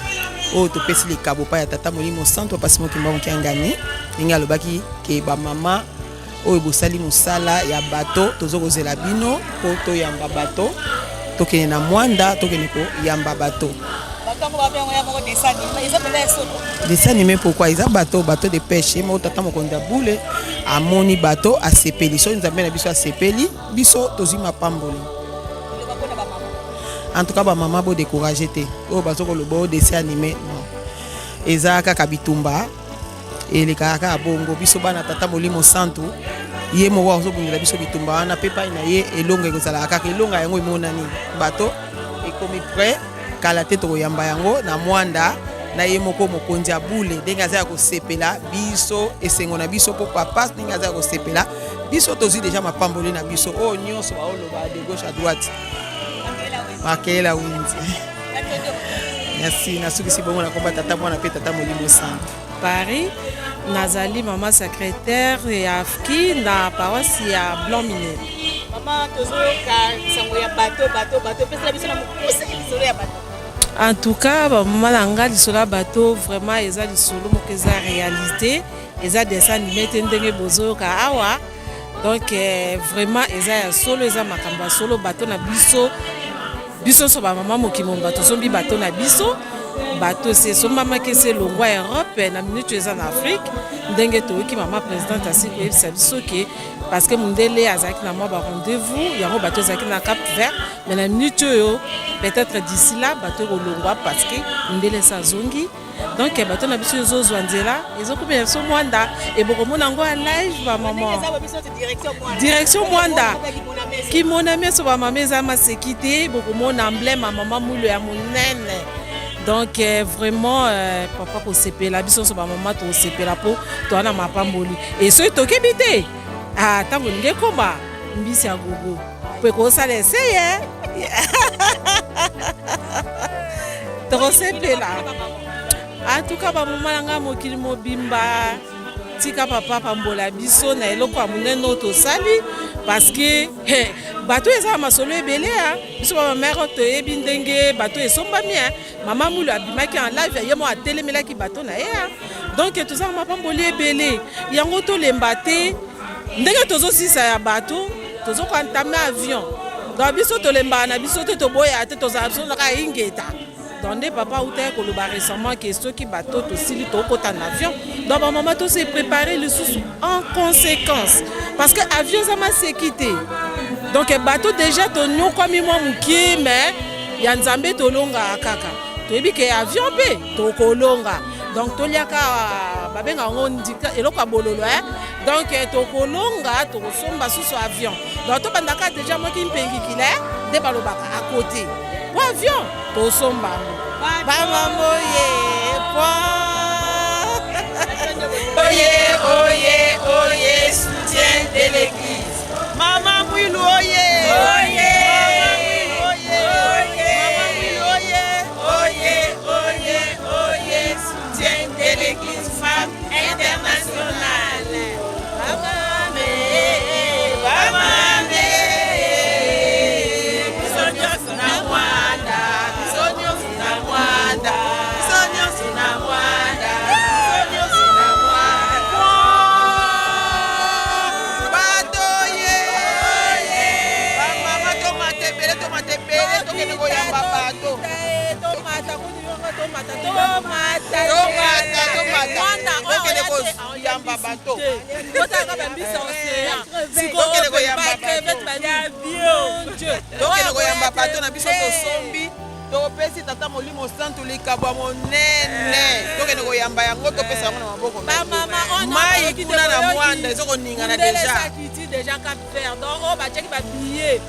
R: oyo topesi likabo pa ya tata Molimo Santu papa Simon Kimbangu Kiangani, ndenge alobaki ke bamama oyo bosali mosala ya bato, tozo kozela bino mpo toyamba bato, tokende na Mwanda, tokende koyamba bato. Dessin animé, pourquoi? Eza bateau de pêche. Ye moko tata mokonzi ya bule amoni bato, asepeli. Soki Nzambe na biso asepeli, biso tozwi mapamboli. En tout cas, bamama bodécourage te. Oyo bazo koloba oyo dessin animé, non, eza kaka bitumba, elekaka kaka bongo. Biso bana tata Molimo Santu, ye moko azobundela biso bitumba wana, mpe pai na ye elonga ekozalaka kaka elonga. Yango emonani, bato ekomi prêt, kala te tokoyamba yango na Mwanda na ye moko mokonzi ya bule. Ndenge aza ya kosepela, biso esengo na biso, mpo papa ndenge aza ya kosepela, biso tozwi deja mapamboli na biso. Oyo nyonso baoloba de gauche à droite, makelela winzi. Merci, nasukisi bongo. Nakomba tata mwana mpe tata Molimo Santu.
J: Paris, nazali mama secrétaire ya AFKI na paroisse ya Blanc-Ménil.
D: Mama, tozoyoka sango ya bato, bato, bato. Epesela biso na mokuse lisolo ya bato.
J: En tout cas, bamama na nga, lisolo ya bato vraiment eza lisolo moko, eza réalité, eza dessin animé te ndenge bozoyoka awa. Donc vraiment eza ya solo, eza makambo ya solo. Bato na biso, biso nyonso bamama mokili mobimba tosombi bato na biso. Bato esi esombamaki, esi elongwa Europe, na minute eza na Afrique. Ndenge toyoki mama présidente asi koyebisa biso ke parce que mondele azalaki na mwa barendez-vous, yango bato ezalaki na Cap Vert, mais na minute oyo, peut-être d'ici là, bato ekolongwa parce que mondele esi azongi. Donc bato na biso ezozwa nzela, ezokomela biso Mwanda e bokomona yango ya live ba mama. Direction Mwanda. Kimona meso ba mama eza maseki te, bokomona emblème ya mama Mulo ya monene. Donc eh, vraiment eh, papa kosepela biso nyonso bamama tosepela mpo toa na mapamboli e soki tokebi te ah, ntango elingi ekoma mbisi ya gogo mpo ekosala eseye tokosepela antuka bamama na ngai mokili mobimba tika papa pambola biso na eloko ya monene oyo tosali parce que hey, bato eza na masolo ebele ya biso bamamere toyebi ndenge bato esombami ya mama mulu abimaki en live ye moko atelemelaki bato na ye ya donc toza na mapamboli ebele yango tolemba te ndenge tozosisa ya bato tozokoantame avion donc biso tolembaka na biso te toboya te tozala biso kaka ingeta. Donc nde papa autaki koloba récemment ke soki bato tosili tokota na avion, donc bamama to se préparer lisusu en conséquence parce que avion eza maseki te. Donc bato déjà tonyokwami mwa mokie, mais ya Nzambe tolongaka kaka, toyebi ke avion mpe tokolonga. Donc toliaka babenga yango ndika eloko ya bololo eh? Donc tokolonga, tokosomba susu avion. Donc tobandaka déjà moki mpengikila eh? Nde balobaka à côté po avion tosomba yango bamamo ye po
D: Oye, oye, oye, soutien de l'église. Maman Mwilu, oye. Oye. Maman Mwilu, oye. Oye. Maman Mwilu, oye. Oye, oye, oye, soutien de l'église femme internationale. Bamame, bamame, biso nyonso na Mwanda, biso nyonso na Mwanda, biso nyonso na Mwanda, biso nyonso na Mwanda. Bato ye, bamama tomata ebele, tomata ebele, tokende koyamba bato.
J: Tomata, tomata, tomata,
D: tomata, tomata, tokende koyamba bato. Tokende koyamba bato. Tokende koyamba bato na biso tosombi topesi tata molimo santu likabo ya monene tokende koyamba yango topesa yango na maboko mai kuna na mwanda eza koningana deja
J: deja cap vert donc oyo batiaki babillet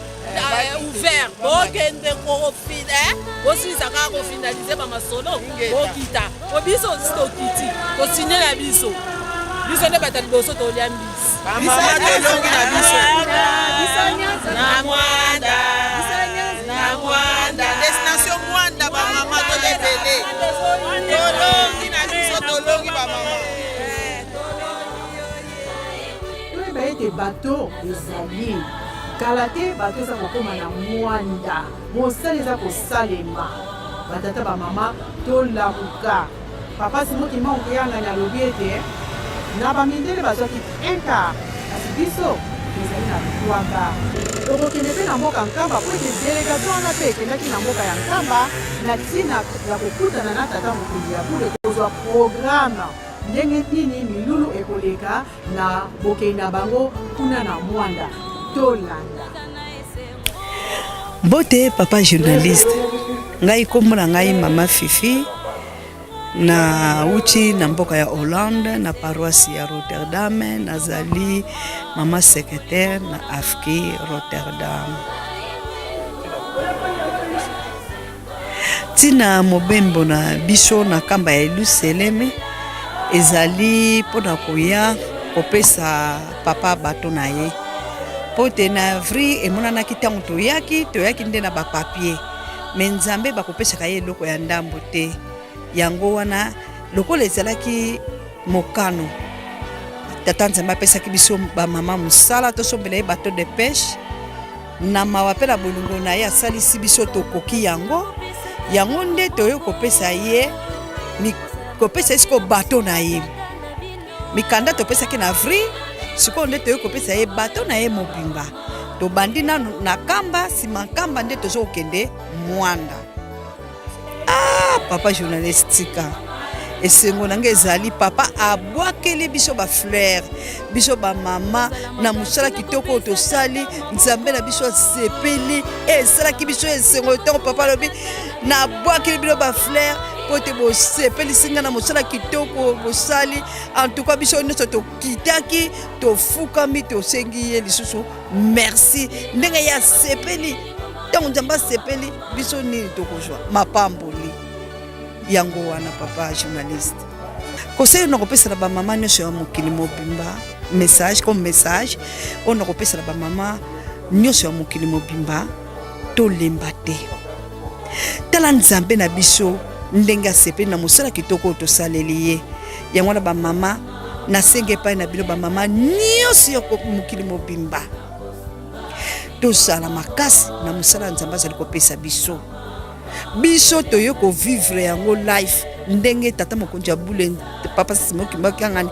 J: ouvert bokende kofina bosilisa kaka kofinalize bamasolo bokita po biso osi tokiti tosigne na biso biso nde bato ya liboso tolia mbisi
D: tolongi na biso
J: na mwanda na mwanda
D: destination mwanda bamama tolebele tolongi na biso tolongi bamama
R: Toyeba ete bato ezali kala te, bato eza kokoma na mwanda, mosala eza kosalema. Batata bamama tolamuka. Papa Simon Kimbangu Kiangani alobi ete na bamindele bazwaki un quart, kasi biso tozali na trois quart. Tokokende mpe na mboka Nkamba mpo ete delegation wana mpe ekendaki na mboka ya Nkamba na ntina ya kokutana na tata mokonzi ya bule kozwa programme Ndenge nini milulu ekoleka na bokei na bango kuna na Mwanda? Tolanda.
U: Mbote papa journaliste, ngai kombo na ngai mama Fifi na uti na mboka ya Hollande na paroisse ya Rotterdam, nazali mama secrétaire na AFKI Rotterdam. Ntina mobembo na biso na kamba ya Yelusaleme ezali mpo na koya kopesa papa bato na ye mpo te na avril emonanaki ntango toyaki toyaki nde na bapapie me Nzambe bakopesaka ye eloko ya ndambo te. Yango wana lokola ezalaki mokano tata Nzambe apesaki biso bamama mosala tosombela ye bateau de pêche Na mawa mpe na bolingo na ye asalisi biso tokoki yango. Yango nde toyei kopesa ye kopesa ye sikoyo bato na ye. Mikanda topesaki na avril, sikoyo nde toyei kopesa ye bato na ye mobimba. Tobandi nanu na Nkamba, nsima Nkamba nde tozo kokende Mwanda. Ah, papa journaliste tika esengo na ngai ezali papa abwakeli biso bafleur biso bamama na mosala kitoko oyo tosali nzambe na biso asepeli esalaki biso esengo ntango papa alobi nabwakeli bino bafleur. mpo te bosepelisi ngai na mosala kitoko bosali. En tout cas biso nyonso tokitaki, tofukami, tosengi ye lisusu merci ndenge ye asepeli. Ntango Nzambe asepeli biso, nini tokozwa? Mapamboli. Yango wana, papa journaliste, conseil na kopesa na bamama nyonso ya mokili mobimba, message comme message oyo na kopesa na bamama nyonso ya mokili mobimba: tolemba te. Tala Nzambe na biso ndenge asepeli na mosala kitoko oyo tosaleli ye. Yango wana bamama, nasengi epai na bino bamama nyonso ya mokili mobimba, tozala makasi na mosala ya Nzambe azali kopesa biso. Biso toye kovivre yango life, ndenge tata mokonzi ya bule, papa Simon Kimbangu Kiangani,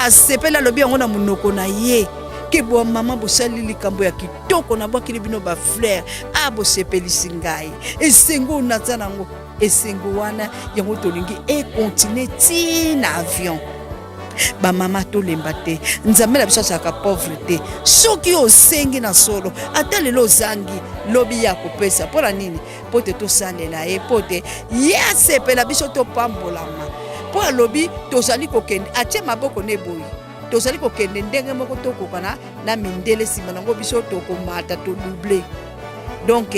U: asepeli, alobi yango na monoko na ye ke bwa mama bosali likambo ya kitoko, nabwakeli bino bafleur a bosepelisi ngai. Esengo naza nango, esengo wana yango tolingi ekontinue ti na avion. Bamama, tolemba te. Nzambe na biso azalaka pauvre te. Soki osengi na solo, ata lelo ozangi, lobi ye akopesa. Mpo na nini? Mpo te tosalela ye, mpo te ye asepela, biso topambolama. Mpo alobi tozali kokende, atie maboko na eboyi, tozali kokende ndenge moko tokokana na mindele. Nsima nango biso tokomata, todouble. Donc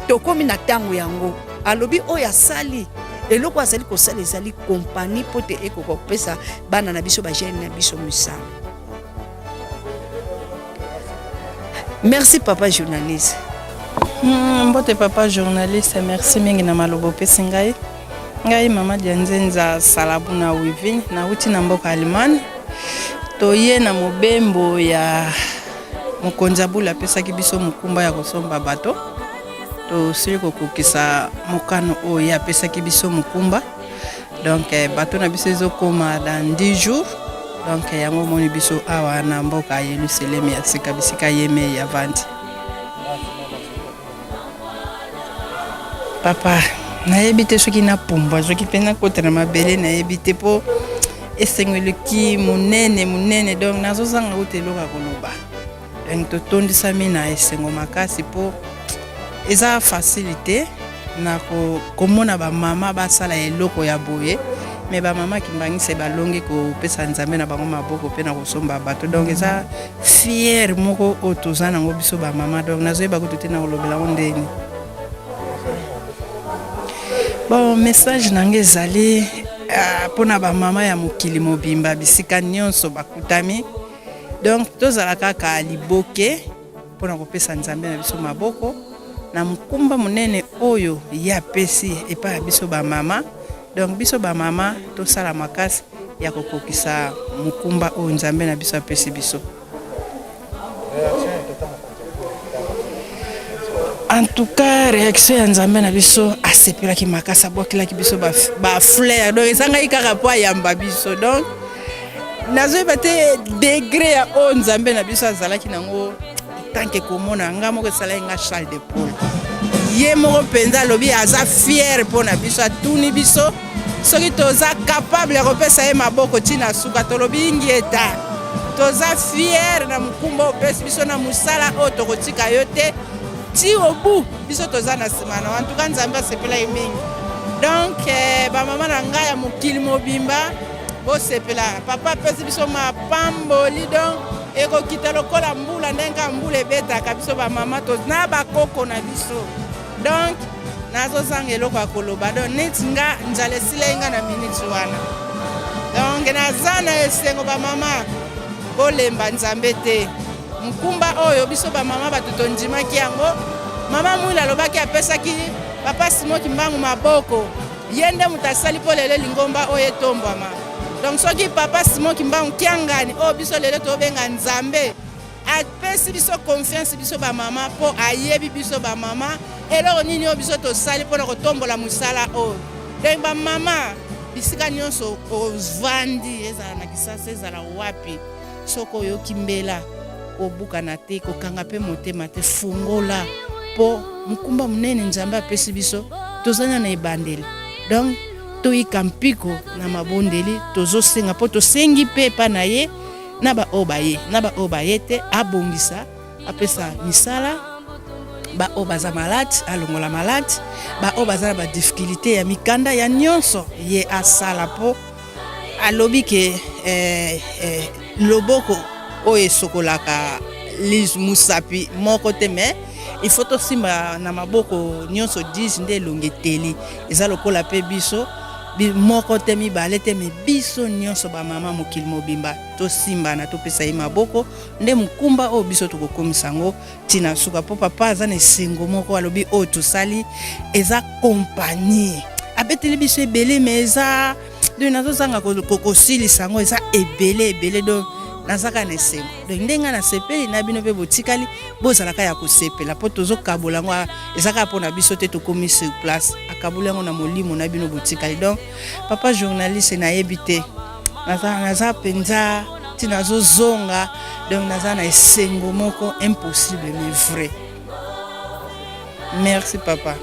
U: tokomi na ntango yango. Alobi oyo asali eloko azali kosala ezali kompani mpo te ekoka kopesa bana na biso, bajeune na biso misala. Merci, papa journaliste.
C: Mbote papa journaliste, merci mingi na maloba opesi ngai. Ngai mama Dianzenza Salabu na Wivine, nauti na mboka Allemagne. Toye na mobembo ya mokonzi Abula, apesaki biso mokumba ya kosomba bato. Tosili kokokisa mokano oyo ye apesaki biso mokumba. Donc bato na biso ezokoma dans 10 jours. Donc yango omoni biso awa na mboka ya Yelusalemi ya sika, bisika ye avandi. Papa, nayebi te soki napumbwa, soki mpe nakota na mabele, nayebi te, mpo esengo eleki monene monene. Donc nazozanga kuta eloko ya koloba. Donc totondisami na esengo makasi, mpo eza facile te na komona bamama basala eloko ya boye. Me bamama kimbangisi balongi kopesa Nzambe na bango maboko mpe na kosomba bato. Donc eza fierté moko oyo toza nango biso bamama. Donc nazoyeba kutu te na kolobela yango ndeni. Bon, message na ngai ezali mpona bamama ya mokili mobimba, bisika nyonso bakutami. Donc tozala kaka liboke mpona kopesa Nzambe na biso maboko na mokumba monene oyo ye apesi epai ya biso bamama. Donc biso bamama tosala makasi ya kokokisa mokumba oyo Nzambe na biso apesi biso. En tout cas, réaction ya Nzambe na biso, asepelaki makasi, abwakelaki biso bafleur. Donc ezangai kaka mpo ayamba biso. Donc nazoyeba te degré ya oyo Nzambe na biso azalaki nango. Tanke komona nga moko esalaki nga chair de poule. Ye moko mpenza alobi aza fier mpo na biso. Atuni biso soki toza capable ya kopesa ye maboko ntina suka. Tolobi ingieta, toza fier na mokumba opesi biso na mosala oyo, tokotika yo te ti obu biso toza na nsima na. En tout cas, Nzambe asepelaki mingi. Donc bamama na ngai ya mokili mobimba, bosepela, papa apesi biso mapamboli. Donc ekokita lokola mbula, ndenge kaka mbula ebetaka biso bamama na bakoko na biso. Donc nazozanga eloko ya koloba. Donc neti nga, nzala esilai nga na miniti wana. Donc naza na esengo. Bamama, bolemba Nzambe te. Mokumba oyo biso bamama bato tondimaki yango, mama Mwila alobaki apesaki papa Simon Kimbangu maboko, ye nde moto asali mpo lelo lingomba oyo etombwama. Donc soki papa Simon Kimbangu Kiangani, oyo biso lelo tobenga Nzambe, apesi biso confiance biso bamama, mpo ayebi biso bamama eloko nini oyo biso tosali mpona kotombola mosala oyo. Donc bamama, bisika nyonso ovandi, ezala na Kisasa, ezala wapi, soki oyoki mbela, kobukana te, kokanga mpe motema te, fungola, mpo mokumba monene Nzambe apesi biso, tozali na ebandeli. Donc toyika mpiko na mabondeli, tozosenga mpo tosengi mpe epa na ye na baoyo baye na baoyo baye te, abongisa, apesa misala. Baoyo baza malade alongola malade, baoyo baza na badifficulté ya mikanda ya nyonso ye asala, mpo alobi ke eh, eh, loboko oyo esokolaka musapi moko te, mais il faut tosimba na maboko nyonso 10 nde elongi eteli. Eza lokola mpe biso moko te, mibale te, mais biso nyonso bamama mokili mobimba tosimbana, topesa ye maboko nde mokumba oyo biso tokokomisa yango ntina suka. Mpo papa aza na esengo moko, alobi oyo tosali eza kompagnie, abeteli biso ebele, mais eza donc nazozanga kosilisa yango, eza ebele ebele. Donc naza kaka na esengo, donc ndenge ngai nasepeli na bino mpe botikali bozalaka ya kosepela, mpo tozokabola yango, eza kaka mpo na biso te. Tokomi sur place, akaboli yango na molimo na bino botikali. Donc papa journaliste, nayebi te, naza mpenza ntina nazozonga, donc naza na esengo moko impossible mais vrai. Merci papa.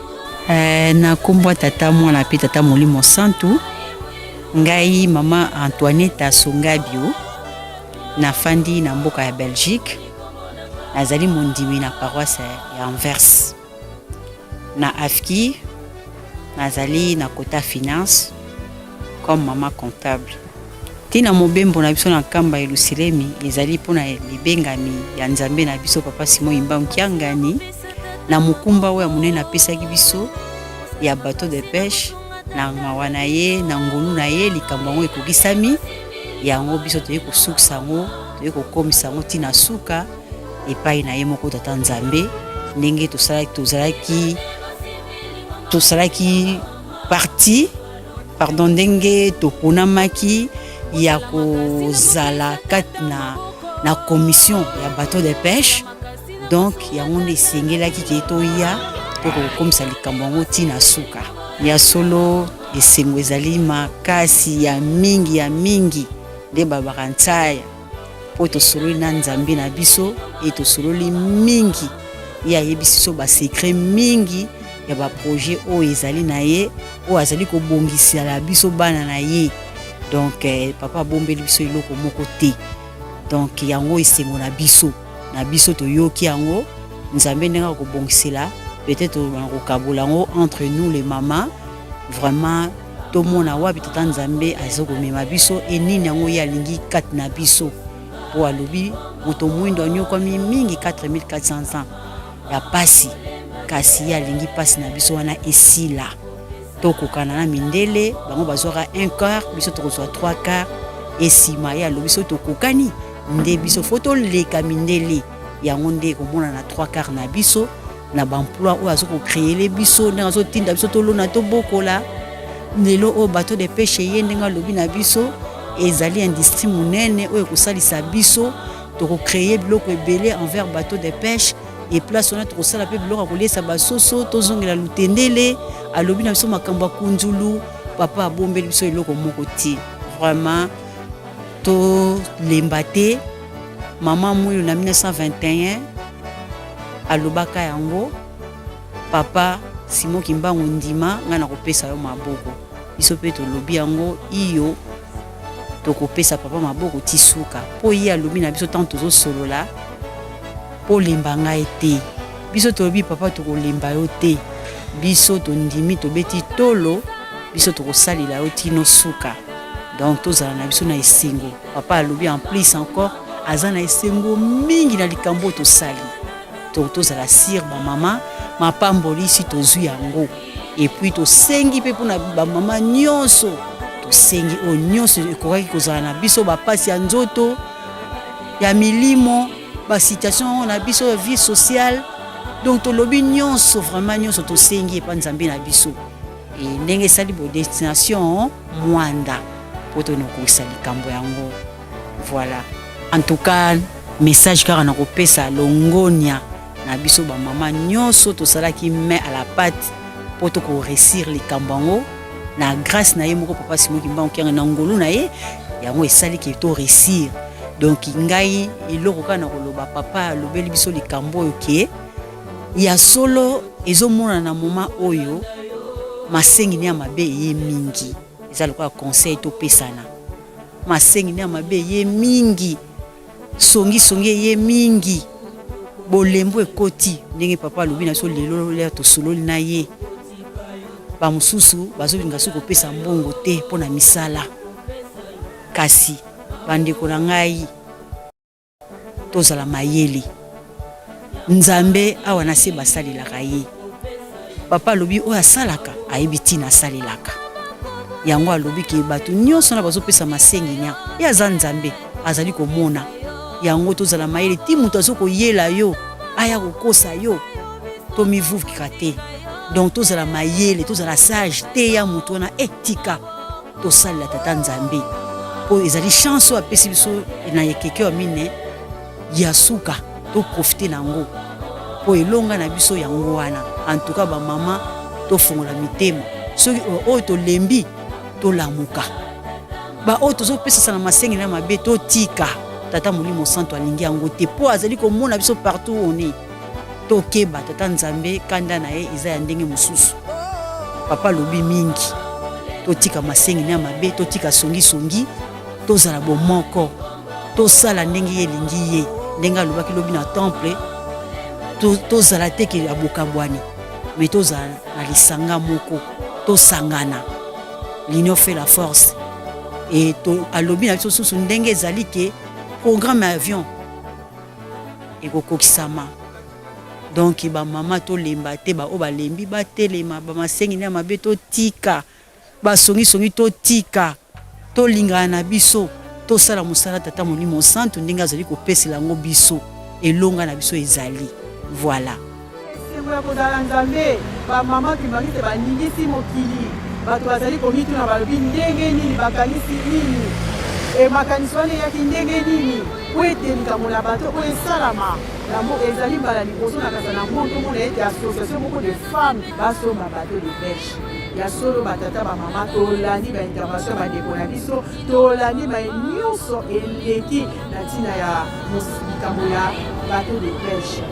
K: Na nkombo ya Tata, Mwana mpe Tata Molimo Santu, ngai mama Antoinette Songabio, nafandi na mboka ya Belgique, nazali mondimi na paroisse ya Anvers. Na AFKI nazali na kota finance comme mama comptable. Ntina mobembo na biso na Nkamba Yelusalemi ezali mpo na libengami ya Nzambe na biso Papa Simon Kimbangu Kiangani na mokumba oyo ya monene apesaki biso ya bateau de pêche. Na mawa na ye, na ngolu na ye, likambo yango ekokisami. Yango biso toyei kosukisa yango, toyei kokomisa yango ntina suka epai na ye moko Tata Nzambe, ndenge tosalaki, tosalaki parti, pardon, ndenge toponamaki ya kozala kati na commission ya bateau de pêche. Donc yango nde esengelaki ke toya mpo kokomisa likambo yango ntina suka. Ya solo, esengo ezali makasi ya mingi ya mingi, nde babaka nsaya, mpo tosololi na Nzambe na biso e tosololi mingi. Ye ayebisi biso basecret mingi ya baprojet oyo ezali na ye, oyo azali kobongisela biso bana na ye. Donc papa abombeli biso eloko moko te. Donc yango esengo na biso, na biso toyoki yango. Nzambe ndenge akobongisela, peut-être na kokabola yango entre nous les mamas, vraiment tomona wapi Tata Nzambe aza komema biso e nini yango ye alingi kati na biso. Mpo alobi moto mwindo anyokwami mingi 4400 ans ya pasi, kasi ye alingi pasi na biso wana esila, tokokana na mindele. Bango bazwaka un quart, biso tokozwa trois quart. Esima ye alobi soki tokokani nde biso fo toleka mindele. Yango nde ekomona na trois quart na biso na baemploi oyo aza kocréer biso, ndenge azotinda biso tolona, tobokola. Lelo oyo bateau de pêche, ye ndenge alobi na biso, ezali industrie monene oyo ekosalisa biso. Tokocréer biloko ebele envers bateau de pêche e place wana, tokosala mpe biloko ya koliesa basoso, tozongela lutendele. Alobi na biso makambo ya kunzulu. Papa abombeli biso eloko moko te. Vraiment tolemba te. Mama Mwilu na 1921 alobaka yango: "Papa Simon Kimbangu, ndima ngai nakopesa yo maboko." Biso mpe tolobi yango, iyo, tokopesa papa maboko ti suka, mpo ye alobi na biso ntango tozosolola: "Mpo lemba ngai te." Biso tolobi: "Papa, tokolemba yo te." Biso tondimi, tobeti tolo, biso tokosalela yo tino suka. Donc tozala na biso na esengo. Papa alobi en plus encore aza na esengo mingi na likambo oyo tosali. Donc tozala sûr, bamama, mapamboli si tozwi yango. Et puis tosengi mpe mpona bamama nyonso, tosengi oyo nyonso ekokaki kozala na biso, bapasi ya nzoto, ya milimo, basituation na biso ya vie sociale. Donc tolobi nyonso, vraiment nyonso tosengi epa Nzambe na biso. E ndenge esali bo destination Mwanda mpo tonokokisa likambo yango. Voilà, en tout cas message kaka na kopesa longonia na biso bamama nyonso tosalaki main à la pâte mpo tokoréussir likambo yango. Na grâce na ye moko Papa Simon Kimbangu Kianga, na ngolu na ye, yango esali ke toréussir. Donc ngai eloko kaka na koloba, papa alobeli biso likambo oyo ke ya solo ezomonana na moment oyo masengini ya mabe eye mingi. Eza lokola conseil topesana: masengini ya mabe eye mingi, songisongi eye mingi. Bolembu ekoti ndenge papa alobi na biso lelo lere tosololi na ye, bamosusu bazolinga soki kopesa mbongo te mpo na misala. Kasi bandeko na ngai, tozala mayele. Nzambe awa na se basalelaka ye. Papa alobi oyo asalaka ayebi ntina asalelaka yango. Alobi ke bato nyonso na bazopesa masenginya, ye aza Nzambe, azali komona yango. Tozala mayele ti moto azokoyela yo aya kokosa yo, tomivukika te. Donc tozala mayele, tozala sage. Teya moto wana etika tosalela tata Nzambe, mpo ezali chance oyo apesi biso na ekeke ya mine ya suka. Toprofite na yango mpo elonga na biso yango wana. En tout cas bamama, tofongola mitema. Soki oyo tolembi, tolamuka. Baoyo tozopesasa na masengi na mabe, totika. Tata Molimo Santo alingi yango te, mpo azali komona biso partout on est. Tokeba, tata Nzambe kanda na ye eza ya ndenge mosusu. Papa alobi mingi, totika masengi na mabe, totika songisongi, tozala bomoko, tosala ndenge ye elingi ye, ndenge alobaki lobi na temple. Tozala te ke abokabwani, me tozala na lisanga moko, tosangana. L'union fait la force. E to, alobi na biso susu ndenge ezali ke programme ya avion ekokokisama. Donc bamama, tolemba te. Baoyo balembi batelema. Bamasengi na mabe totika, basongisongi totika, tolingana na biso, tosala mosala tata Molimo Santu ndenge azali kopesela yango biso. Elonga na biso ezali voilà.
D: Esengo ya kozala Nzambe. Bamama kimbanguiste baningisi mokili. Bato bazali komituna, balobi ndenge nini, bakanisi nini, e makanisi wana eyaki ndenge nini po ete likambo na bato oyo esalama na mboka. Ezali mbala liboso na kasa na monde tomona ete association moko de femmes basomba bateau de pêche. Ya solo, batata, bamama, tolandi baintervention ya bandeko na biso, tolandi baye nyonso eleki na ntina ya likambo ya bateau de pêche.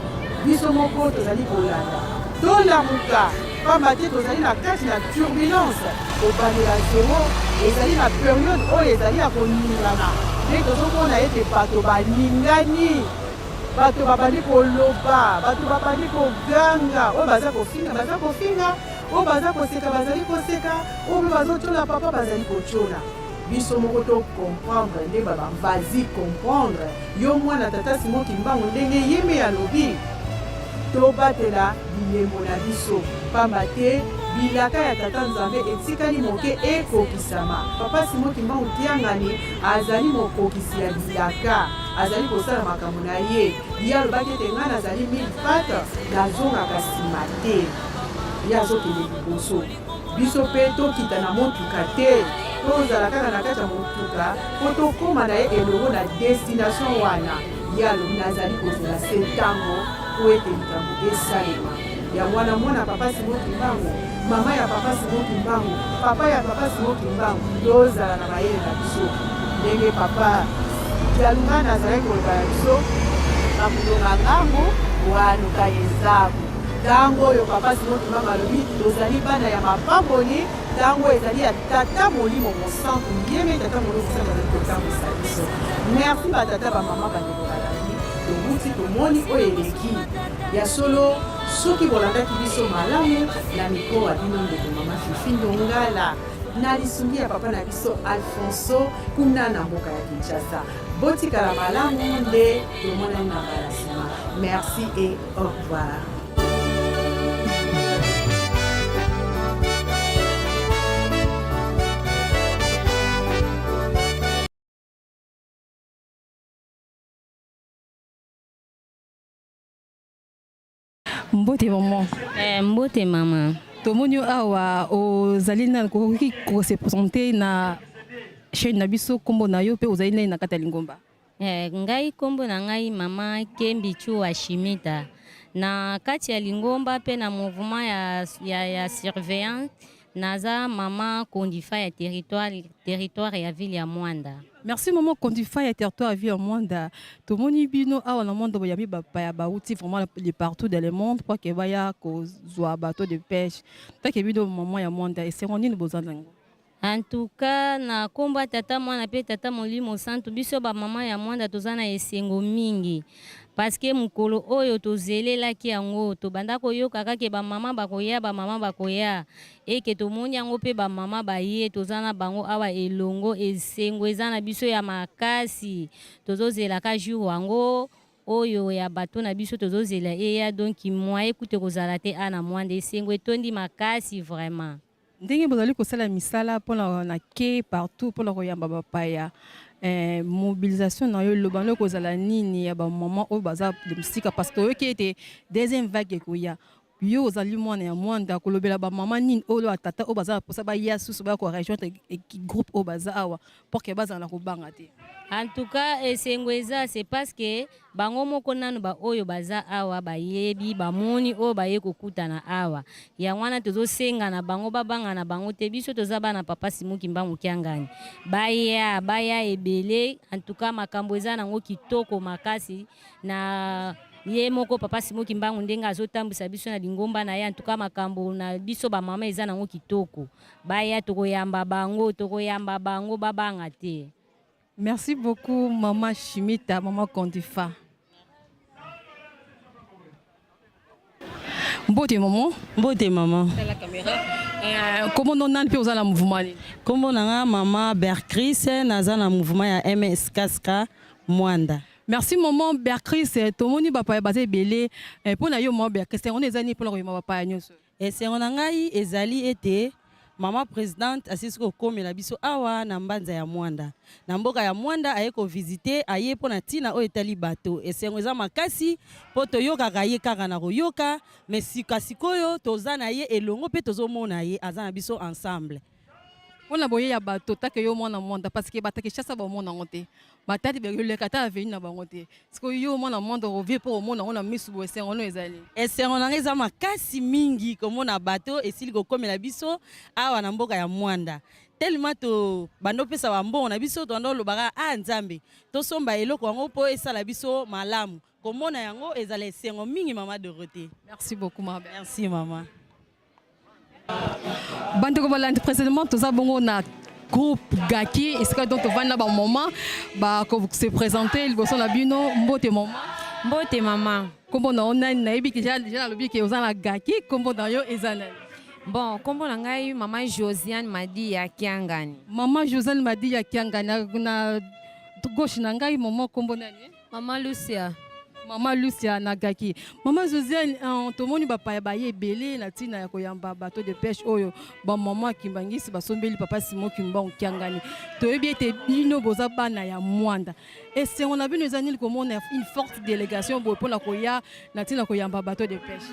D: Biso moko tozali kolanda. Tolamuka, pamba te tozali na kati na turbulence. Kobandela zero ezali na periode oyo ezali ya koningana, nde tozomona ete bato baningani, bato babandi koloba, bato babandi koganga. Oyo baza kofinga baza kofinga, oyo baza koseka bazali koseka, oyo mpe bazotyola papa bazali kotyola. Biso moko to comprendre nde ba vas-y comprendre yo mwana tata Simon Kimbangu ndenge ye me alobi. Tobatela bilembo na biso, pamba te bilaka ya tata Nzambe etikali moke ekokisama. Papa Simon Kimbangu Kiangani azali mokokisi ya bilaka, azali kosala makambo na ye. Ye alobaki ete ngai nazali mille pattes, nazongaka sima te. Ye azokende liboso. Biso mpe tokita na motuka te, tozala kaka na kati ya motuka mpo tokóma na ye elongo na destination wana. Ye alobi, nazali kozela se ntango mpo ete likambo esalema. Yango wana, mwana Papa Simon Kimbangu, mama ya Papa Simon Kimbangu, papa ya Papa Simon Kimbangu, tozala na mayele na biso ndenge Papa Dialungana azalaki koloba na biso, bakulonga ngambo waluka ye nzambo. Ntango oyo Papa Simon Kimbangu alobi tozali bana ya mapamboli, ntango ezali ya Tata Molimo Mosantu, ye me Tata Molimo Mosantu azali kotambwisa biso. Merci batata, bamama, bandeko balandi, towuti tomoni oyo eleki. Ya solo, soki bolandaki biso malamu na micro wa bino ndeko mama Fifi Ndongala na lisungi ya papa na biso Alfonso kuna na mboka ya Kinshasa. Botikala malamu nde tomonani na mbala nsima. Merci et au revoir.
G: Mbote maman.
E: Mbote mama.
G: Tomoni yo awa, ozali nani? Kokoki kose présenter na chaîne na biso, nkombo na yo mpe ozali nani na kati ya lingomba?
E: Ngai nkombo na ngai mama Kembi Chua Shimita, na kati ya lingomba mpe na mouvement ya surveillance. Naza mama Kondifa ya territoire ya ville ya Mwanda.
G: Merci maman Kondifa ya territoire ya ville ya Mwanda. Tomoni bino awa na Mwanda, boyambi bapaya bauti vraiment de partout dans le monde po ke baya kozwa bateau de pêche. Take bino maman ya Mwanda, esengo nini boza nango?
E: En tout cas, na kombo ya Tata, Mwana pe Tata Molimo Santu, biso ba mama ya Mwanda toza na esengo mingi. Parce que mokolo oyo tozelelaki yango, tobanda koyoka kaka ke ba mama bakoya, ba mama bakoya, et que tomoni yango pe ba mama baye, toza na bango awa elongo, esengo eza na biso ya makasi, tozozela ka jour yango oyo ya bateau na biso tozozela eya, donc moyen kutu ekozala te awa na Muanda, esengo etondi makasi vraiment.
G: Ndenge bozali kosala misala pona na quai partout pona koyamba bapaya eh, mobilisation na yo loba no ekozala nini ya ba maman oyo baza mosika parce que toyoki ete deuxième vague ekoya yo ozali mwana ya mwanda kolobela ba mama nini oyo ba tata oyo baza na mposa baya susu baya ko rejoindre groupe oyo baza awa pour que bazala na kobanga te.
E: En tout cas esengo eza c'est parce que Bango moko nanu ba oyo baza awa bayebi bamoni oyo baye kokutana awa yango wana tozo senga na bango babanga na bango te biso toza bana papa Simon kimbangu kiangani baya baya ebele en tout cas makambo eza nango kitoko makasi na ye moko papa Simon kimbangu ndenge azotambwisa biso na lingomba na ye en tout cas makambo na biso ba mama eza nango kitoko baya tokoyamba bango tokoyamba bango babanga te.
G: Merci beaucoup maman Shimita, maman Kondifa. Mbote maman.
I: Mbote maman.
G: La caméra. Euh, comment on nani pe oza na mouvement nini?
I: Kombo na nga maman Bercris, naza na mouvement ya MSKSK Mwanda.
G: Merci maman Bercris, tomoni bapaya baza ebele. Eh, pona yo maman Bercris, on eza nini pona koyema bapaya nyonso?
I: Esengo na ngai ezali ete mama presidente asilisi kokomela biso awa na mbanza ya Muanda. Na mboka ya Muanda aye ko visiter, aye mpo na ntina oyo etali bato. Esengo eza makasi mpo toyokaka ye kaka na koyoka, mais sika sikoyo toza na ye elongo mpe tozomona ye, aza na biso ensemble.
G: Mpo na boye ya bato take yo mwana Muanda parce que bato ya Kinshasa bamona yango te. Matadi beleka ata avenue na bango te. Sikoyo yo mwana monde ovie mpo omona yango na misu boye esengo no ezali.
I: Esengo na ngai eza makasi mingi komona bato esili kokomela biso awa na mboka ya Mwanda. Tellement to bando pesa ba mbongo na biso to bando lobaka ah Nzambe tosomba eloko yango mpo esala biso malamu. Komona yango ezala esengo mingi mama Dorothee.
G: Merci beaucoup ma belle.
I: Merci mama.
G: Bandeko balandi précisément toza bongo na groupe Gaki esika donc tovandi na bamama bako se présenter liboso na bino. Mbote mama.
V: Mbote mama.
G: Kombo na yo nani? Nayebi ke deja nalobi ke oza na Gaki, kombo na yo eza nani?
V: Bon, kombo na ngai mama Josiane Madiya Kiangani.
G: Mama Josiane Madiya Kiangani na gauche na ngai mama kombo nani?
V: Mama Lucia.
G: Mama Lucia Nagaki. Mama Josiane, euh, tomoni bapaya baye ebele na ntina ya koyamba bateau de pêche oyo bamama Kimbangisi basombeli papa Simon Kimbangu Kiangani. Toyebi ete bino boza bana ya Mwanda. Esengo na bino eza nini komona une forte délégation boye mpona koya na ntina koyamba bateau de pêche?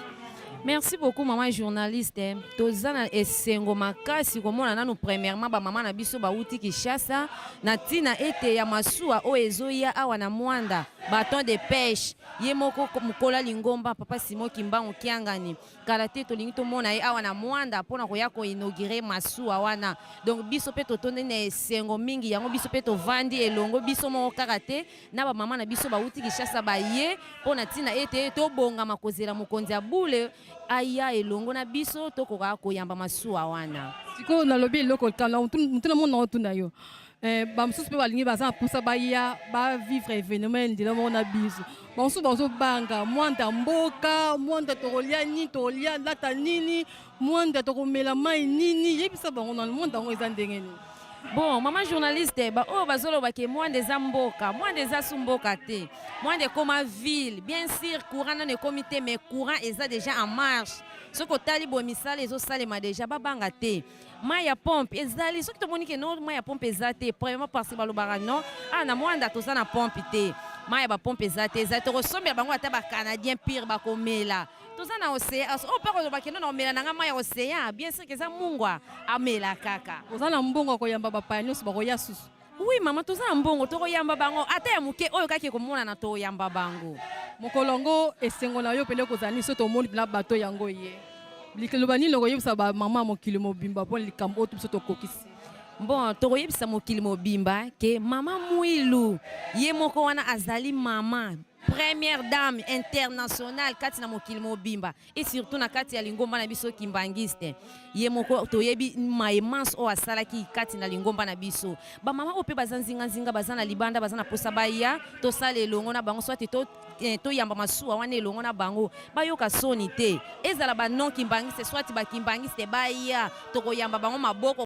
V: Merci beaucoup maman journaliste. Toza na esengo makasi komona nanu premièrement ba mama na biso bawuti Kinshasa na tina ete ya masuwa oyo ezoya awa na Mwanda baton de pêche ye moko mokola lingomba papa Simon Kimbangu Kiangani kala te tolingi tomona ye awa na Mwanda mpona koya ko inaugurer masuwa wana. Donc biso pe totondi na esengo mingi yango biso pe tovandi elongo biso moko kaka te na ba mama na biso bawuti Kinshasa baye mpo na ntina ete tobongama kozela mokonzi ya bule aya elongo na biso tokoka koyamba masuwa wana.
G: Sikoyo nalobi eloko kala motuna moko naotuna yo eh, bamosusu mpe balingi baza na mposa baya bavivre evenement ya ndela moko na biso bamosusu bazobanga mwanda mboka mwanda tokolia nini tokolia lata nini Mwanda tokomela mai nini? Yebisa bango nanu mwanda yango eza ndenge nini?
V: Bon, maman journaliste, ba oyo bazoloba ke Mwanda eza mboka, Mwanda eza su mboka te. Mwanda ekoma ville. Bien sûr, courant nanu ekomi te, mais courant eza déjà en marche. Soki otali boye misala ezosalema déjà, babanga te. Mai ya pompe ezali, soki tomoni ke non mai ya pompe eza te, premièrement parce que balobaka non, ah na Mwanda toza na pompe te. Mai ya ba pompe eza te, ezali tokosombela bango ata ba Canadiens pire bakomela. Toza na ocean oyo pe akoloba kende na omela na nga mayi ya ocean bien sur que eza mungwa amela kaka.
G: Oza na mbongo ya koyamba bapaya nionso bakoya susu?
V: Oui maman toza na mbongo tokoyamba bango ata ya moke oyo kaka ekomonana toyamba bango.
G: Mokolo yango esengo na yo pele ekozala nini soki tomoni pena bateau yango eye? Liloba nini okoyebisa ba mama ya mokili mobimba mpo na likambo oyo biso tokokisi?
V: Bon tokoyebisa mokili mobimba ke mama Muilu ye moko wana azali mama. Première dame internationale kati na mokili mobimba et surtout na kati ya lingomba na biso kimbanguiste. Ye moko toyebi maye manso oyo asalaki kati na lingomba na biso. Ba mama oyo pe baza nzinga nzinga, baza na libanda, baza na posa baya tosala elongo na bango, soit to eh, toyamba masuwa wana elongo na bango, bayoka soni te. Ezala ba non kimbanguiste soit ba kimbanguiste, baya tokoyamba bango maboko.